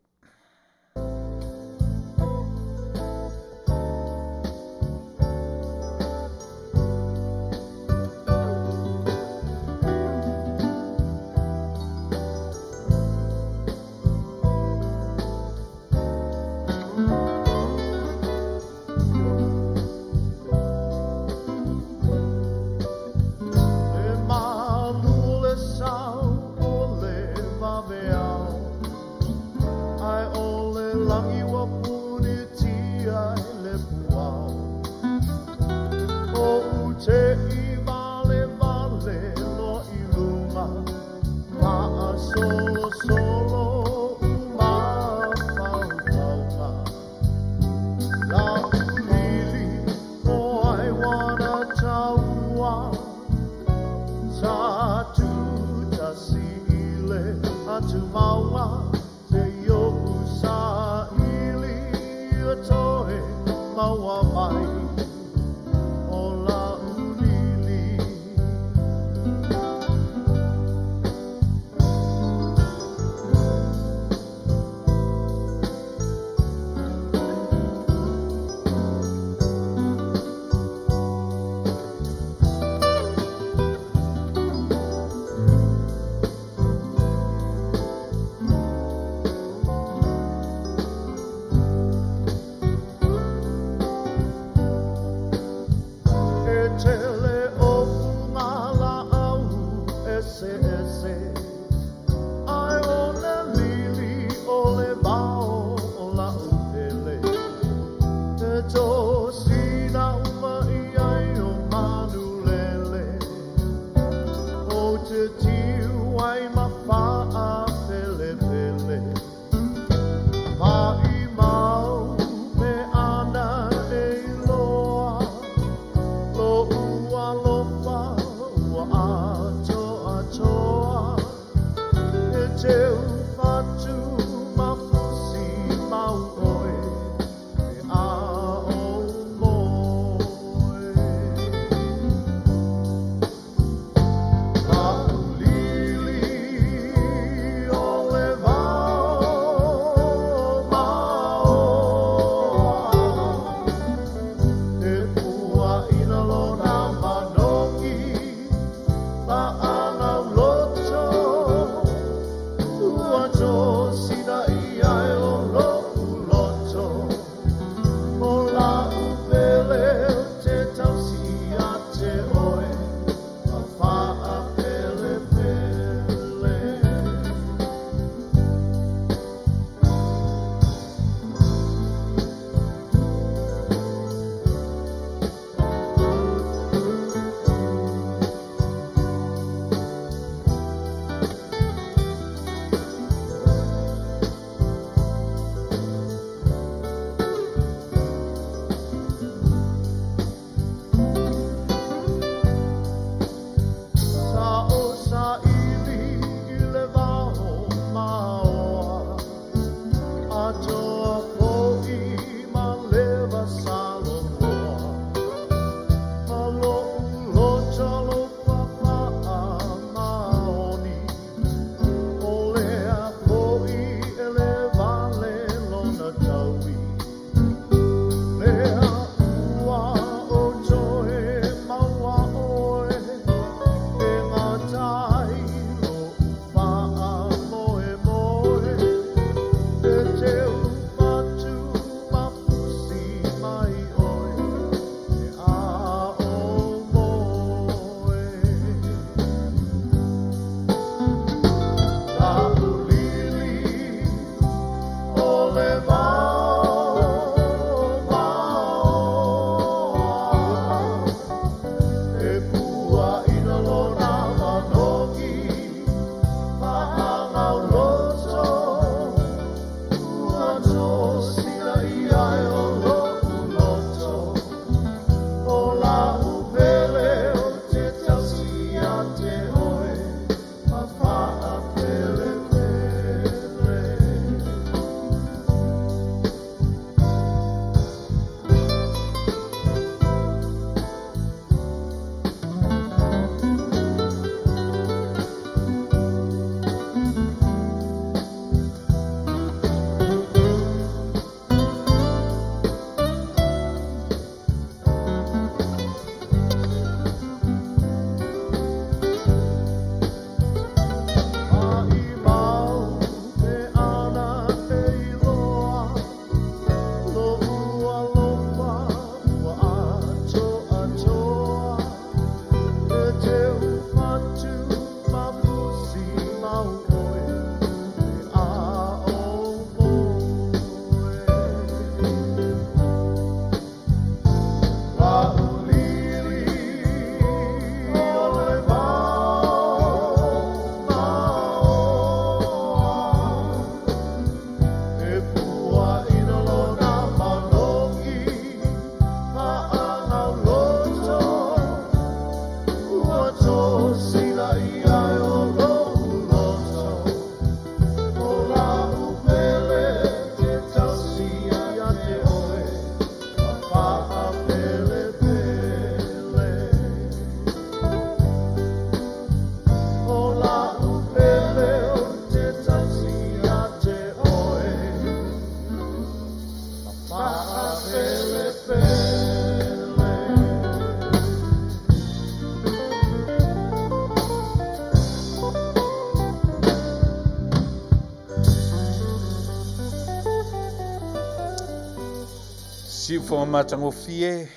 Siufoga matagofie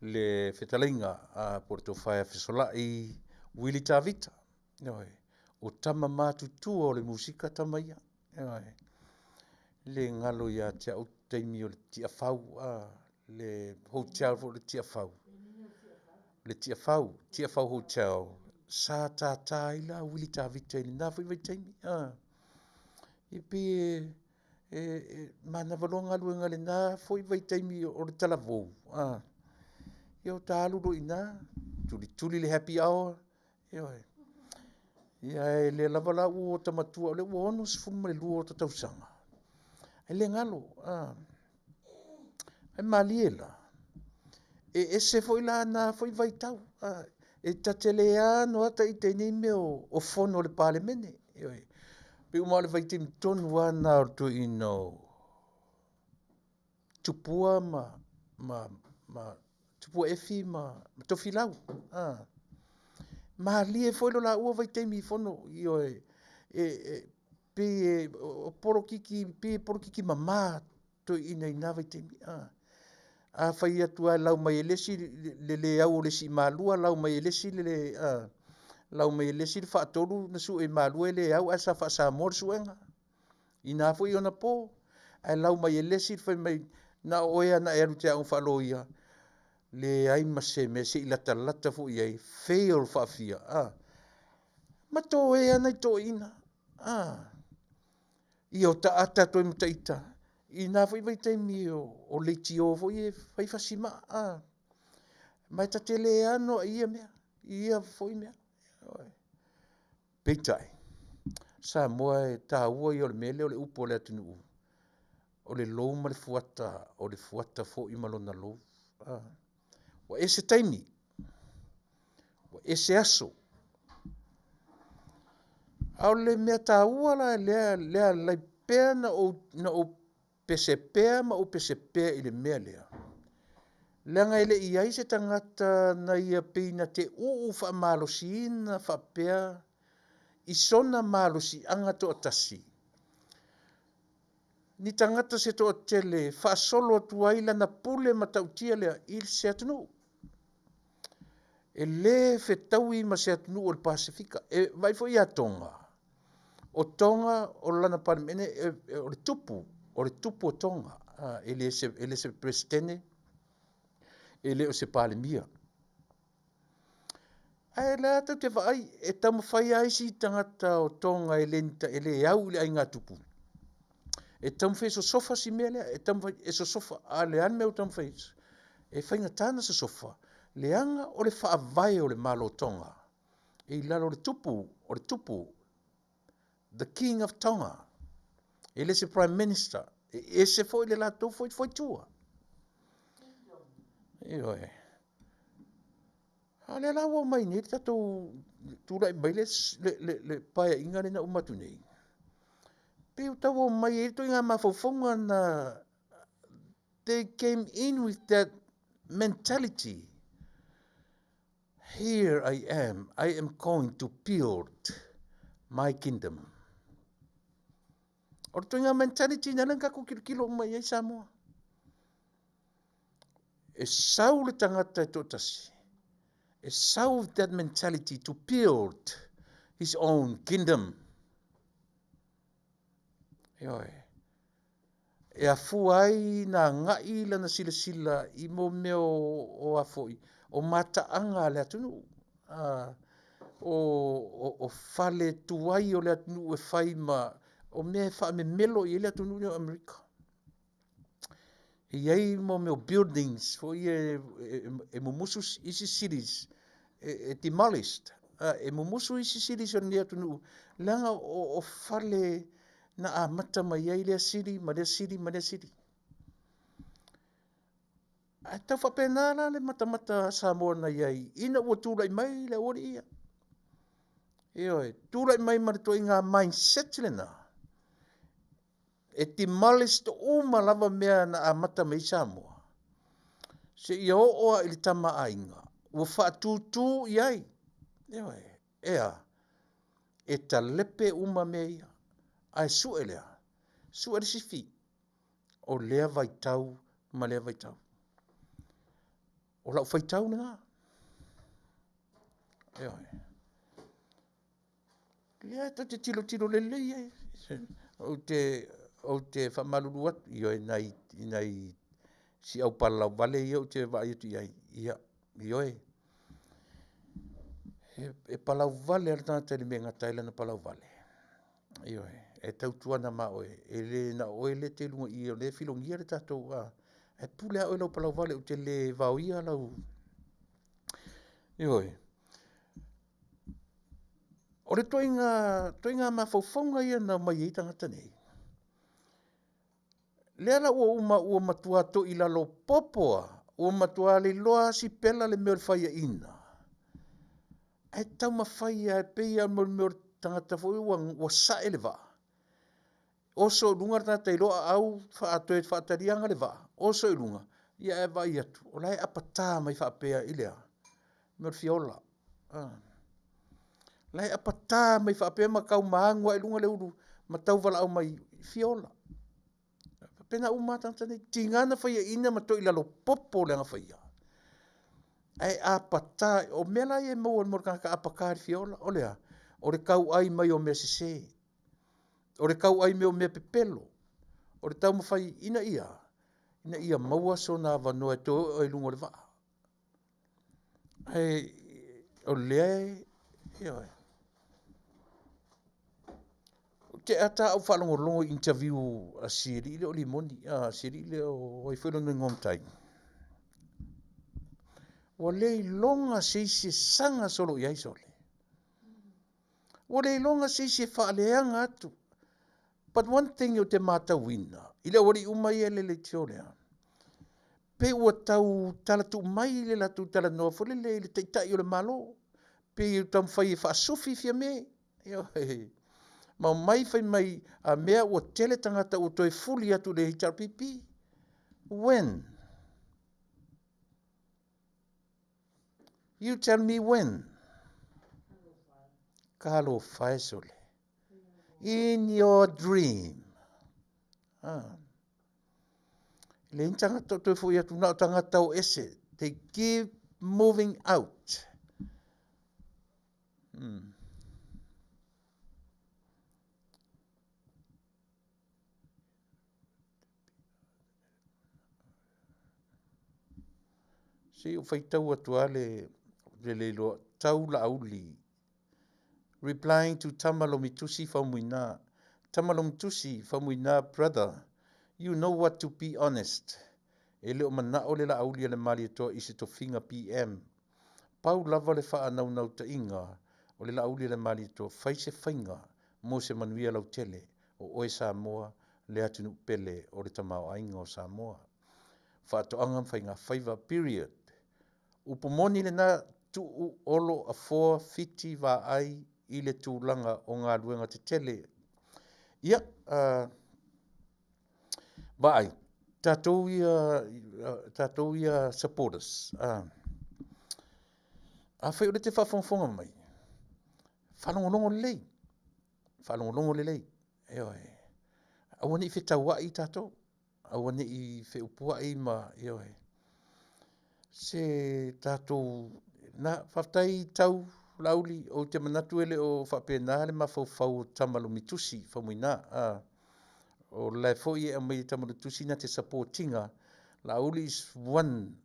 le fetalaiga a po le tofa ia Fesolai Willie Tavita. Ioe, o tama matutua o le musika tama ia. Ioe, le galo ia te au taimi o le Tiafau, a, le hotel foi o le Tiafau. Le Tiafau, Tiafau Hotel, sa tata ai la Willie Tavita i lena foi vaitaimi. A, e pei e, e, e manava loa galuega i lena foi vaitaimi o le talavou. A, ia o ta alu loa i ina, tulituli le happy hour, ioe. Ia e le lava la ua ota matua o lea ua 62 ota tausaga. E le galo, a. Ae malie la, e ese foi la na foi vaitau, a. E ta te le ano lava ita i nei mea o fono a le Palemene. Ioe. Pei uma lava o le vaitaimi tonu lava lena o le toeaina o Tupua ma Tupua Efi ma Tofilau. A. Malie foi lo laua vaitaimi i fono, ioe, e pei e polokiki, pei e polokiki mama toeaiina i na vaitaimi. A fai atu lava e lau mai e le isi le le au o le isi i Malua, lau mai e le isi le le, lau mai e le isi le faatolu na sue i Malua e le au ae sa faa-Samoa le suega. I na foi onapo, ae lau mai e le isi fai mai na o oe lava na e alu e te aoga faa-loia, leai ma se mea se i latalata foi i ai, fail faafia, ma toea nai toeaiina. Ia o ta ata atu ai ma ita i na foi vaitaimi o leitio foi e fai fasi maa, ma e ta te le ano lava i ia mea, i ia foi mea. Peitai, Samoa e taua ia o le mea lea o le upu a le atunuu, o le lou ma le fuata, o le fuata foi ma lona lou. Ua ese taimi, ua ese aso. A o le mea taua la lea e ala ai pea ona ou pese pea ma ou pese pea i le mea lea, leaga e le i i ai se tagata na ia pei na te uu faamalosiina faapea i sona malosiaga toatasi ni tagata se toatele faasolo atu ai lana pule matautia lea i se atunuu. E le fetaui ma se atunuu o le Pasefika. E vaai foi ia Tonga, o Tonga o lana Palemene o le tupu, o le tupu o Tonga. E le se Peresetene, e le o se Palemia. Ae o lea tatou te vaai, e taumafai lava isi tagata o Tonga e le au i le aiga tupu, e taumafai e sosofa si mea lea, e taumafai e sosofa. A o le a le mea ua taumafai? E faigata ona sosofa, leaga o le faavae o le Malo o Tonga e i lalo o le tupu, o le tupu, the King of Tonga, e le se Prime Minister, e ese foi le latou foi faitua. Ioe. A o lea la ua omai nei le tatou tulai mai le, le, le paeaiga lea na uma atu nei, pei ua tau omai ai le ituaiga mafaufauga na they came in with that mentality. Here I am, I am going to build my kingdom. O le ituaiga mentality na lea na tatou tilotilo uma i ai Samoa. E sau le tagata e toatasi, e sau with that mentality to build his own kingdom. Ioe. E afua ai na agai lana silasila i mo mea o a foi, o mataaga a le atunuu. O fale tuai o le atunuu e fai ma o mea e faamemelo i ai le atunuu o Amerika. E i ai mo mea o buildings foi ia e mumusu isi cities e demolished. E mumusu isi cities o lenei atunuu leaga o fale na amata mai ai lea city ma lea city ma lea city. Ae tau faapena la le matamata a Samoa na i ai ina ua tulai mai le aualii ia. Ioe, tulai mai ma le ituaiga mindset lena e demolished uma lava mea na amata mai ai Samoa seia oo lava i le Tama a Aiga ua faatutū i ai. Ioe, e a? E talepe uma mea ia, ae sue lea, sue le sifi o lea vaitau ma lea vaitau. O lau faitau lena. Ioe. Lea tou te tilotilo lelei ai. Ou te, ou te faamalulu atu, ioe, nai, nai si au palalau vale ia ou te vaai atu i ai, ia, ioe. E, e palau vale lava le tagata i le mea e gata ai lana palau vale. Ioe, e tautuana ma oe, e le na o oe lea e te i luga i i, o lea e filogia le tatou, a, ae pule lava oe i lau palau vale, ou te le vaoia lau, ioe. O le toaiga, toaiga mafaufauga ia na omai ai tagata nei. Lea la ua uma ua matua toilalo popo lava, ua matua le iloa lava sipela le mea o le faiaina. Ae taumafai lava e pei lava o le mea o le tagata foi ua, ua sae le vaa, oso i luga le tagata i lou aau toe faataliaga le vaa, oso i luga, ia ae vaai atu, o la e apata mai faapea i le a? Mea o le fia ola. La e apata mai faapea ma tau ma agu lava i luga le ulu ma tau valaau mai, fia ola. E faapena uma lava tagata nei, tiga na faiaina ma toilalo popo le aga faia, ae apata, o mea la ia e maua mo le tagata apata i le fia ola, o le a? O le tauai mai o mea sese, o le tauai mai o mea pepelo, o le taumafai ina ia, ina ia maua sona avanoa e toe oo ai i luga o le vaa. Ae o lea e, ioe. Ou te ata au faalogologo i interview a si alii lea o Limoni, a si alii lea o ai foi lona igoa matai. Ua le iloga se isi e saga solo i ai sole. Ua le iloga se isi e faaleaga atu. But one thing ou te matauina, i le aualii uma ia e lele i tio lea, pei ua tau tala tuu mai le latou talanoa foi lele i le Taitai o le Malo, pei e taumafai e faasufi Fiame. Ioe. Ma omai fai mai a mea ua tele tagata ua toe fuli atu i le HRPP. When? You tell me when? Talofa e sole. In your dream. Ah. E leai ni tagata o toe foi atu, na o tagata o ese. They keep moving out. Se i ou faitau atu lava le, le leiloa, tau Laauli. Replying to Tama Lomitusi Faumuina. Tama Lomitusi Faumuina brother, you know what to be honest. E le o manao le Laauli a le Malietoa i se tofiga PM. Pau lava le faanaunautaiga o le Laauli a le Malietoa, fai se faiga mo se manuia lautele o oe Samoa, le atunuu pele o le tamaoaiga o Samoa. Faatoaga ma faigafaiva period. Upu moni lena, tuu Olo Afoa Fiti vaai i le tulaga o galuega tetele. Ia, uh, vaai, tatou ia, tatou ia supporters, uh, afai o lea te faafogafoga mai, faalogologo lelei, faalogologo lelei, ioe, aua ne i fetauai tatou, aua ne i feupuai ma, ioe, se tatou, na, faafetai tau Laauli, ou te manatu e le o faapena le mafaufau o Tama Lumitusi Faumuina, a, o la e foi e aumai e Tama Lumitusi na te support ina, Laauli is one,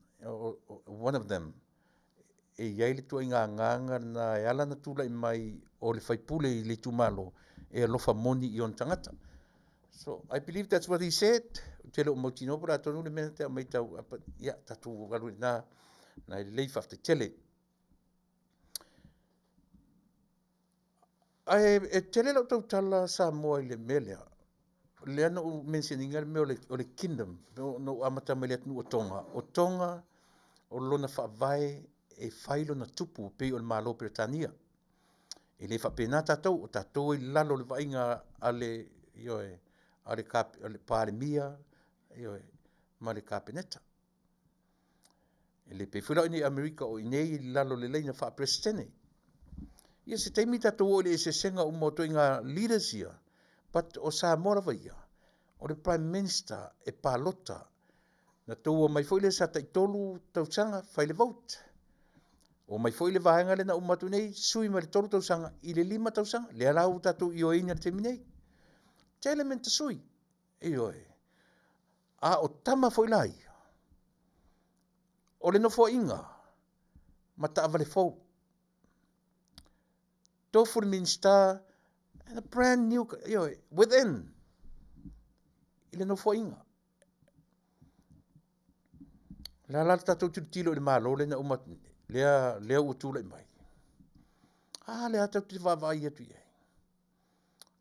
one of them e i ai le tuaiga agaga lena e ala ona tulai mai o le faipule i le itumalo e alofa moni i ona tagata. So I believe that's what he said. Ou te le o mautinoa po o le a tonu le mea na te aumai tau, but ia, tatou alu i lena, na e lelei faafetai tele. Ae e tele lau tautala Samoa i le mea lea. Lea na ou mention ina le mea o le kingdom, na ou amata mai le atunuu o Tonga. O Tonga, o lona faavae e fai lona tupu pei o le Malo o Peretania. E le faapena tatou, o tatou e i lalo o le vaaiga a le, ioe, a le, a le Palemia, ioe, ma le Kapeneta. E le pei foi la o i Amerika o i inei i lalo o le laina faa-Peresetene. Ia se taimi tatou oo i le eseesega uma o ituaiga leaders ia, but o Samoa lava ia, o le Prime Minister e palota. Na tou omai foi lea sa taitolu tausaga fai le vote. Omai foi le vaega lea na uma atu nei, sui mai le 3 tausaga i le 5 tausaga. Lea la ua tatou ioeina i le taimi nei. Tele mea na tasui. Ioe. A o tama foi la ia, o le nofoaiga ma taavale fou. Tofu le Minista and a brand new, ioe, within i le nofoaiga. La la le tatou tilotilo i le Malo lea na uma lea, lea ua tulai mai. A lea tatou te vaavaai atu i ai.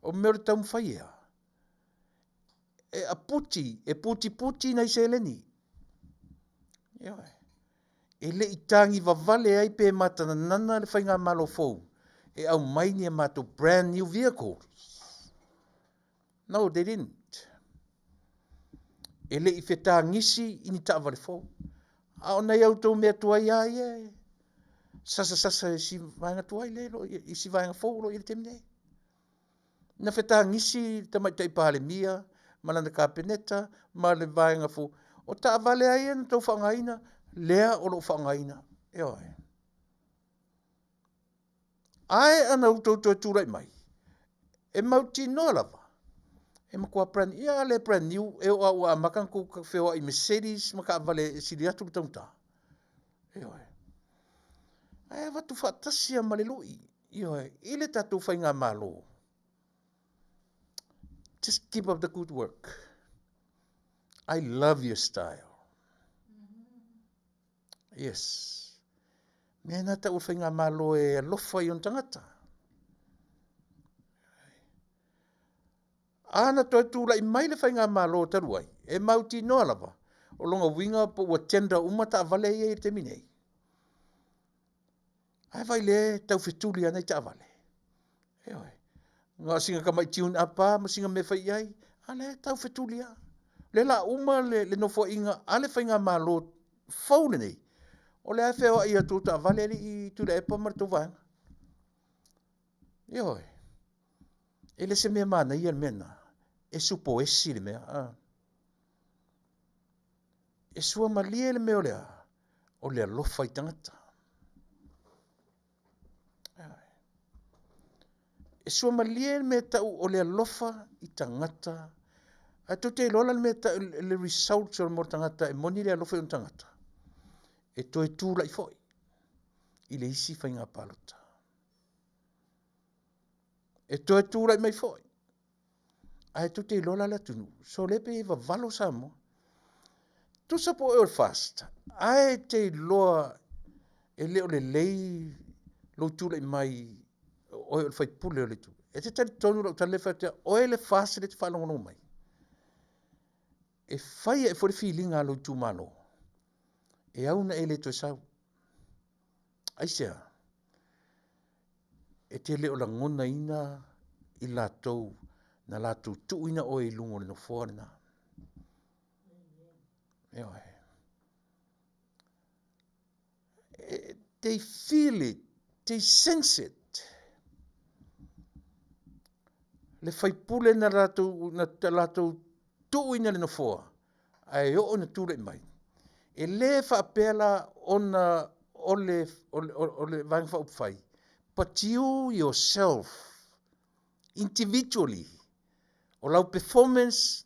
O mea o le taumafai ea, e aputi, e putiputi nai seleni. Ioe. E le i tagi vavale ai pe matananana le faigamalo fou e aumai ni a matou brand new vehicles. No, they didn't. E le i fetagisi i ni taavale fou. A o nai a outou mea tuai lava ia e sasasasa i si vaega tuai lea i si vaega fou o lo o i ai i le taimi nei. Na fetagisi le Tamaitai Palemia ma lana Kapeneta ma le vaega fou. O taavale lava ia na outou faaaogaina, lea o lo o faaaogaina. Ioe. Ae ana outou toe tulai mai, e mautinoa lava, e matua brand, ia a le brand new, e oo lava ua amata ona tou feoai i Mercedes ma taavale e sili atu le taugata. Ioe. Ae avatu faatasi lava ma le lui, ioe, i le tatou faigamalo. Just keep up the good work. I love your style. Yes. Mea na tau o faigamalo e alofa i ona tagata. A na toe tulai mai le faigamalo talu ai, e mautinoa lava, o lona uiga po ua tender uma taavale ia i le taimi nei. Ae vaai lea e tau fetuli ana i taavale. Ioe. Na o sina tamai tune up lava ma sina mea fai i ai, a lea e tau fetuli lava. O lea la uma le, le nofoaiga a le faigamalo fou lenei, o lea e feoai atu taavale alii Tuilaepa ma le tou vaega. Ioe. E le se mea manaia le mea lena. E supoesi le mea. A. E suamalie le mea o le a? O le alofa i tagata. E suamalie le mea tau o le alofa i tagata. Ae tou te iloa la le mea tau le result o le mea o le tagata e moni le alofa i ona tagata. E toe tulai foi i le isi faiga palota. E toe tulai mai foi. Ae tou te iloa la le atunuu, so lea pei e vavalo Samoa. Tusa po o oe o le FAST, ae e te iloa e le o lelei lou tulai mai o oe o le faipule o le itu. E te talitonu lau tala lea e fai atu ia oe le FAST lea e te faalogologo mai. E fai ae foi le filiga a lou itumalo, e au na e le toe sau. Aisea? E te le o lagonaina i latou na latou tuuina oe i luga o le nofoa lena. Ioe. They feel it, they sense it. Le faipule na latou, na latou tuuina le nofoa, ae oo ina tulai mai. E le faapea la ona o le, o le, o le Vaega Faaupufai, but you yourself, individually, o lau performance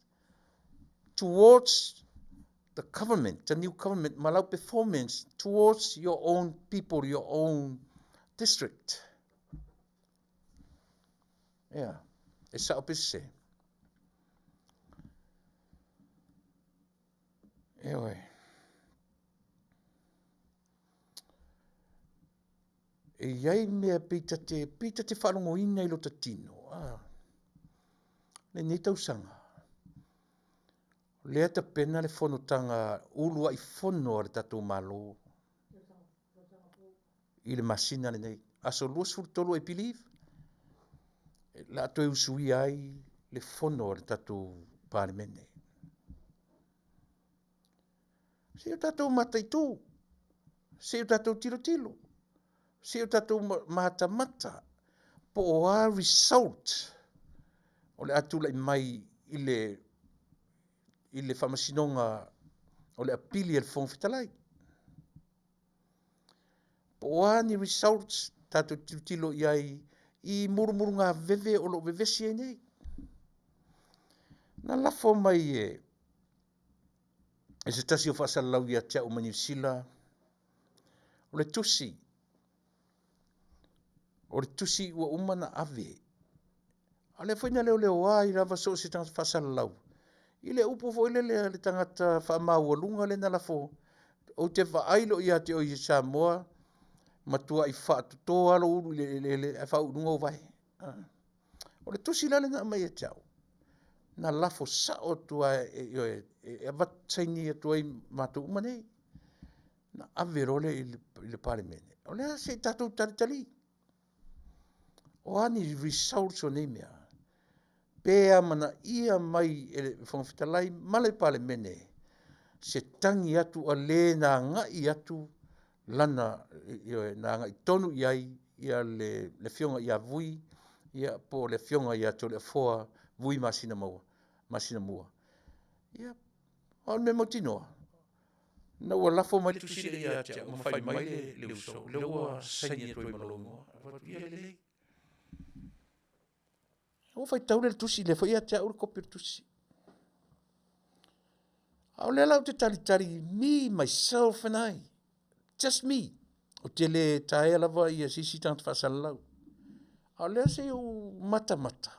towards the government, the new government, ma lau performance towards your own people, your own district. Ea, e sao pe sese. Ioe. E i ai mea pei ta te, pei ta te faalogoina i lota tino, a, lenei tausaga, lea tapena le fonotaga uluai fono a le tatou Malo i le masina lenei, aso 23 I believe, la a toe usuia ai le fono a le tatou Palemene. Se i o tatou mataitu, se i o tatou tilotilo, se i o tatou matamata po o a result o le a tulai mai i le, i le faamasinoga o le apili a le Fofoga Fetalai. Po o a ni results tatou tilotilo i ai i mulumulugaveve o lo o vevesi ai nei. Na lafo mai e e se tasi o faasalalau ia te au mai Niu Sila, o le tusi, o le tusi ua uma na ave. A lea foi na leoleoa ai lava so o se tagata faasalalau. I le upu foi lele a le tagata faamaualuga lea na lafo, ou te vaai loa ia te oe i Samoa, Matuai faatoto lava lou ulu i le eleele ae faauu i luga ou vae. O le tusi la lena aumai ia te au, na lafo sao atu lava ioe, e avatu saini atu ai matou uma nei. Na ave loa lea i le Palemene, o lea se i tatou talitali. O a ni results o nei mea, pe amanaia mai e le Fofoga Fetalai ma le Palemene se tagi atu a le na agai atu lana, ioe, na agai tonu i ai ia le afioga ia Vui ia po o le afioga ia Toleafoa Vui Masinamua. Ia o le mea mautinoa, ina ua lafo mai le tusi lea ia te au ma fai mai le uso, o lea ua saini atu ai ma lou igoa. Ou fai atu, ia lelei. Ua faitau lea i le tusi, lea foi e ia te au le kopi o le tusi. A o lea la ou te talitali, me, myself and I, just me. Ou te le taea lava ia se isi tagata faasalalau. A o lea se i ou matamata,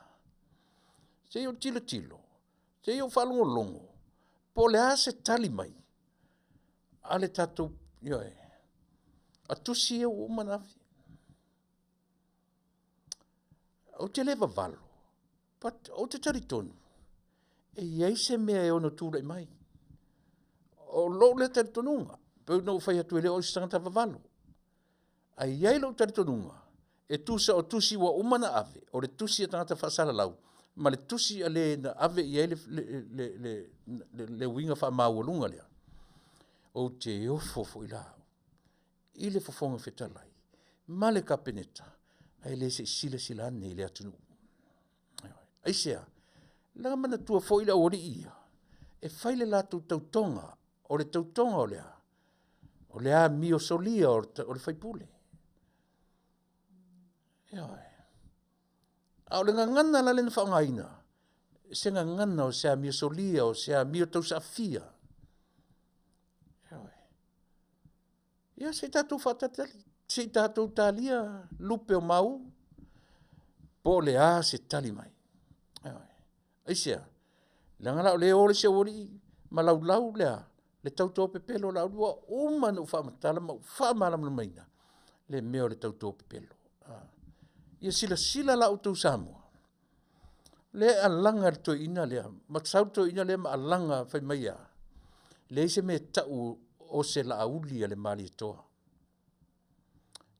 se i ou tilotilo, se i ou faalogologo, po o le a se tali mai a le tatou, ioe, a tusi ia ua uma ona ave. Ou te le vavalo, but ou te talitonu, e i ai se mea e ono tulai mai. O lou lea talitonuga, pei ona ou fai atu e le o se tagata vavalo. Ae i ai lou talitonuga, e tusa o tusi ua uma ona ave, o le tusi a tagata faasalalau, ma le tusi a le na ave i ai le uiga faamaualuga lea, ou te ofo foi la au i le Fofoga Fetalai ma le Kapeneta, ae le se i silasila ane i le atunuu. Aisea? Leaga manatua foi le aualii ia, e fai le latou tautoga, o le tautoga o le a? O le amio solia o le faipule. Ioe. A o le gagana la lea na faaaogaina, se gagana o se amio solia, o se amio tausaafia. Ioe. Ia se i tatou faatalitali, se i tatou talia lupe o mau, po o le a se tali mai. Ioe. Aisea? Leaga la o lea e o le isi aualii ma laulau le a? Le tauto pepelo o Laauli. Ua uma ona ou faamatala ma ou faamalamalamaina le mea o le tauto pepelo. Ia silasila la outou Samoa, lea e alaga le toeaina lea, ma sau le toeaina lea ma alaga fai mai e a? Leai se mea e tau o se Laauli a le Malietoa.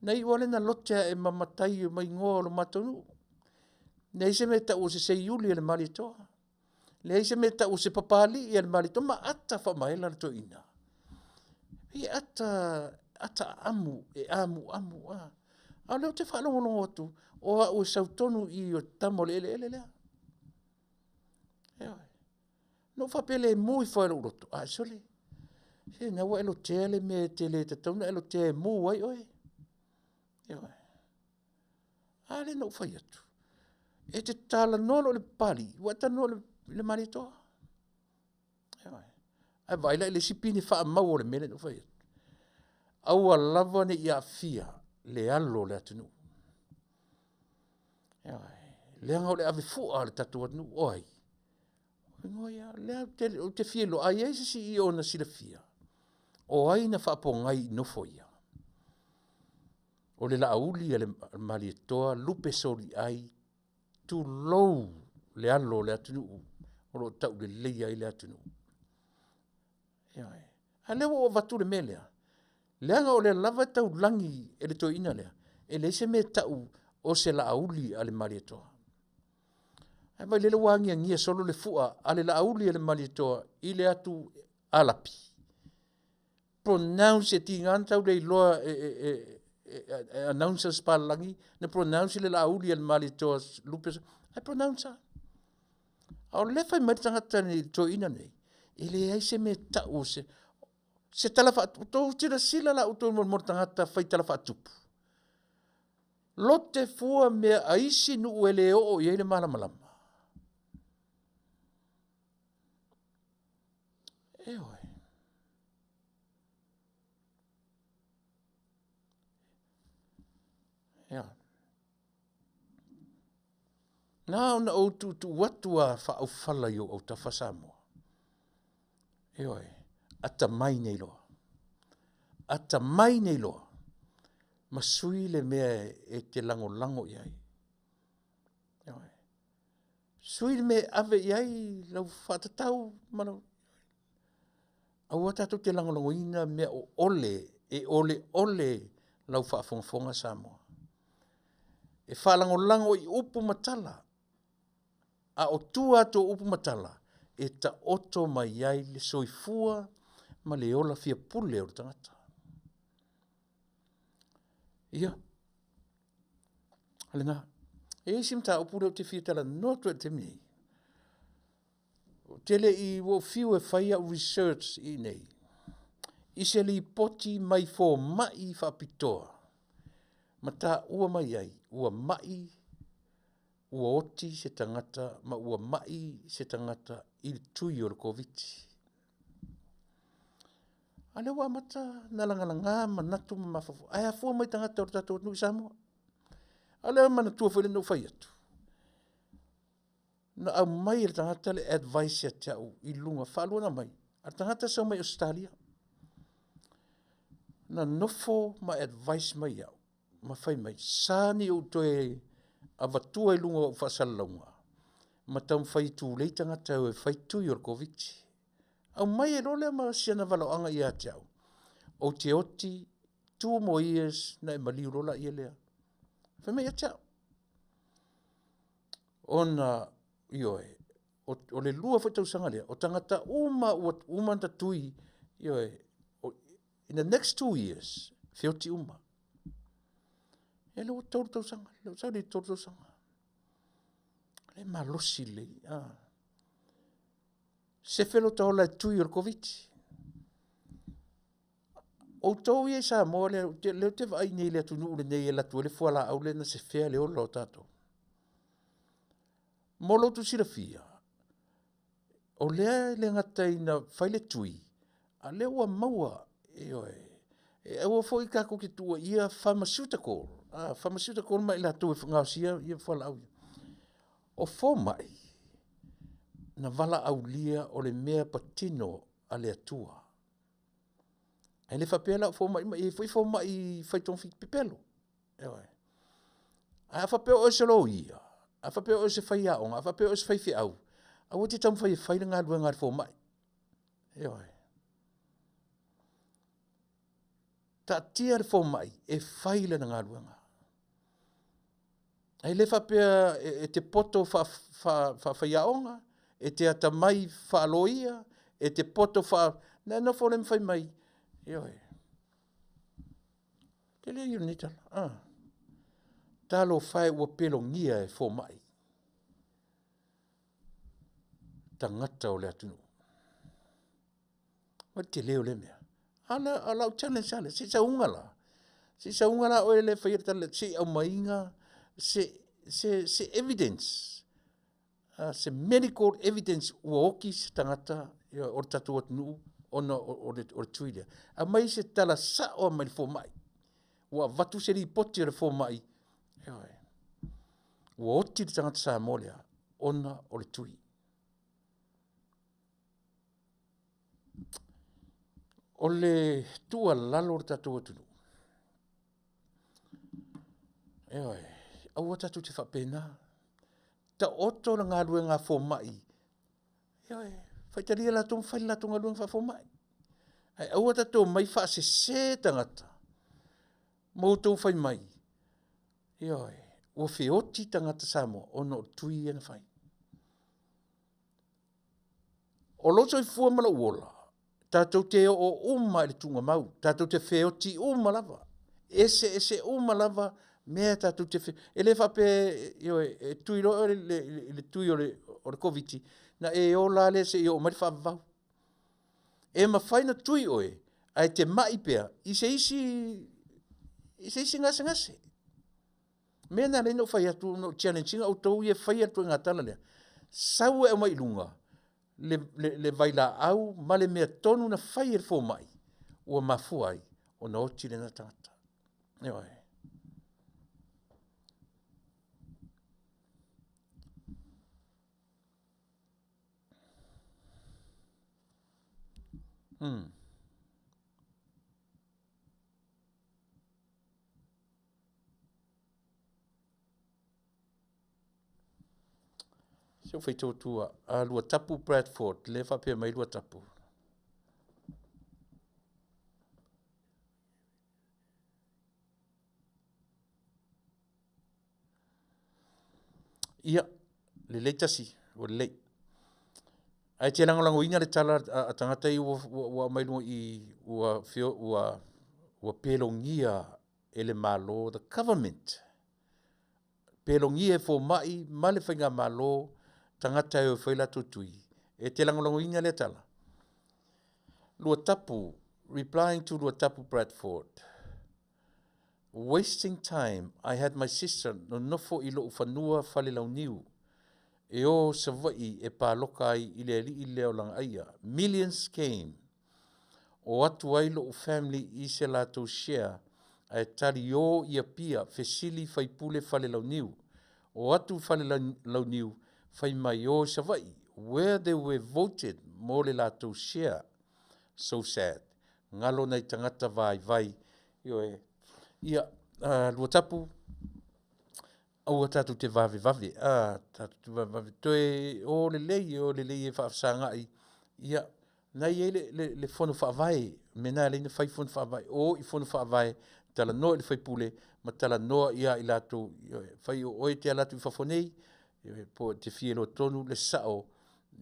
Na iu lava lea ina lote ae ma matai ma igoa o le matou nuu. Leai se mea e tau o se seiuli a le Malietoa. Leai se mea e tau o se Papalii a le Malietoa ma ata faamaela le toeaina. E ata, ata amu, e amuamu. A o lea ou te faalogologo atu, o au e sau tonu i i o le tama o le eleele lea. Ioe. Na ou faapea lea e mu ifo lava i lou loto, ae sole, se na ua e lotea le mea e te le tatau ona e lotea e mu ai oe. Ioe. A lea na ou fai atu, e te talanoa loa i le Papalii, ua e talanoa i le Malietoa. Ioe. Ae vaai la i le isi pine faamau o le mea lea na ou fai atu. Aua lava ne i aafia le alo o le atunuu. Ioe. Leaga o le avefua a le tatou atunuu, o ai? O igoa ia, lea ou te fia iloa, a i ai se isi i o na silafia, o ai na faapogai i nofo ia? O le Laauli a le Malietoa lupe soliai, tulou le alo o le atunuu o lo o tauleleia ai le atunuu. Ioe. A o lea ua ou avatu le mea lea, leaga o lea lava e taulagi e le toeaina lea, e leai se mea e tau o se Laauli a le Malietoa. Ae vaai la ua agiagia solo le fua a le Laauli a le Malietoa i le atu Alapi. Pronounce e tiga ona tau le iloa e announcers papalagi na pronounce le Laauli a le Malietoa lupe, ae pronounce lava. A o lea e fai mai le tagata nei, le toeaina nei, e leai se mea e tau o se se tala faatupu. Tou silasila la outou mo le tagata fai tala faatupu. Lote fua mea a isi nuu e le oo i ai le malamalama. Ioe. Ia. Na ona ou tuutuu atu lava faaaufala i ou autafa Samoa. Ioe, atamai nei loa. Atamai nei loa. Ma sui le mea e te lagolago i ai. Sui le mea e ave i ai lau faatatau ma lau... Aua tatou te lagolagoina mea oole e oleole lau faafogafoga Samoa. E faalagolago i upu ma tala, a o tua atu o upu ma tala, e taoto mai ai le soifua ma le ola fiapule o le tagata. Ia, o lena. E i ai si mataupu lea ou te fia talanoa atu ai i le taimi nei, ou te le i, ua ou fiu e fai au research i inei i se lipoti mai fomai faapitoa ma taua mai ai ua mai, ua oti se tagata ma ua mai se tagata i le tui o le Koviti. A o lea ua amata ona lagalaga manatu ma mafaufau, ae afua mai i tagata o le tatou atunuu i Samoa. A o lea e manatua foi lea na ou fai atu, na aumai e le tagata le advice ia te au i luga, faalua ona aumai, a o le tagata sa sau mai Ausetalia. Na nofo ma advice mai ia'u ma fai mai, sa ni ou toe avatua i luga o au faasalalauga ma taumafai e tulei tagata e o e fai tui o le Koviti. Aumai ai loa lea ma si ana valaauga ia te au, ou te oti, two more years ona e maliu loa lea. Fai mai ia te au, ona, ioe, o le 2 foi tausaga lea, o tagata uma ua uma ona tatui, ioe, in the next 2 years, feoti uma. Ia lea ua 3 tausaga, lea ua sau le 3 tausaga. O lea e malosi lelei. Ah. Sefe lota ola e tui o le Koviti. Outou ia i Samoa lea, lea ou te vaai nei i le atunuu lenei e alu atu ai le fualaau lea na sefea le ola o tatou. Mo lo outou silafia, o lea e le gata ina fai le tui, a o lea ua maua, ioe, e aua foi tatou te tuuaia pharmaceutical, pharmaceutical ma i latou e gaosia fualaau ia. O fomai, na valaaulia o le mea patino a le Atua. Ae le faapea la o fomai uma, e i ai foi fomai fai togafiti pepelo. Ioe. Ae a faapea o oe o se loia, a faapea o oe o se faiaoga, a faapea o oe o se faifeau, aua e te taumafai e fai le galuega a le fomai. Ioe. Taatia le fomai e fai lana galuega. Ae le faapea e te poto faafaiaoga, e te atamai faaloia, e te poto faa... Na e nofo lea ma fai mai, ioe. Tele ia o lenei tala. Ah. Talofa e ua pelogia e fomai tagata o le atunuu. O le tele o lea mea. A o lau challenge lava lea, se i sauga la, se i sauga la oe lea e faia le tala lea, se i aumaiga se evidence, se medical evidence ua oti se tagata o le tatou atunuu ona o le tui lea. Aumai se tala sao mai le fomai, ua avatu se lipoti a le fomai, ioe, ua oti le tagata Samoa lea ona o le tui. O le tuualalo i le tatou atunuu, ioe, aua tatou te faapena, taoto le galuega a fomai, ioe, faitalia latou ma fai le latou galuega faafomai. Ae aua tatou te omai faasese tagata ma outou fai mai, ioe, ua feoti tagata Samoa ona o tui ia na fai. O lou soifua ma lou ola, tatou te oo uma i le tuugamau, tatou te feoti uma lava, eseese uma lava mea tatou te fe... E le faapea, ioe, e tui loa oe i le tui o le Koviti, na e ola lava lea seia oo mai le faavavau. E mafai ona tui oe ae te mai pea i se isi gasegase. O le mea lena e ala ai ona ou fai atu, na ou challenge ina outou ia e faia le ituaiga tala lea, sau e aumai i luga le vailaau ma le mea tonu na fai e le fomai ua mafua ai ona oti lena tagata. Ioe. Se ou faitau atu a Luatapu Bradford, lea e faapea mai Luatapu. Ia, lelei tasi, ua lelei. Ae te lagolagoina le tala a tagata ia ua, ua, ua aumai luga i i, ua, feo, ua, ua pelogia e le Malo, the government, pelogia e fomai ma le faigamalo tagata e o e fai latou tui. E te lagolagoina lea tala? Luatapu, replying to Luatapu Bradford. Wasting time, I had my sister nonofo i lou fanua Falelauniu e o Savaii e paloka ai i le alii lea o Lagaaia. Millions came. O atu ai lou family i se latou share ae tali o i Apia fesili faipule Falelauniu. O atu Falelauniu fai mai o i Savaii where they were voted mo le latou share. So sad. Galo nai tagata vaivai. Ioe. Ia, Luatapu, aua tatou te vavevave, a, tatou te vavevave. Toe o lelei, o lelei e faafesagai. Ia, na i ai le, le, le fono faavae, mea na e ala ai ona fai fono faavae. O i fono faavae, talanoa i le faipule, ma talanoa ia i latou, ioe, fai o oe e te ala atu i fafo nei, ioe, po o te fia iloa tonu le sao,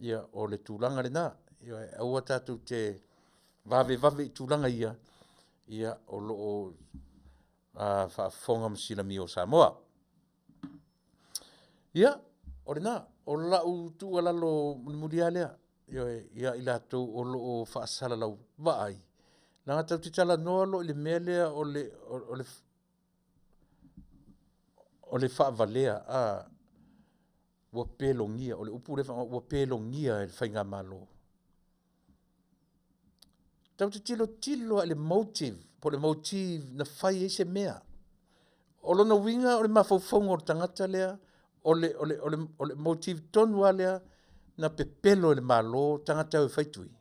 ia, o le tulaga lena. Ioe, aua tatou te vavevave i tulaga ia, ia, o lo o faafofoga ma silamia o Samoa. Ia, o lena, o lau tuualalo mulimuli lava lea, ioe, ia i latou o lo o faasalalau, vaai, leaga tatou te talanoa loa i le mea lea o le, o le, o le faavalea, a, ua pelogia, o le upu lea e faaaoga, ua pelogia e le Faigamalo. Tatou te tilotilo lava i le motive, po o le motive na fai ai se mea. O lona uiga o le mafaufauga o le tagata lea, o le, o le, o le, o le motive tonu lava lea na pepelo e le Malo tagata e o e fai tui.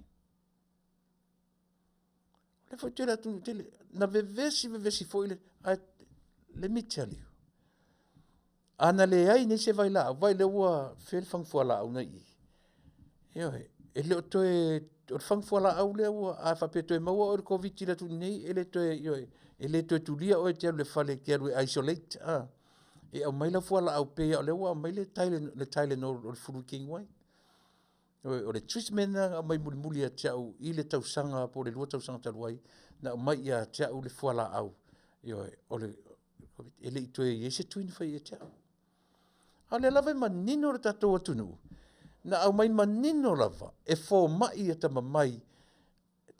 O lea foi e tele atunuu tele, na vevesi vevesi foi le, ae let me tell you, a na leai nei se vailaau, vaai lea ua fea le fagu fualaau na i i. Ioe, e le o toe, o le fagu fualaau lea ua, a faapea e toe maua oe i le Koviti i le atunuu nei, e le toe, ioe, e le toe tulia oe e te alu i le fale e te alu e isolate, e aumai lau fualaau pei lava o lea ua aumai le Tylenol o le flu e tinu ai. Ioe, o le treatment lena na aumai mulimuli ia te au i le tausaga po o le 2 tausaga talu ai, na aumai ia te au le fualaau, ioe, o le, e le i toe i ai se tui na faia ia te au. A o lea lava e manino le tatou atunuu, na aumai manino lava e fomai atamamai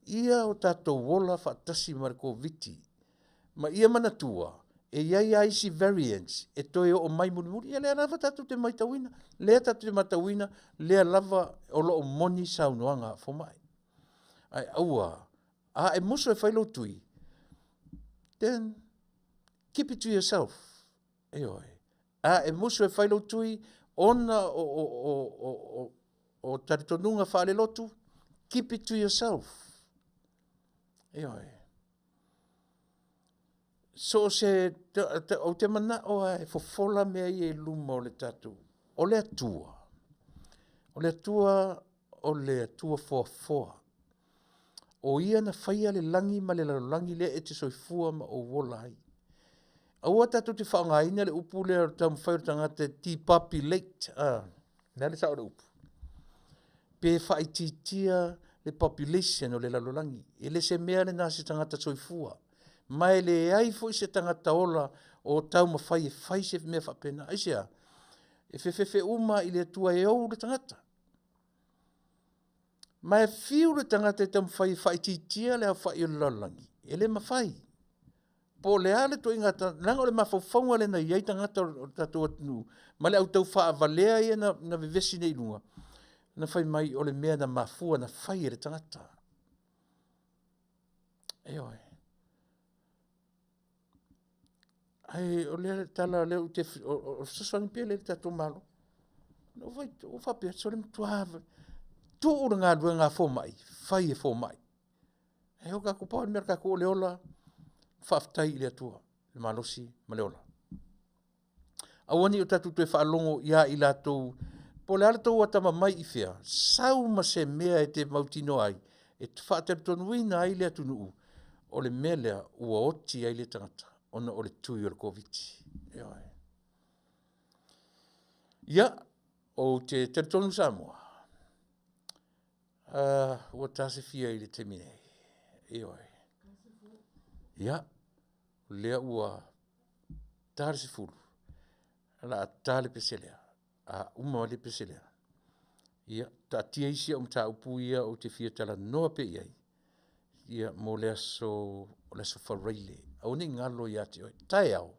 ia o tatou ola faatasi ma le Koviti ma ia manatua e i ai lava isi variants e toe oo mai mulimuli. Ia lea lava tatou te matauina, lea tatou te matauina, lea lava o lo o moni saunoaga a fomai. Ae aua, a e musu e fai lou tui, then keep it to yourself. Ioe. A e musu e fai lou tui ona o, o, o, o, o, o talitonuga faalelotu, keep it to yourself. Ioe. So o se, ou te manao lava e fofola mea ia i luma o le tatou, o le Atua, o le Atua, o le Atua foafoa. O ia na faia le lagi ma le lalolagi lea e te soifua ma ou ola ai. Aua tatou te faaaogaina le upu lea o le taumafai o le tagata e depopulate, a, o le a le sao o le upu? Pe faaitiitia le population o le lalolagi. E le se mea lena a se tagata soifua. Ma e leai foi se tagata ola o taumafai e fai se mea faapena. Aisea? E fefefe uma i le Atua e ou le tagata. Ma e fiu le tagata e taumafai e faaitiitia le aofai o le lalolagi, e le mafai. Po o le a le ituaiga tagata, leaga o le mafaufauga lea na i ai tagata o le tatou atunuu ma le au tau faavalea ia na, na vevesi nei i luga, na fai mai o le mea na mafua na fai e le tagata. Ioe. Ae o lea tala lea ou te, o le fesoasoani pea lea i le tatou Malo. Na ou fai, ou faapea, sole matua tuu le galuega a fomai, fai e fomai. E o tatou pau le mea o le tatou o le ola, faafetai i le Atua, le malosi ma le ola. Aua ne i o tatou toe faalogo ia i latou Po o le a le tou atamamai i fea, sau ma se mea e te mautinoa ai, e faatalitonuina ai le atunuu, o le mea lea ua oti ai le tagata ona o le tui o le Koviti. Ioe. Ia, ou te talitonu Samoa, ua ta se fia i le taimi nei? Ioe. Ia, o lea ua ta le 10, o le a ta le pese lea. A uma le pese lea, ia taatia isi au mataupu ia ou te fia talanoa pea i ai, ia mo le aso, o le aso Faraile. Aua ne i galo ia te oe, taeao,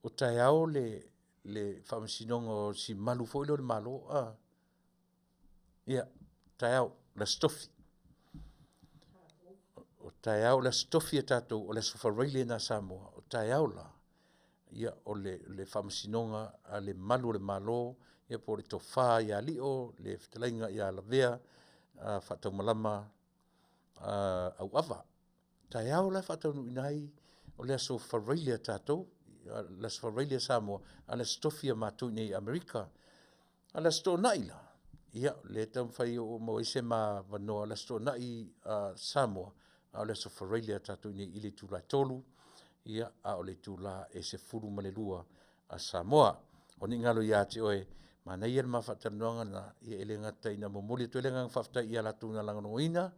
o taeao le faamasinoga o si malu foi lea o le Malo. Ia, taeao, le Aso Tofi. O taeao o le Aso Tofi a tatou, o le Aso Faraile lena a Samoa, o taeao la, ia o le faamasinoga a le Malu o le Malo, ia po o le Tofa ia Lio, le fetalaiga ia Lavea Faataumalama Auava. Taeao la e faataunuuina ai o le aso Faraile a tatou, le aso Faraile a Samoa, a o le aso Tofi a matou i inei i Amerika. A o le Aso Toonai la, ia o lea e taumafai e maua ai se ma avanoa o le Aso Toonai a Samoa, a o le Aso Faraile a tatou i inei i le itula e 3, ia a o le itula e 12 a Samoa. Aua ne i galo ia te oe, manaia le ma faatalanoaga lena, ia e le gata ina momoli atu ai le agaga faafetai ia latou na lagolagoina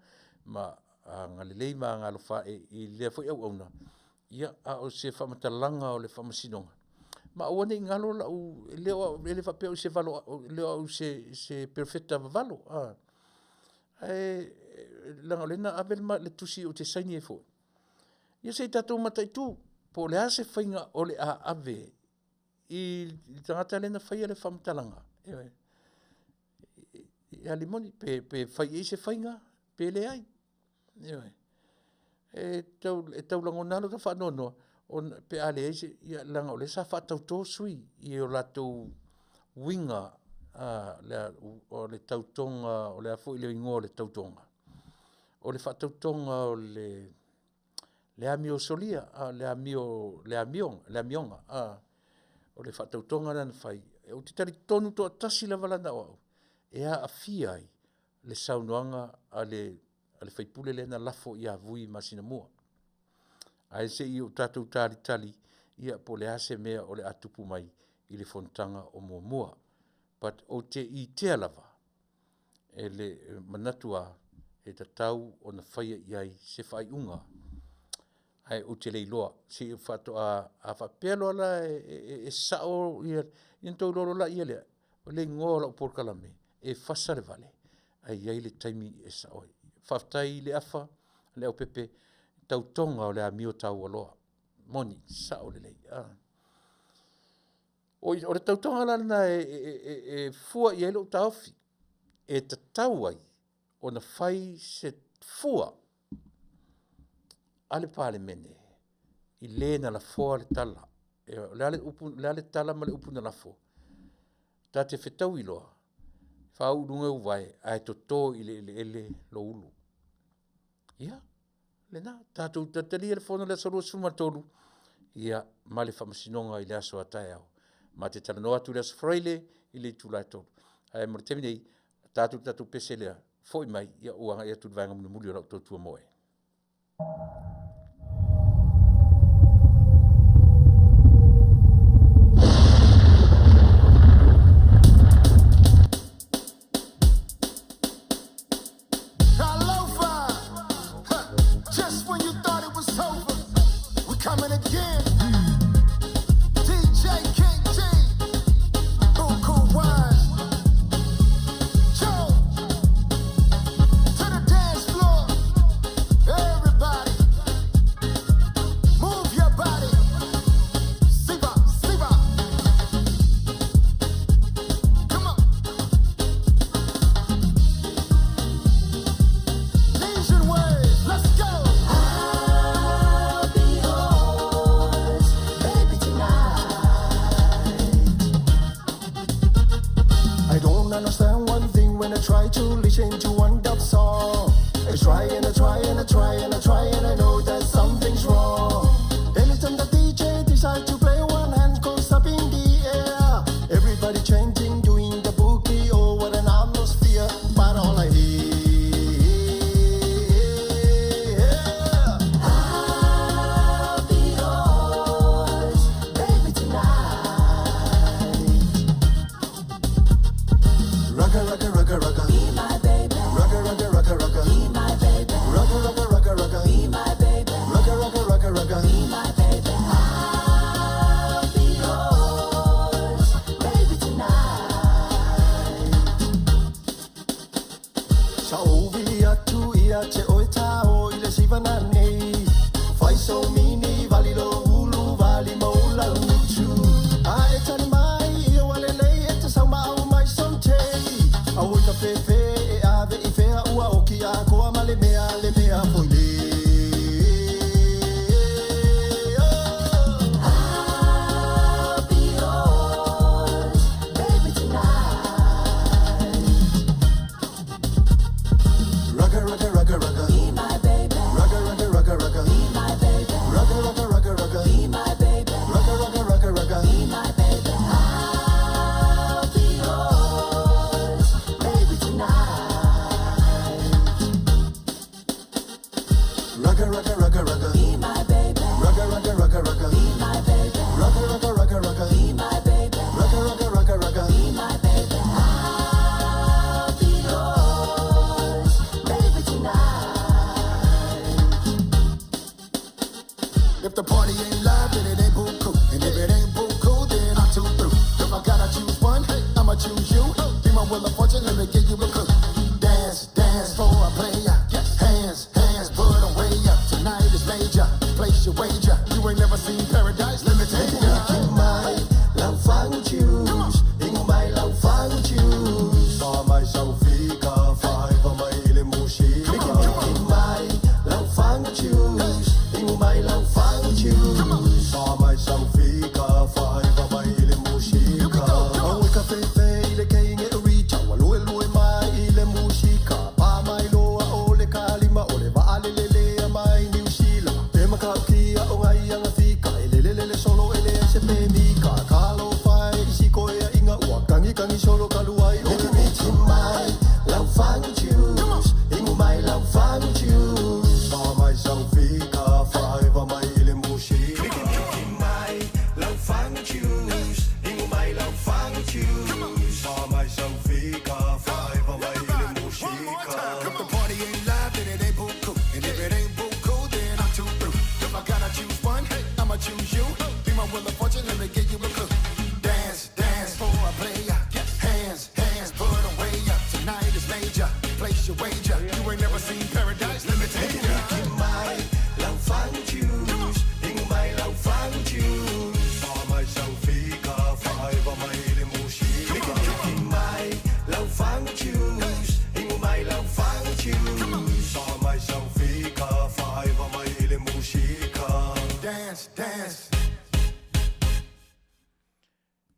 ma agalelei ma agaalofa ae i lea foi auauna, ia a o se faamatalaga o le Faamasinoga, ma aua ne i galo lau, e le faapea o au o se perofeta vavalo, ae leaga o lea na ave le tusi ou te saini ai foi, ia se i tatou mataitu po o le a se faiga o le a ave i le tagata lea na faia le faamatalaga, ioe, ia Rimoni, pe fai i ai se faiga pe leai. Ioe. E tau lagona lava lota faanoanoa ona pe a leai se… ia leaga o lea sa faatauto sui usufono i o latou uiga o le tautoga, o le a foi le igoa o le tautoga? O le faatautoga o le amio solia, le amioga, o le faatautoga lea na fai, ou te talitonu toatasi lava la na o au e aafia ai le saunoaga a le sui usufono lea na lafo ia Vui i le masina mua. Ae se i o tatou talitali ia po o le a se mea o le a tupu mai i le fonotaga o muamua. But ou te itea lava, e manatu lava e tatau ona faia i ai se faaiuga, ae ou te le iloa, se i faatoa, a faapea loa la e sao ia, ia ona outou iloa loa lea, o le igoa o lau polokalame, e fasa le vale, ae i ai le taimi e sao ai. Faafetai Leafa Leaupepe, tautoga o le amio taualoa. E moni, sao lelei. O le tautoga la lena e fua i ai lou taofi, e tatau ai ona fai se fua a le Palemene i le na lafoa le tala. O le a le upu, o le a le tala ma le upu na lafo? Ta te fetaui loa, faauu i luga ou vae ae toto i le eleele lou ulu. Ia, lena. Tatou talitalia le fono i le aso 23 ia ma le Faamasinoga i le aso a taeao. Matou te talanoa atu i le aso Faraile i le itula e 3:00. Ae mo le taimi nei, ta atu i le tatou pese lea, foi mai ou agai atu i le vaega mulimuli o lau tautua mo oe. Alofa! Just when you thought it was over, we coming again. DJ King T, Buku Wine. Joe, to the dance floor. Everybody, move your body. Siva, Siva. Come on. Legion waves, let's go. I'll be yours, baby, tonight. I don't understand one thing when I try to listen to one dub song. I try and I try and I try and I try and I know that something's wrong. Anytime the DJ decide to play, one hand goes up in the air. Everybody chanting.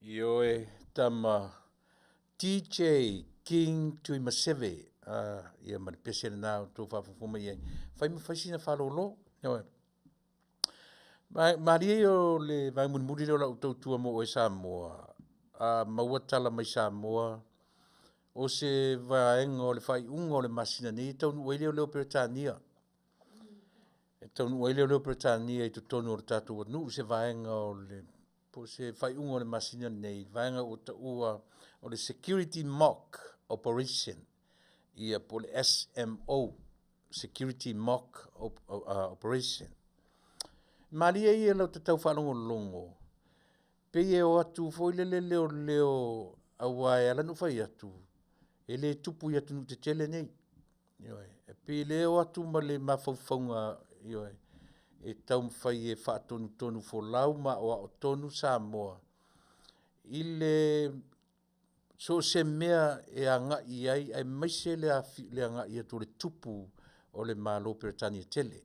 Ioe tama DJ King Tuimaseve ah, ia ma le pese lena o tou faafofoga mai ai. Fai ma fai sina faalolo. Ioe. Ma, malie ia o le vaega mulimuli lea o lau tautua mo oe Samoa, a maua tala mai Samoa, o se vaega o le faaiuga o le masina nei e taunuu ai leoleo Peretania. E taunuu ai leoleo Peretania i totonu o le tatou atunuu i se vaega o le po o se faaiuga o le masina lenei, vaega ua taua o le Security Mock Operation, ia po o le SMO, Security Mock Operation. Malie ia lau te tau faalogologo, pei e o atu foi lele leoleo aua e ala ona ou fai atu, e le tupu i atunuu tetele nei. Ioe, e pei e le o atu ma le mafaufauga, ioe, e taumafai e faatonutonu folau ma aoao tonu Samoa i le so o se mea e agai i ai aemaise le agai atu o le tupu o le Malo o Peretania tele.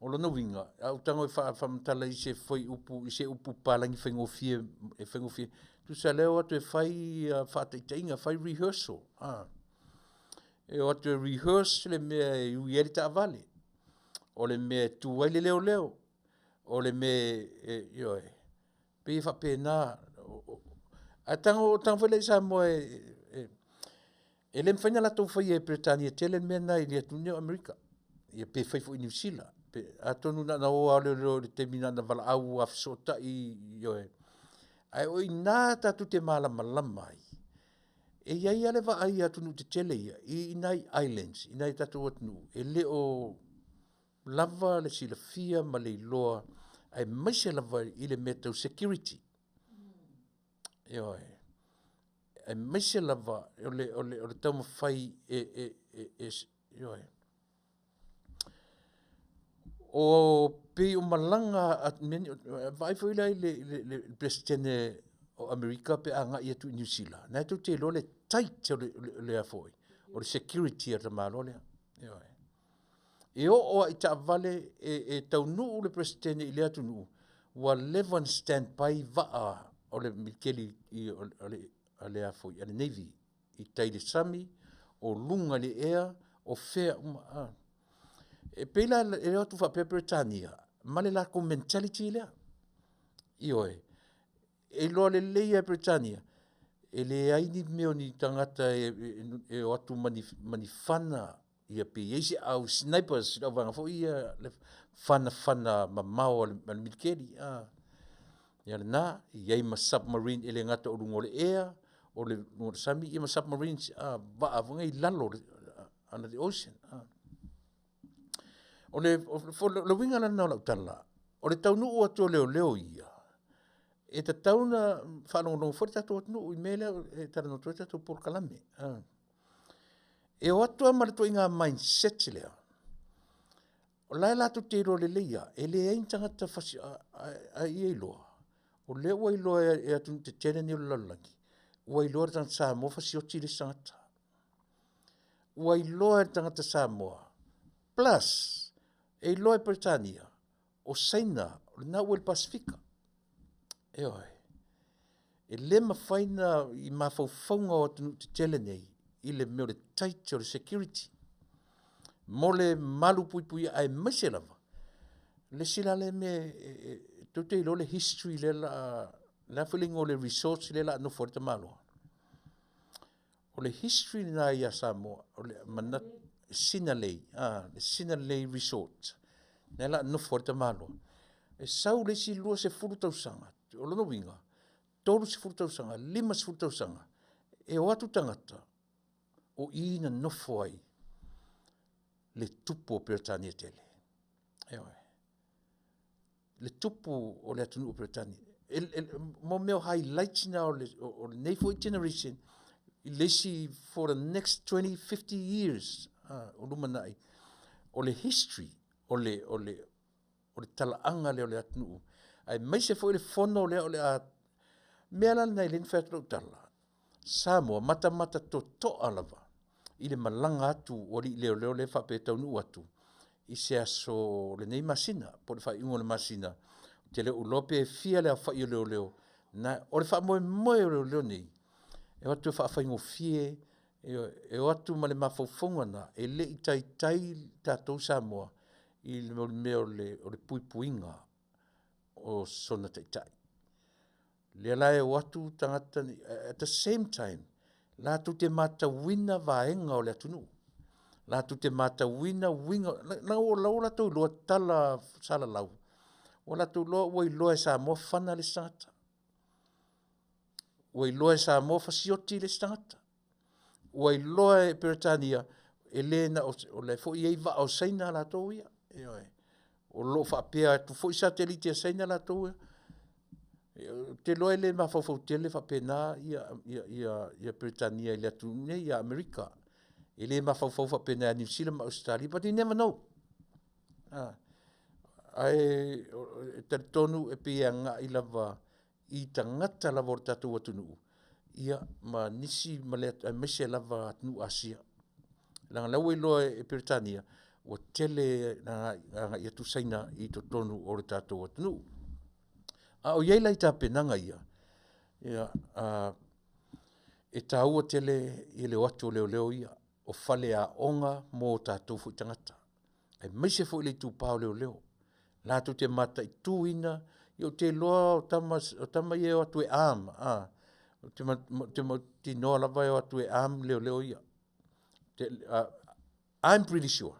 O lona uiga, a ou tago e faamatala i se fuaiupu i se upu papalagi faigofie e faigofie, tusa o lea e o atu e fai faataitaiga, fai rehearsal, a. E o atu e rehearse le mea e ui ai le taavale, o le mea e tu ai le leoleo, o le mea e, ioe, e pei e faapena. Ae tago foi la i Samoa e le mafai ona latou faia e Peretania tele le mea lena i atunuu nei o Amerika, ia pe fai foi i Niu Sila. Atonu na ona o lava o leoleo i le taimi na ona valaau lava fesootai, ioe. Ae o i ina tatou te malamalama ai, e i ai lava le vaai a atunuu tetele ia i nai islands, i nai o tatou atunuu e le o lava le silafia ma le iloa aemaise lava i le mea tau security. Ioe. Aemaise lava o le taumafai e ioe. O pei o malaga a vaai foi la i le Peresetene o Amerika pe a agai atu i Niu Sila, o lena e tou te iloa le tight o le a foi, o le security a le tamaloa lea. Ioe. E oo lava i taavale e taunuu le Peresetene i lea atunuu, ua leva ona stand by vaa o le militeli a le a foi a le Navy i tai i le sami, o luga i le ea, o fea uma. E pei la e o atu faapea Peretania ma le latou mentality lea. Ioe, e iloa lelei lava e Peretania e leai ni mea o ni tagata e o atu ma ni fana ia pe i ai se au snipers, le auvaega foi ia le fanafana mamao a le militeli. Ia lena, e i ai ma submarine e le gata o luga o le ea, o luga o le sami, ia ma submarines vaa foi nei i lalo under the ocean. O le uiga la lena o lau tala, o le taunuu atu o leoleo ia, e tatau ona faalogologo foi le tatou atunuu i mea lea e talanoa atu ai le tatou polokalame. E o atu lava ma le ituaiga mindset lea, o la e latou te iloa lelei lava, e leai ni tagata a ia iloa, o lea ua iloa e atunuu tetele nei o le lalolagi, ua iloa e le tagata Samoa fasioti le isi tagata. Ua iloa e le tagata Samoa, plus e iloa e Peretania, o Saina, o lena ua i le Pasefika. Ioe. E le mafai ona i mafaufauga o atunuu tetele nei i le mea o le tight o le security mo le malupuipuia aemaise lava le isi la lea mea tou te iloa le history lea la a, le a foi le igoa o le resort lea la a nofo ai le tamaloa. O le history lena ia Samoa, o le manatu Sinalei, le Sinalei Resort, lea la a nofo ai le tamaloa. E sau le isi 20 tausaga, o lona uiga, 30 tausaga, 50 tausaga, e o atu tagata, o i na nofo ai le tupu o Peretania tele. Ioe. Le tupu o le atunuu o Peretania. Mo mea o highlights na o lenei foi generation i le isi for the next 20, 50 years o lumanai, o le history, o le talaaga lea o le atunuu, aemaise foi le fono lea o le a... mea la lena e ala ai ona fai atu lau tala, Samoa, matamata totoa lava i le malaga atu o alii leoleo lea e faapea e taunuu atu i se aso o lenei masina po o le faaiuga o le masina. Ou te le o iloa pe fia le aofai o leoleo. Na, o le faamoemoe o leoleo nei, e o atu e faafaigofie, e o atu ma le mafaufauga lena, e le i taitai tatou Samoa i le mea o le puipuiga o sona Taitai. O lea la e o atu tagata nei, at the same time, latou te matauina vaega o le atunuu, latou te matauina uiga, la ua latou iloa tala salalau, ua latou iloa ua iloa e Samoa fana le isi tagata. Ua iloa e Samoa fasioti le isi tagata. Ua iloa e Peretania, e le na o, o la foi e i ai vaa o Saina a latou ia. Ioe, o lo o faapea atu foi satellite a Saina latou ia. Ou te iloa e le mafaufau tele faapena ia Peretania i le atunuu nei ia Amerika. E le mafaufau faapena ia Niu Sila ma Ausetalia, but you never know. Ae e talitonu e pei e agai lava i tagata lava o le tatou atunuu, ia ma nisi aemaise lava atunuu Asia. Leaga o la ua iloa e Peretania, ua tele ina agai atu Saina i totonu o le tatou atunuu. A o i ai la i tapenaga ia, e taua tele i le o atu o leoleo ia, o faleaoga mo tatou foi tagata aemaise foi le itupa o leoleo latou te mataituina. Ia ou te iloa o tama ia e o atu e arm, ou te mautinoa lava e o atu e arm leoleo ia. I'm pretty sure.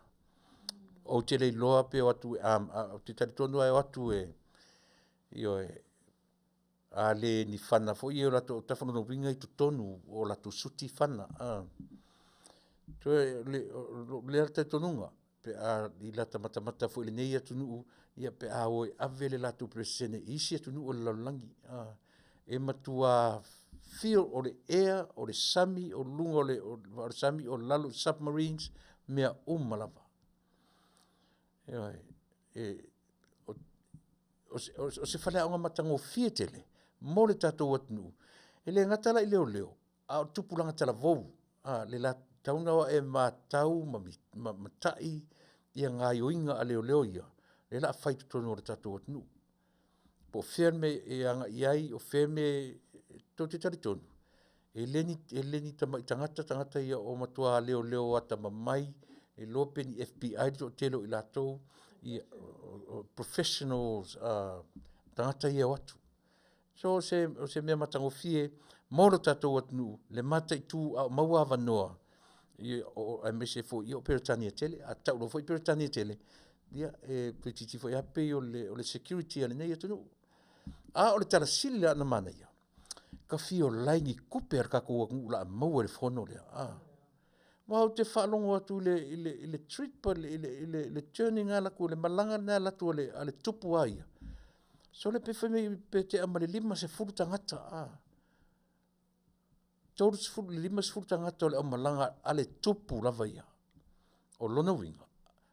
Ou te le iloa pe o atu e arm, ae ou te talitonu lava e o atu e, ioe, a le ni fana foi ia o latou autafa, o lona uiga e i totonu o latou suti fana. O lou lea talitonuga pe a i lata matamata foi i lenei atunuu ia pe a o e ave le latou Peresetene i isi atunuu o le lalolagi, e matua feel o le ea, o le sami, o luga o le vaa o le sami, o lalo i submarines, mea uma lava. Ioe. O se faleaoga matagofie tele mo le tatou atunuu, e le gata la i leoleo, a o tupulaga talavou, e tatau ona e matau ma matai gaoioiga a leoleo ia lea o le a fai i totonu o le tatou atunuu. Po o fea le mea e agai i ai, o fea le mea e… Tou te talitonu e le ni tamai tagata tagata ia o matua leoleo atamamai, le iloa pe ni FBI le toatele o i latou, o professionals tagata ia e o atu. So o se mea matagofie mo le tatou atunuu le mataitu a o maua avanoa aemaise foi o Peretania tele. A tau loa foi Peretania tele, ia e toeitiiti foi lava pei o le security a lenei atunuu. A o le tala sili la ona manaia, tafiola ai ni tupe a le tatou atunuu o le a maua i le fono lea. Aua ou te faalogo atu i le trip i le journey na e alu atu le malaga lena e alu atu a le tupu lava ia, sole pe fai mai pe tea ma le 50 tagata, 30 i le 50 tagata o le aumalaga a le tupu lava ia. O lona uiga,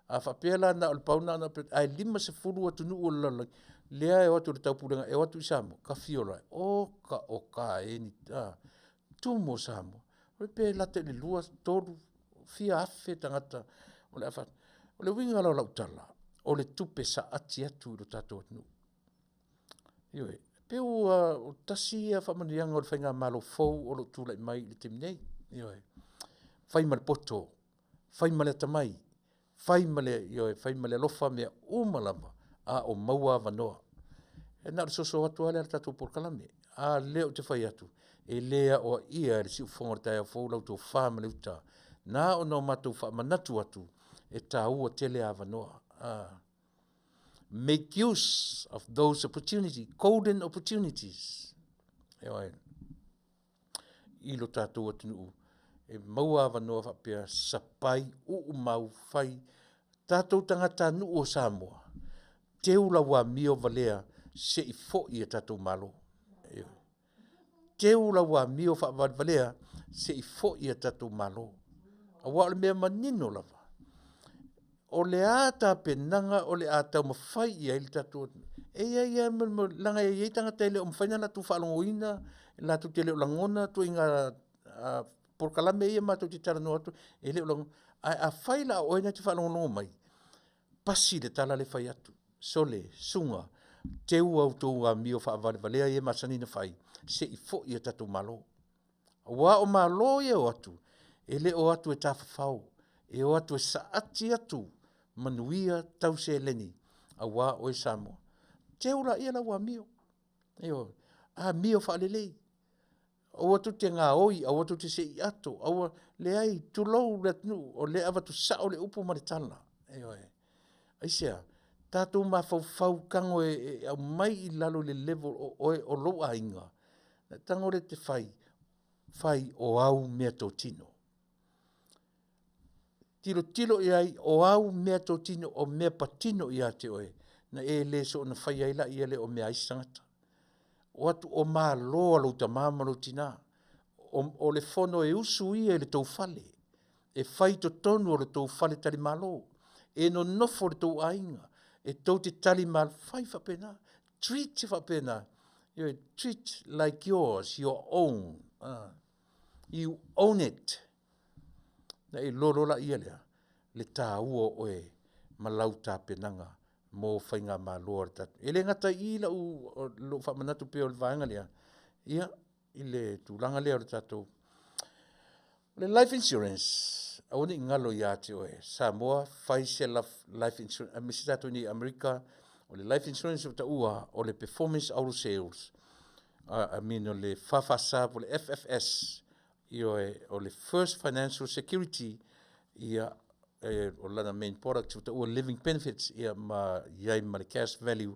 a faapea la na o le pau lena ae 50 atunuu o le lalolagi lea e o atu i le taupulega e o atu i Samoa, tafiola ai, oka oka e tumu o Samoa. Pe lata i le 2, 3, fia afe tagata o le a O le uiga la o lau tala, o le tupe saati atu i lo tatou atunuu. Ioe, e pei ua tasi ia faamanuiaga o le faigamalo fou o lo o tulai mai i le taimi nei. Ioe, fai ma le poto, fai ma le atamai, fai ma le, ioe, fai ma le alofa, mea uma lava a o maua avanoa. E na o le soso atu lava lea o le tatou polokalame, a lea ou te fai atu, e le aoaia e le siufofoga o le taeao fou lau tofa ma le uta. Na ona matou faamanatu atu, e taua tele avanoa. Make use of those opportunity, golden opportunities. Ioe. I lo tatou atunuu e maua avanoa faapea, sapai, uumau, fai tatou tagatanuu o Samoa, teu lau amio valea se i foi e tatou malo. Teu lau amio faavalevalea se i foi a tatou Malo. Aua o le mea manino lava, o le a tapenaga o le a taumafai i ai le tatou atunuu, e i ai lava ma le leaga e i ai tagata e le o mafai ona latou faalogoina, latou te le o lagona ituaiga polokalame ia matou te talanoa atu ai, e le o lagona. Ae afai la o oe na te faalogologo mai, pasi le tala lea e fai atu, sole, Susuga Teu a outou amio faavalevalea ia e masani ona fai, se i foi a tatou Malo. Aua o Malo ia e o atu, e le o atu e tafafao, e o atu e saati atu manuia tau seleni aua oe Samoa. Teu laia lau amio, ioe, amio faalelei. Aua tou te gaoi, aua tou te sei ato, aua, leai tulou le atunuu, o lea e avatu sao le upu ma le tala, ioe. Aisea? Tatou mafaufau tago e aumai i lalo i le level o oe o lou aiga, ona e tago lea e te fai, fai o au meatotino. Tilotilo i ai o au meatotino o mea patino ia te oe, ona e le soona faia ai lea o mea a isi tagata. O atu o malo a lou tama ma lou tina, o le fono e usu ia i le tou fale, e fai i totonu o le tou faletalimalo, e nonofo i le tou aiga, e tou te talimalo, fai faapena, treat faapena, ioe, treat like yours, your own. You own it. Na e iloa loa laia lea, le taua o oe ma lau tapenaga mo faigamalo a le tatou. E le gata i i lou faamanatu pea o le vaega lea, ia i le tulaga lea o le tatou o le life insurance, aua ne i galo ia te oe Samoa, fai se life insurance aemaise tatou i inei i Amerika, o le life insurance ua taua o le performance auto sales, I mean o le FFS po o le FFS, ioe, o le First Financial Security, ia o lana main product ua taua living benefits, ia ma i ai ma le cash value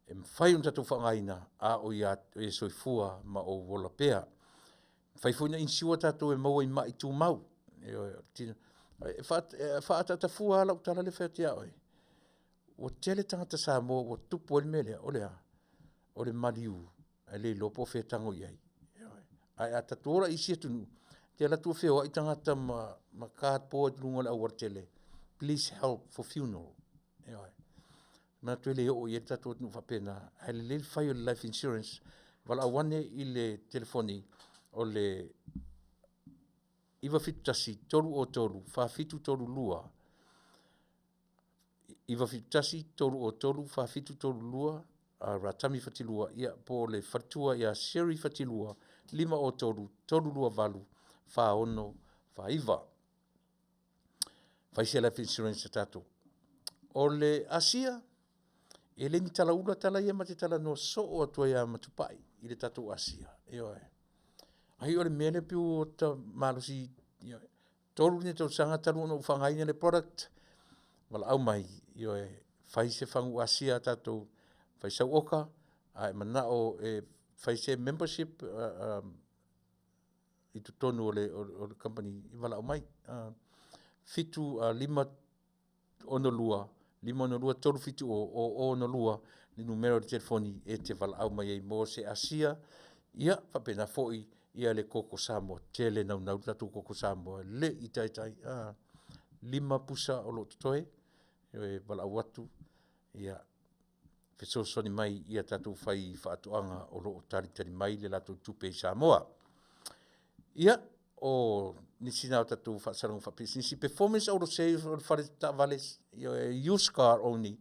e mafai ona tatou faaaogaina a o e soifua ma ou ola pea. E mafai foi ona insure tatou e maua i mai tumau. Ioe, e faaataata fua lava lau tala lea e fai atu ia oe, ua tele tagata Samoa ua tupu ai le mea lea, o le a? O le maliu, ae le iloa po o fea e tago i ai. Ae a tatou o la i isi atunuu, e te alu atu ua feoai tagata ma cardboard i luga o le aualatele, please help for funeral. Ioe. Manatu e le oo i ai le tatou atunuu faapena, ae lelei le fai o le life insurance, valaau ane i le telefoni o le 971 303 4732, 971 303 4732, Ratami Fatilua, ia po o le faletua ia Sherry Fatilua, 503 328 4649. Fai se life insurance a tatou. O le Asia, e le ni talaula tala ia ma te talanoa soo atu ai lava ma Tupai i le tatou Asia. Ioe. Ai o le mea lea pei ua ta malosi, ioe. 3 ni tausaga talu ona ou faaaogaina le product, valaau mai, ioe, fai se fagu Asia a tatou, fai sau oka, a e manao e fai se membership i totonu o le company, valaau mai. 7 5 62 562 370 0062 le numera o le telefoni e te valaau mai ai mo se asia, ia faapena foi ia le koko Samoa. Tele naunau le tatou koko Samoa, e le i taitai. 5 pusa o lo o totoe, e valaau atu, ia fesoasoani mai i a tatou faifaatoaga o lo o talitali mai le latou tupe i Samoa. Ia, o nisi na o tatou faasalaga faapisinisi, performance auto sales o le fale taavale, used car only,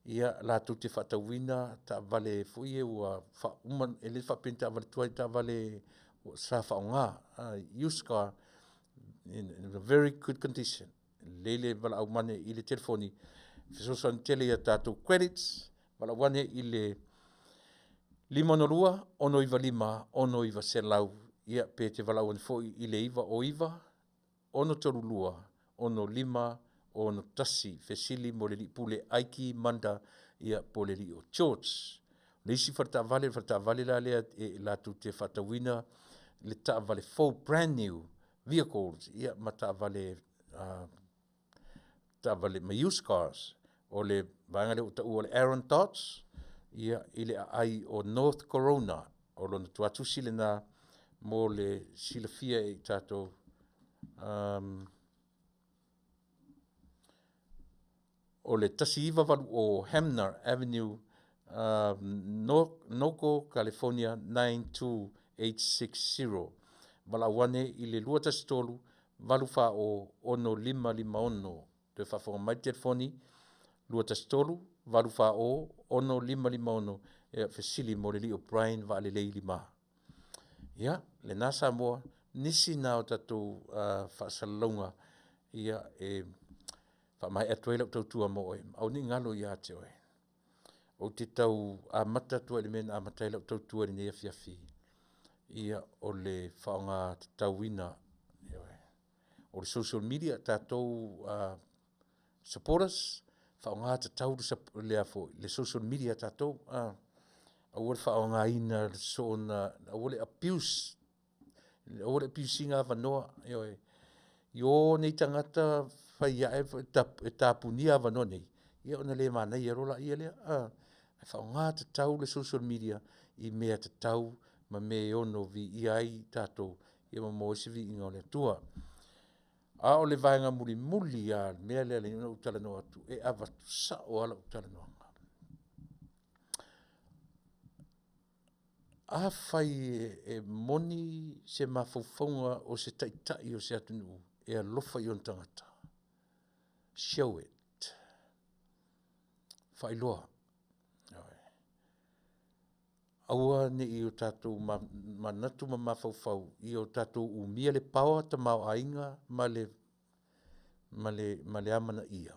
ia latou te faatauina taavale foi ia ua faauma, e le faapea ni taavale tuai, taavale sa faaaoga, used car in a very good condition. Lelei le valaau ane i le telefoni, fesoasoani tele i a tatou credits, valaau ane i le 562 695 6900, ia pe te valaau ane foi i le 909 632 6561. Fesili mo le alii pule Aiki Manda, ia po o le alii o George. O le isi faletaavale, o le faletaavale la lea e latou te faatauina le taavale fou, brand new vehicles, ia ma taavale taavale ma used cars. O le vaega lea ua taua o le Aaron Dodds, ia, i le aai o North Corona. O lona tuatusi lena mo le silafia e i tatou. O le 1980 Hamner Avenue, Norco, California 92860. Valaau ane i le 213 840 6556. Toe faafofoga mai le telefoni 213 840 6 5 5 6, ia, fesili mo le alii o Brian Vaalelei Lima. Ia, lena Samoa, nisi na o tatou faasalalauga ia e faamaea atu ai lau tautua mo oe, aua ne i galo ia te oe. Ou te tau amata atu ai i le mea na amata ai lau tautua i lenei afiafi, ia o le faaaoga tatauina, ioe, o le social media, tatou supporters, faaaoga tatau le social media a tatou, aua le faaaogaina soona, aua le abuse, aua le abuse ina avanoa, ioe. I o nei tagata fai ae e tapunia avanoa nei, ia ona le manaia loa lea, a? Ae faaaoga tatau le social media i mea tatau ma mea e ono viia ai tatou ia ma maua ai se viiga o le Atua. A o le vaega mulimuli lava o le mea lea e ala ai ona ou talanoa atu, e avatu sao lava lau talanoaga. Afai e moni se mafaufauga o se taitai o se atunuu e alofa i ona tagata, show it, faailoa. Aua ne i o tatou manatu ma mafaufau ia o tatou umia le power, tamaoaiga ma le amanaia,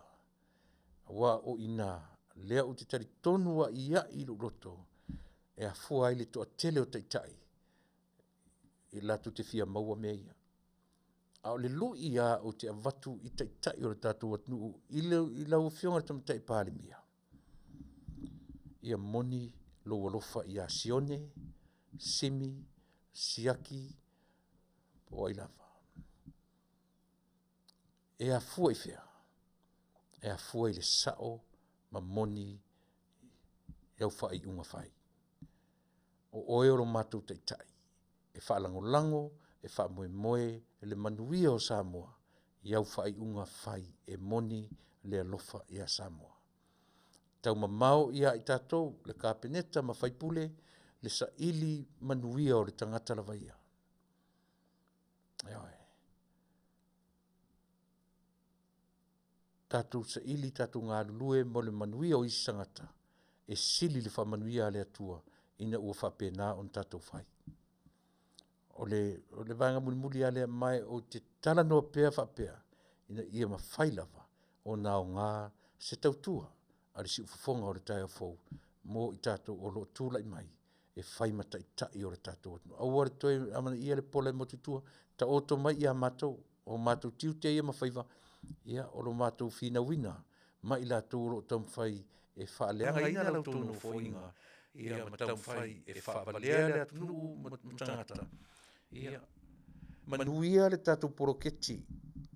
aua o i ina lea ou te talitonu aiai i lou loto e afua ai le toatele o taitai latou te fia maua mea ia. A o le lui lava ou te avatu i Taitai o le tatou atunuu i lau Afioga i le Tamaitai Palemia, ia moni lou alofa ia Sione, Simi, Siaki po o ai lava. E afua i fea? E afua i le sao ma moni i au faaiuga fai. O oe o lo matou Taitai e faalagolago, e faamoemoe le manuia o Samoa i au faaiuga fai e moni le alofa ia Samoa. Taumamao ia i tatou le Kapeneta ma sui usufono le saili manuia o le tagata lava ia. Ioe. Tatou saili, tatou galulue mo le manuia o isi tagata, e sili le faamanuia a le Atua ina ua faapena ona tatou fai. O le vaega mulimuli lava lea, ma ou te talanoa pea faapea, ina ia mafai lava ona aoga se tautua a le siufofoga o le taeao fou mo i tatou o lo o tulai mai e fai ma taitai o le tatou atunuu. Aua le toe amanaia le pola e motu i tua, taoto mai ia matou, o matou tiute ia ma faiva, o lo matou finauina ma i latou o lo o taumafai e faaleagaina la outou Nofoaiga ma taumafai e faavalea le atunuu ma tagata. Ia manuia le tatou poloketi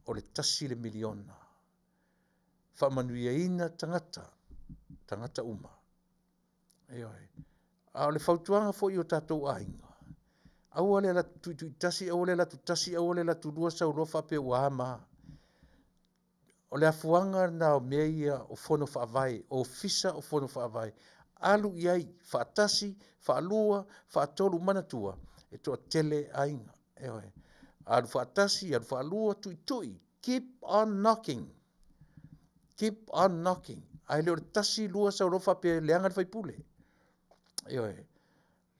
o le $1 miliona, faamanuiaina tagata, tagata uma. Ioe. A o le fautuaga foi i o tatou aiga, aua le alu atu tuituitasi, aua le alu atu tasi, aua le alu atu lua sau loa faapea ua a ma a. O le afuaga lena o mea ia o fono faavae, ofisa o fono faavae, alu i ai faatasi, faalua, faatolu, manatua e toatele aiga. Ioe. Alu faatasi, alu faalua, tuitui, keep on knocking, keep on knocking. Ae le o le tasi, lua sau loa faapea e leaga le faipule. Ioe.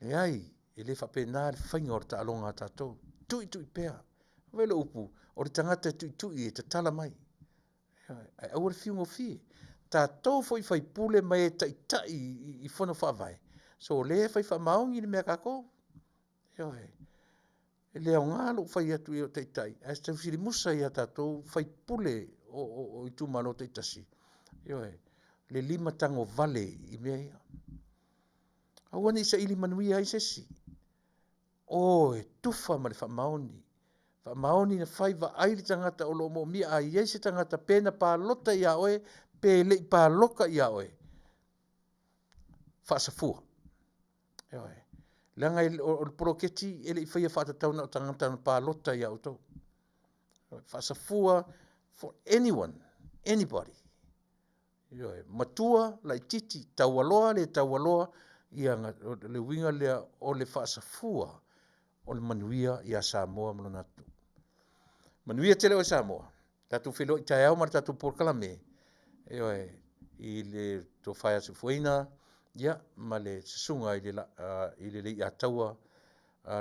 Leai, e le faapena le faiga o le taaloga a tatou. Tuitui pea. Fai le upu, o le tagata e tuitui e tatala mai. Ae aua le fiu gofie. Tatou foi faipule ma e taitai i fono faavae, so o lea e fai faamaoni le mea a tatou. Ioe. E le aoga lou fai atu i o taitai, ae tausilimusa ia tatou faipule o itumalo taitasi. Ioe. Le limatagovale i mea ia. Aua ne i saili manuia ai se isi. O e tufa ma le faamaoni. Faamaoni na fai, vaai le tagata o lo o moomia, a i ai se tagata pe na palota ia oe, pe le i palota ia oe, faasafua. Ioe. Leaga o le poloketi e le i faia faatatau na o tagata na palota ia outou. Faasafua for anyone, anybody. Ioe. Matua, laitiiti, taualoa, le taualoa, ia le uiga lea o le faasafua o le manuia ia Samoa ma lona atunuu. Manuia tele oe Samoa. Tatou feiloai taeao ma le tatou polokalame. Ioe, i le tofa ia Soifuaina. Ia, ma le susuga i le, i le Leiataua,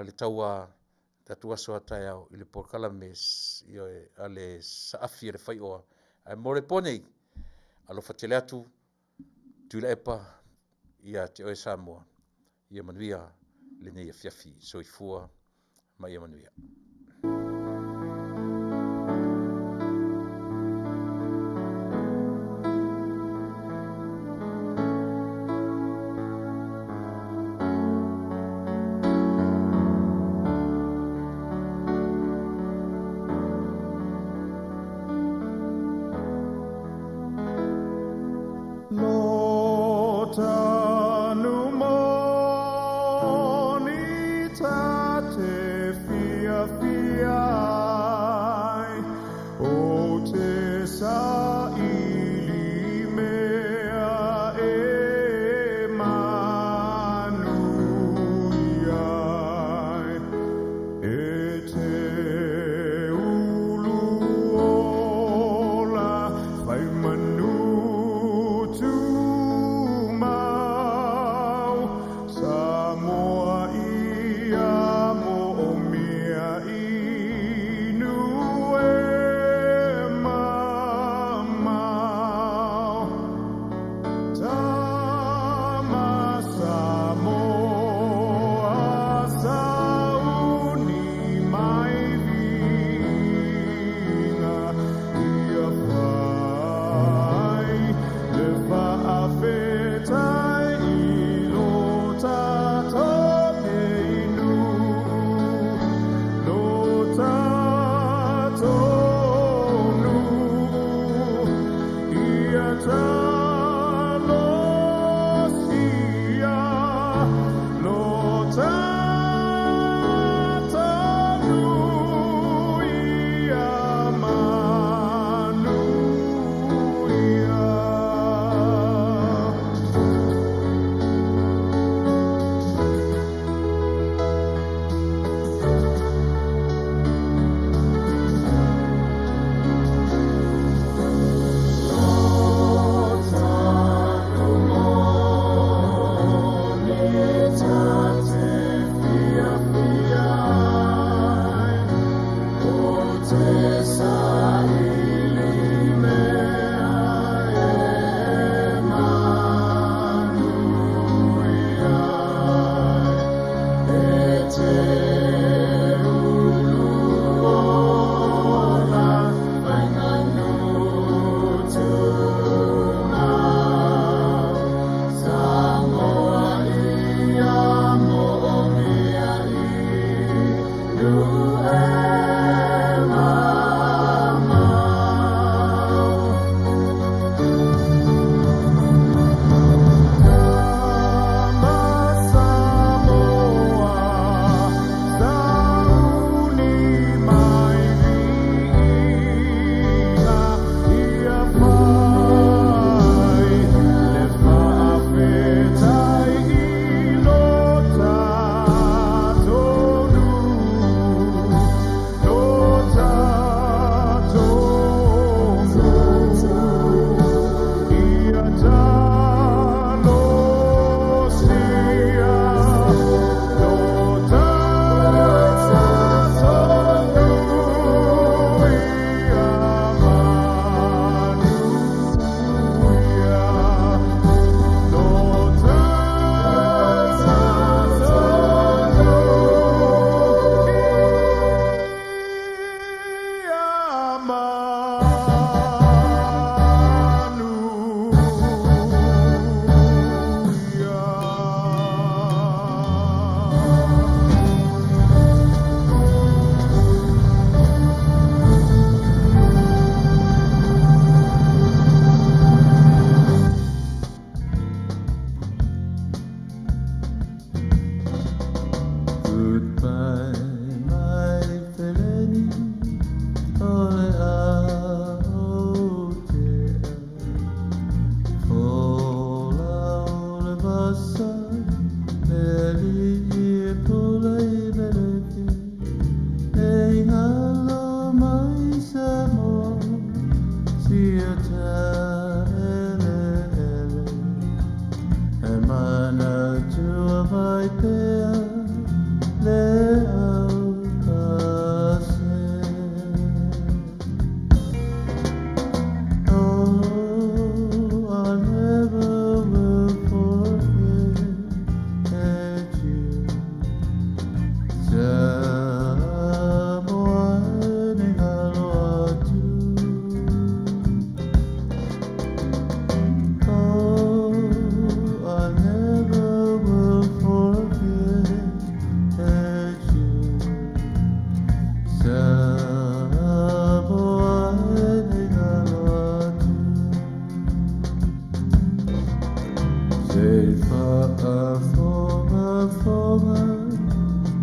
le taua tatou aso a taeao i le polokalame a le Saafi a le Faioa. Ae mo le po nei, alofa tele atu Tuilaepa ia te oe Samoa, ia manuia lenei afiafi. Soifua ma ia manuia.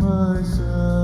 Myself.